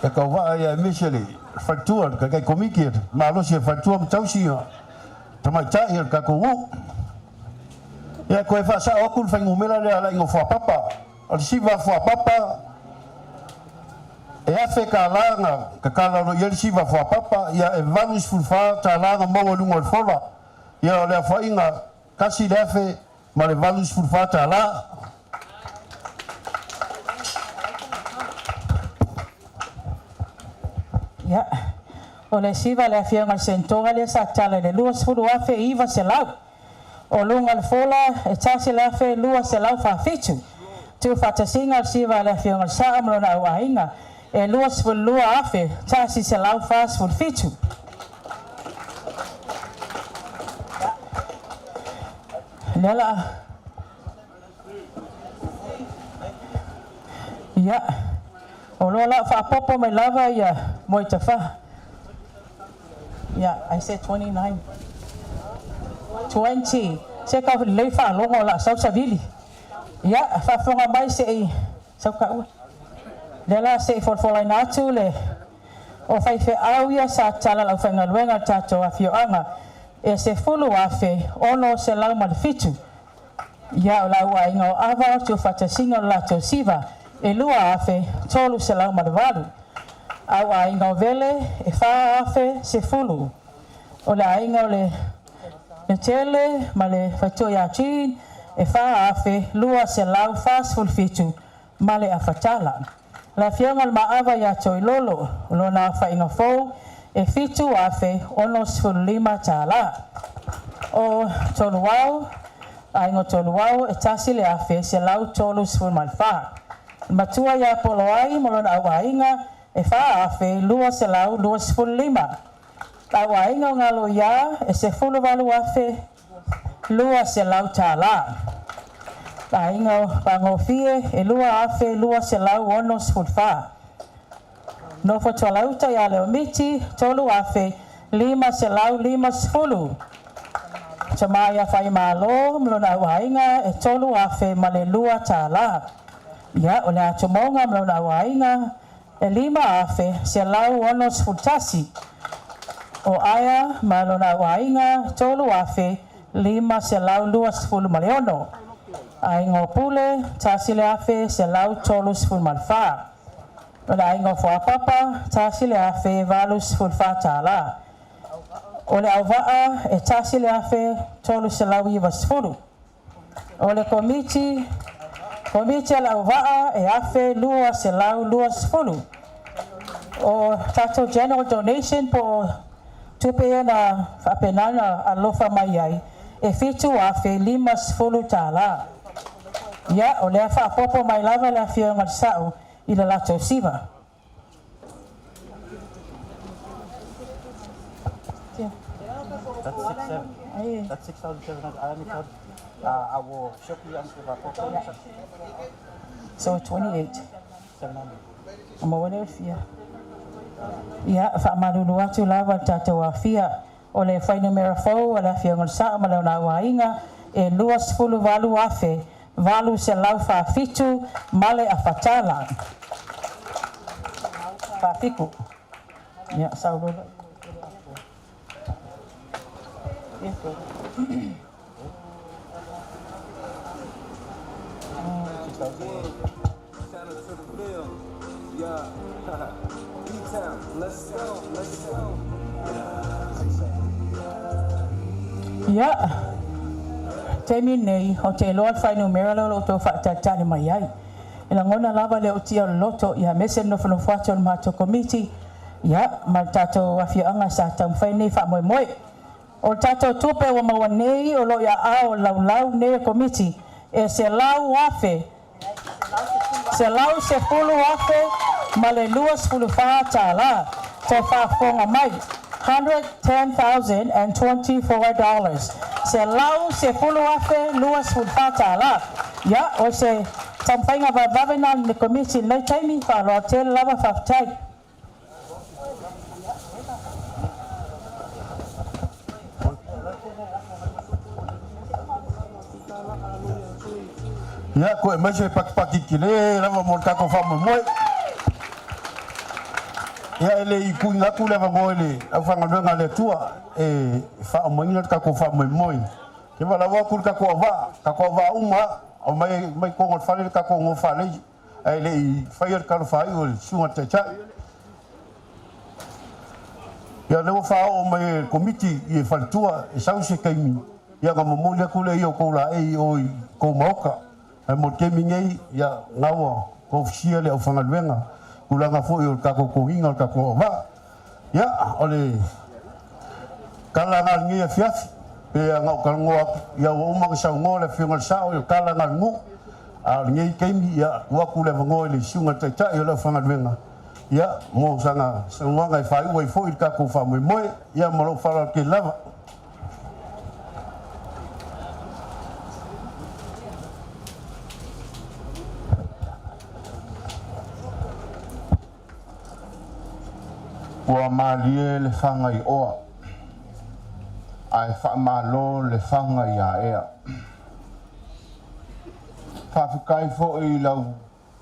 e kauvaa ia aemaise le faletua le kai komiti malosi e faletua ma tausi tamaitai o le tatou nuu. Ia toe faasao atu le fuainumera lea alai no fuapapa. O le siva fuapapa e afe tālā na tatala loa i ai le siva fuapapa, ia e 84 tālā na maua i luga o le fola. Ia o le aofaiga 1084 tālā. Ia, o le siva le afioga i le Senitora lea sa tala i le 20,900. O luga o le fola e 1,247. Tuufaatasiga o le siva a le afioga i le Sao ma lona auaiga e 22,147. Lea la Ia, o loa la faapopo mai lava ia Moetafā. Ia, I said 29. 20. Se kau lelei faalogo o la sau savili. Ia, faafofoga mai se i sau kaua. Lea la se i folafolaina atu le o faifeau ia sa tala lau faigaluega le tatou afioaga e 10,607. Ia, o lau aiga o Ava o tuufatasiga o le latou siva e 2,308. Au aiga o Vele e 4,010. O le aiga o le Letele ma le faletua ia Jean e 4,247 ma le afatala. Le afioga o le Maava ia Toilolo, o lona aofaiga fou e 7,065 tālā. O Toluao, aiga o Toluao e 1,134. Le matua ia Poloai ma lona auaiga e 4,225. Lau aiga o Galoiā e 18,200 tālā. Aiga o Pagofie e 2,264. Nofo Tualauta ia Leomiti 3,550. Tama ia Faimalo ma lona auaiga e 3,002 tālā. Ia, o le Atumoga ma lona auaiga e 5,161. O Aia ma lona auaiga 3,526. Aiga o Pule, 1,134. O le aiga o Fuapapa, $1,084. O le auvaa e 1,390. O le komiti a le auvaa e 1,220. O tatou general donation po o tupe ia na faapena ona alofa mai ai e $7,050. Ia, o lea faaopoopo mai lava le afioga i le Sa'o i le latou siva. That's six seven. That's 6,700. I only got our So 28. 700. Ma ua le fia. Ia, faamalulu atu lava le tatou afia o le fuainumera fou a le afioga i le Sa'o ma lona auaiga e 28,847 ma le afa tala. Faafiku. Ia, saulola. Yeah. B-Town, let's go, let's go. Ia, taimi nei, ou te iloa le fuainumera lea o lo o outou faatalitali mai ai. E lagona lava le ootia o le loto, ia aemaise le nofonofo atu o le matou komiti, ia, ma le tatou afioaga sa taumafai lenei faamoemoe. O le tatou tupe ua maua nei o lo o i aao o le laulau nei a le komiti e 100,000, $110,000 ma le $24 toe faafofoga mai. $110,024. $110,024. Ia, o se taumafaiga vavevave lena a le Komiti i lenei taimi. Faaaloalo tele lava, faafetai. Ia, koe mai se pakipaki tele lava mo le tatou faamoemoe. Ia, e le i tuuina atu le avanoa i le aufaigaluega a le Atua e faaumaina le tatou faamoemoe, ou te valaau atu i le tatou auvaa, tatou auvaa uma lava, omai mai totonu o le fale le tatou nofo faalei ae le i faia le talo faaiu a le Susuga i le Taitai. Ia, o lea ua faaoo mai e le Komiti i faletua e sau se taimi, ia ona momoli atu lea i outou laei i o i tou maota. Ae mo le taimi nei, ia, na ua tofusia le aufaigaluega, tulaga foi o le tatou toniga o le tatou auvaa. Ia, o le tala lena i lenei afiafi, pei ona ou talanoa atu, ia ua uma ona saunoa le Afioga i le Sao, o le tala lena a le nuu. A o lenei taimi, ia, tuu atu le avanoa i le Susuga i le Taitai o le aufaigaluega, ia, mo sana saunoaga e faaiu ai foi le tatou faamoemoe. Ia, ma lou faaaloalo tele lava. Ua malie le faga i oa, ae faamalo le faga i aea. Faafetai foi i lau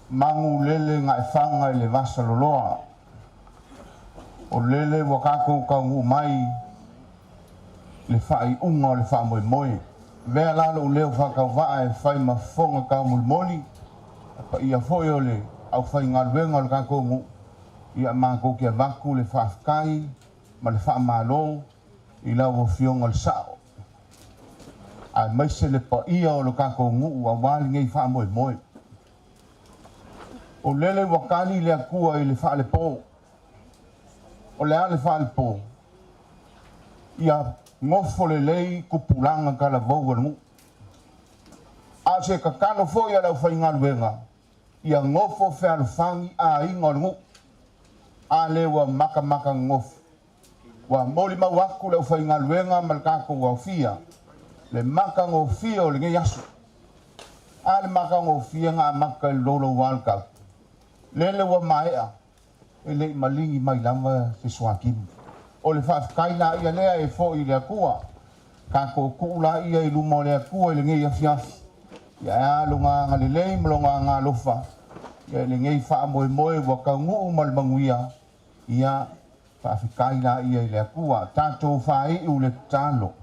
magu lele gaefaga i le vasa loloa. O lele ua tatou taunuu mai le faaiuga o le faamoemoe. Avea la lou leo faatauvaa e fai ma fofoga taumolimoli, a paia foi o le aufaigaluega o le tatou nuu, ia matou te avatu le faafetai ma le faamalo i lau Afioga i le Sao, aemaise le paia o le tatou nuu aua lenei faamoemoe. O lele ua tali le Atua i le faalepo. O le a le faalepo? Ia nofo lelei tupulaga talavou o le nuu. A o se tatalo foi a le aufaigaluega, ia nofo fealofani aiga o le nuu. A lea ua matamata nonofo. Ua molimau atu le aufaigaluega ma le tatou aofia le matagofie o lenei aso. A le matagofie na amata i le loulou World Cup, lele ua maea e le i maligi mai lava se suakimu. O le faafetai laia lea e foi i le Atua. Tatou tuu laia i luma o le Atua i lenei afiafi, ia ae a Lona agalelei ma Lona agaalofa, ia i lenei faamoemoe ua taunuu ma le manuia, ia. Faafetai laia i le Atua. Tatou faaiu le tatalo.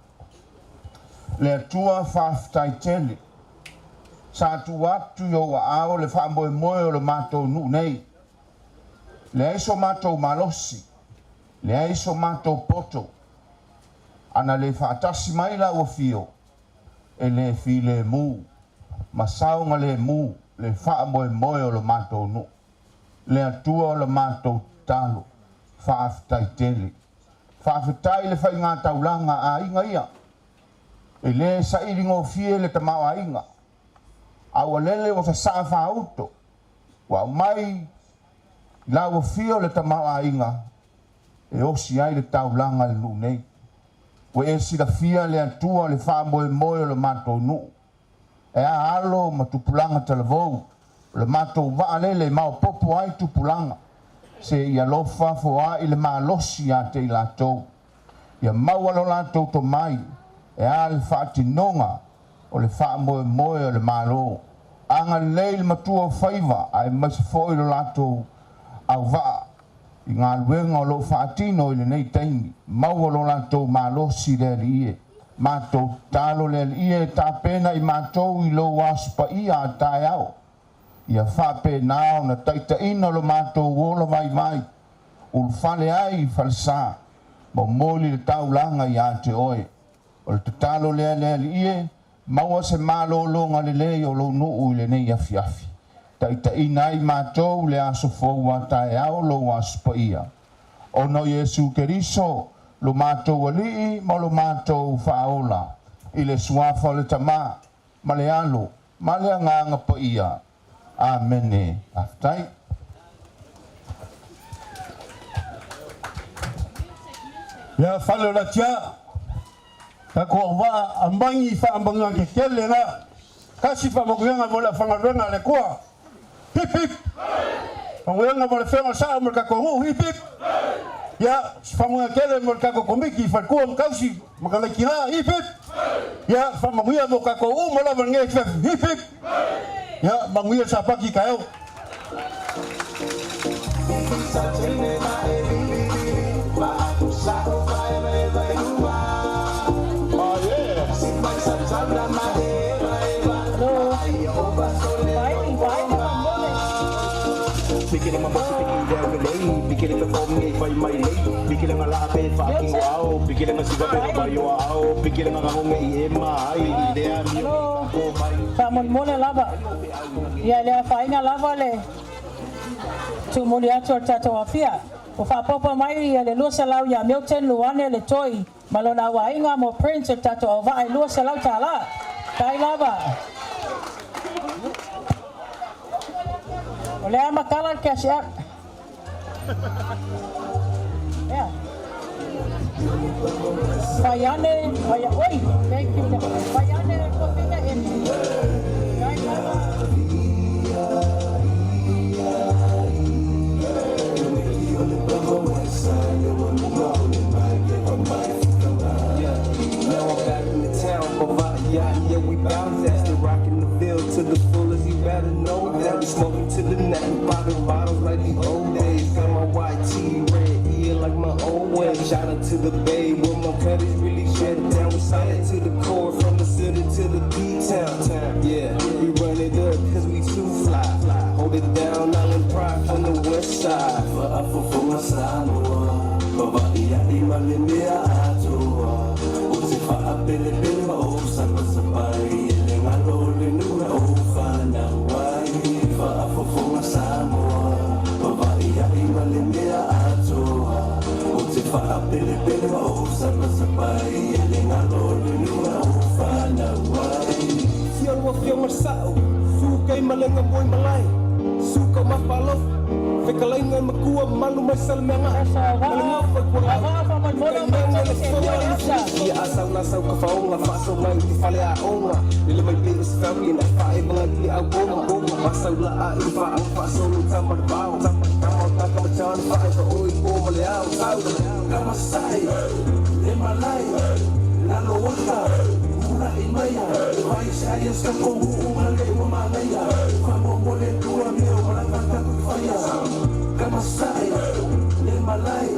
Le Atua faafetai tele. Sa tuu atu i ou aao le faamoemoe o le matou nuu nei. Leai so matou malosi, leai so matou poto. Ana le faatasi mai lau afio, e le filemu ma saogalemu le faamoemoe o le matou nuu. Le Atua o le matou tatalo, faafetai tele. Faafetai le faigataulaga a aiga ia. E le sailigofie le tamaoaiga, a ua lele ua sasaa faauto, ua aumai i lau afio le tamaoaiga e osi ai le taulaga i le nuu nei. Ua e silafia le Atua le faamoemoe o le matou nuu. E a alo ma tupulaga talavou, o le matou vaalele e maopoopo ai tupulaga, seia alofa foai le malosi ia te i latou. Ia maua lo latou tomai e a le faatinoga o le faamoemoe o le Malo. Agalelei le matua o faiva aemaise foi lo latou auvaa i galuega o loo faatino i lenei taimi. Maua lo latou malosi le Alii e. Matou tatalo le Alii e tapena i matou i lou Aso Paia a taeao. Ia faapena ona taitaiina lo matou ola vaivai, ulufale ai i falesa, momoli le taulaga ia te oe. O le tatalo lea le Alii e, maua se malologa lelei o lou nuu i lenei afiafi. Taitaiina ai matou le aso fou a taeao lou Aso Paia. Ona o Iesu Keriso, lo matou Alii ma lo matou Faaola, i le suafa o le Tama, ma le Alo, ma le Agaga Paia. Amene. Faafetai. Ia fale o Latia, tatou auvaa amangi faamanuiaga tetele na. Tasi faamanuiaga mo le aufaigaluega a le Atua. Hip hip! Faamanuiaga mo le afioga i le Sao ma le tatou nuu. Hip hip! Ia, se faamanuiaga tele mo le tatou komiti faletua ma tausi ma kanai tina. Hip hip! Ia, faamanuia mo tatou uma lava i lenei afiafi. Hip hip! Ia, manuia le Sapati taeao. Hello. Faamolemole lava. Ia le afaina lava le tuumuli atu o le tatou afia. Ua faaopoopo mai ia le 200 ia Milton Luane le Toi ma lona auaiga mo Prince o le tatou auvaa i $200. Tai lava. O lea matala le cash app. Yeah. Faiane, fai, oi, thank you. Faiane, Tofiga Emi. Tai lava. Now I'm back in the town, yeah, we bout that. Still rocking the field to the fullest, you better know that. We smoking to the neck, we popping bottles like the old days. Got my white tee, red ear like my old way. Shout out to the bay where my cutties really shut it down. We solid to the core, from the city to the P-town. Yeah, we run it up cause we too fly. Hold it down, island pride from the west side. Fio lua fio masao, suka i malenga moi malai, suka mafalo, fekalainga makua malu mai salmeanga, malenga fa kwa Ia asau na sau ka whaonga, whaasau mai te whale a onga. Lele mai pe is family na whae mga i le au goma. Masau la a i wha au whaasolo tama te bao. Tama o taka machana whae ka oi po ma le au. Kamasai, le malai, lalo waka, ura i maia, vai sa ia sa ko hu ma le ua manaia, wha mo le tua mea o malanga taku i whaia. Kamasai, le malai,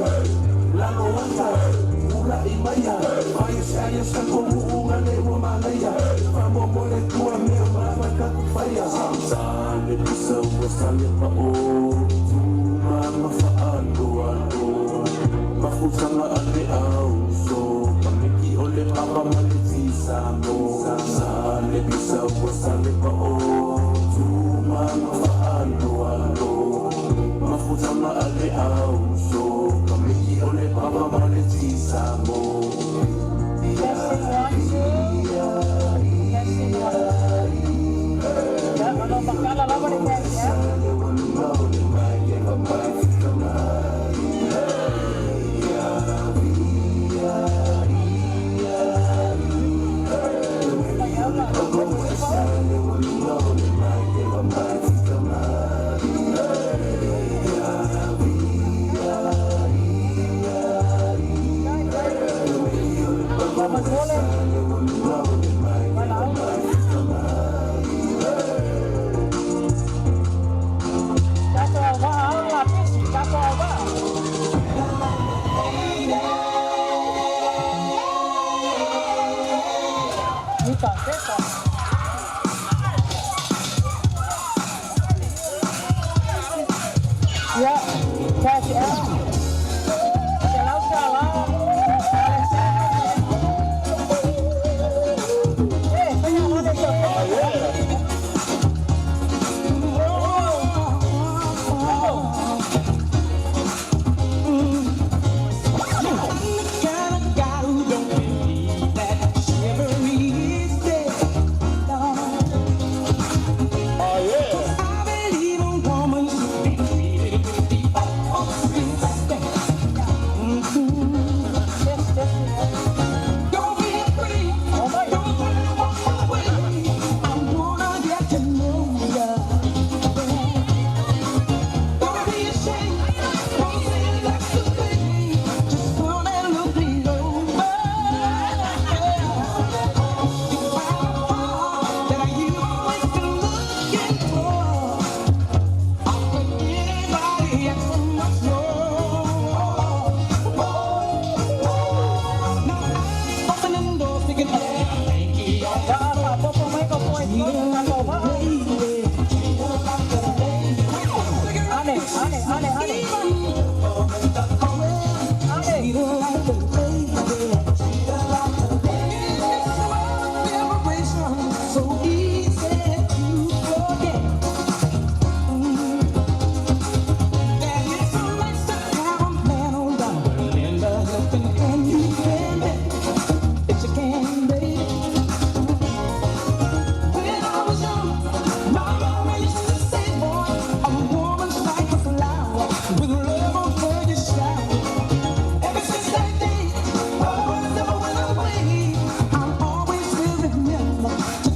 Remember.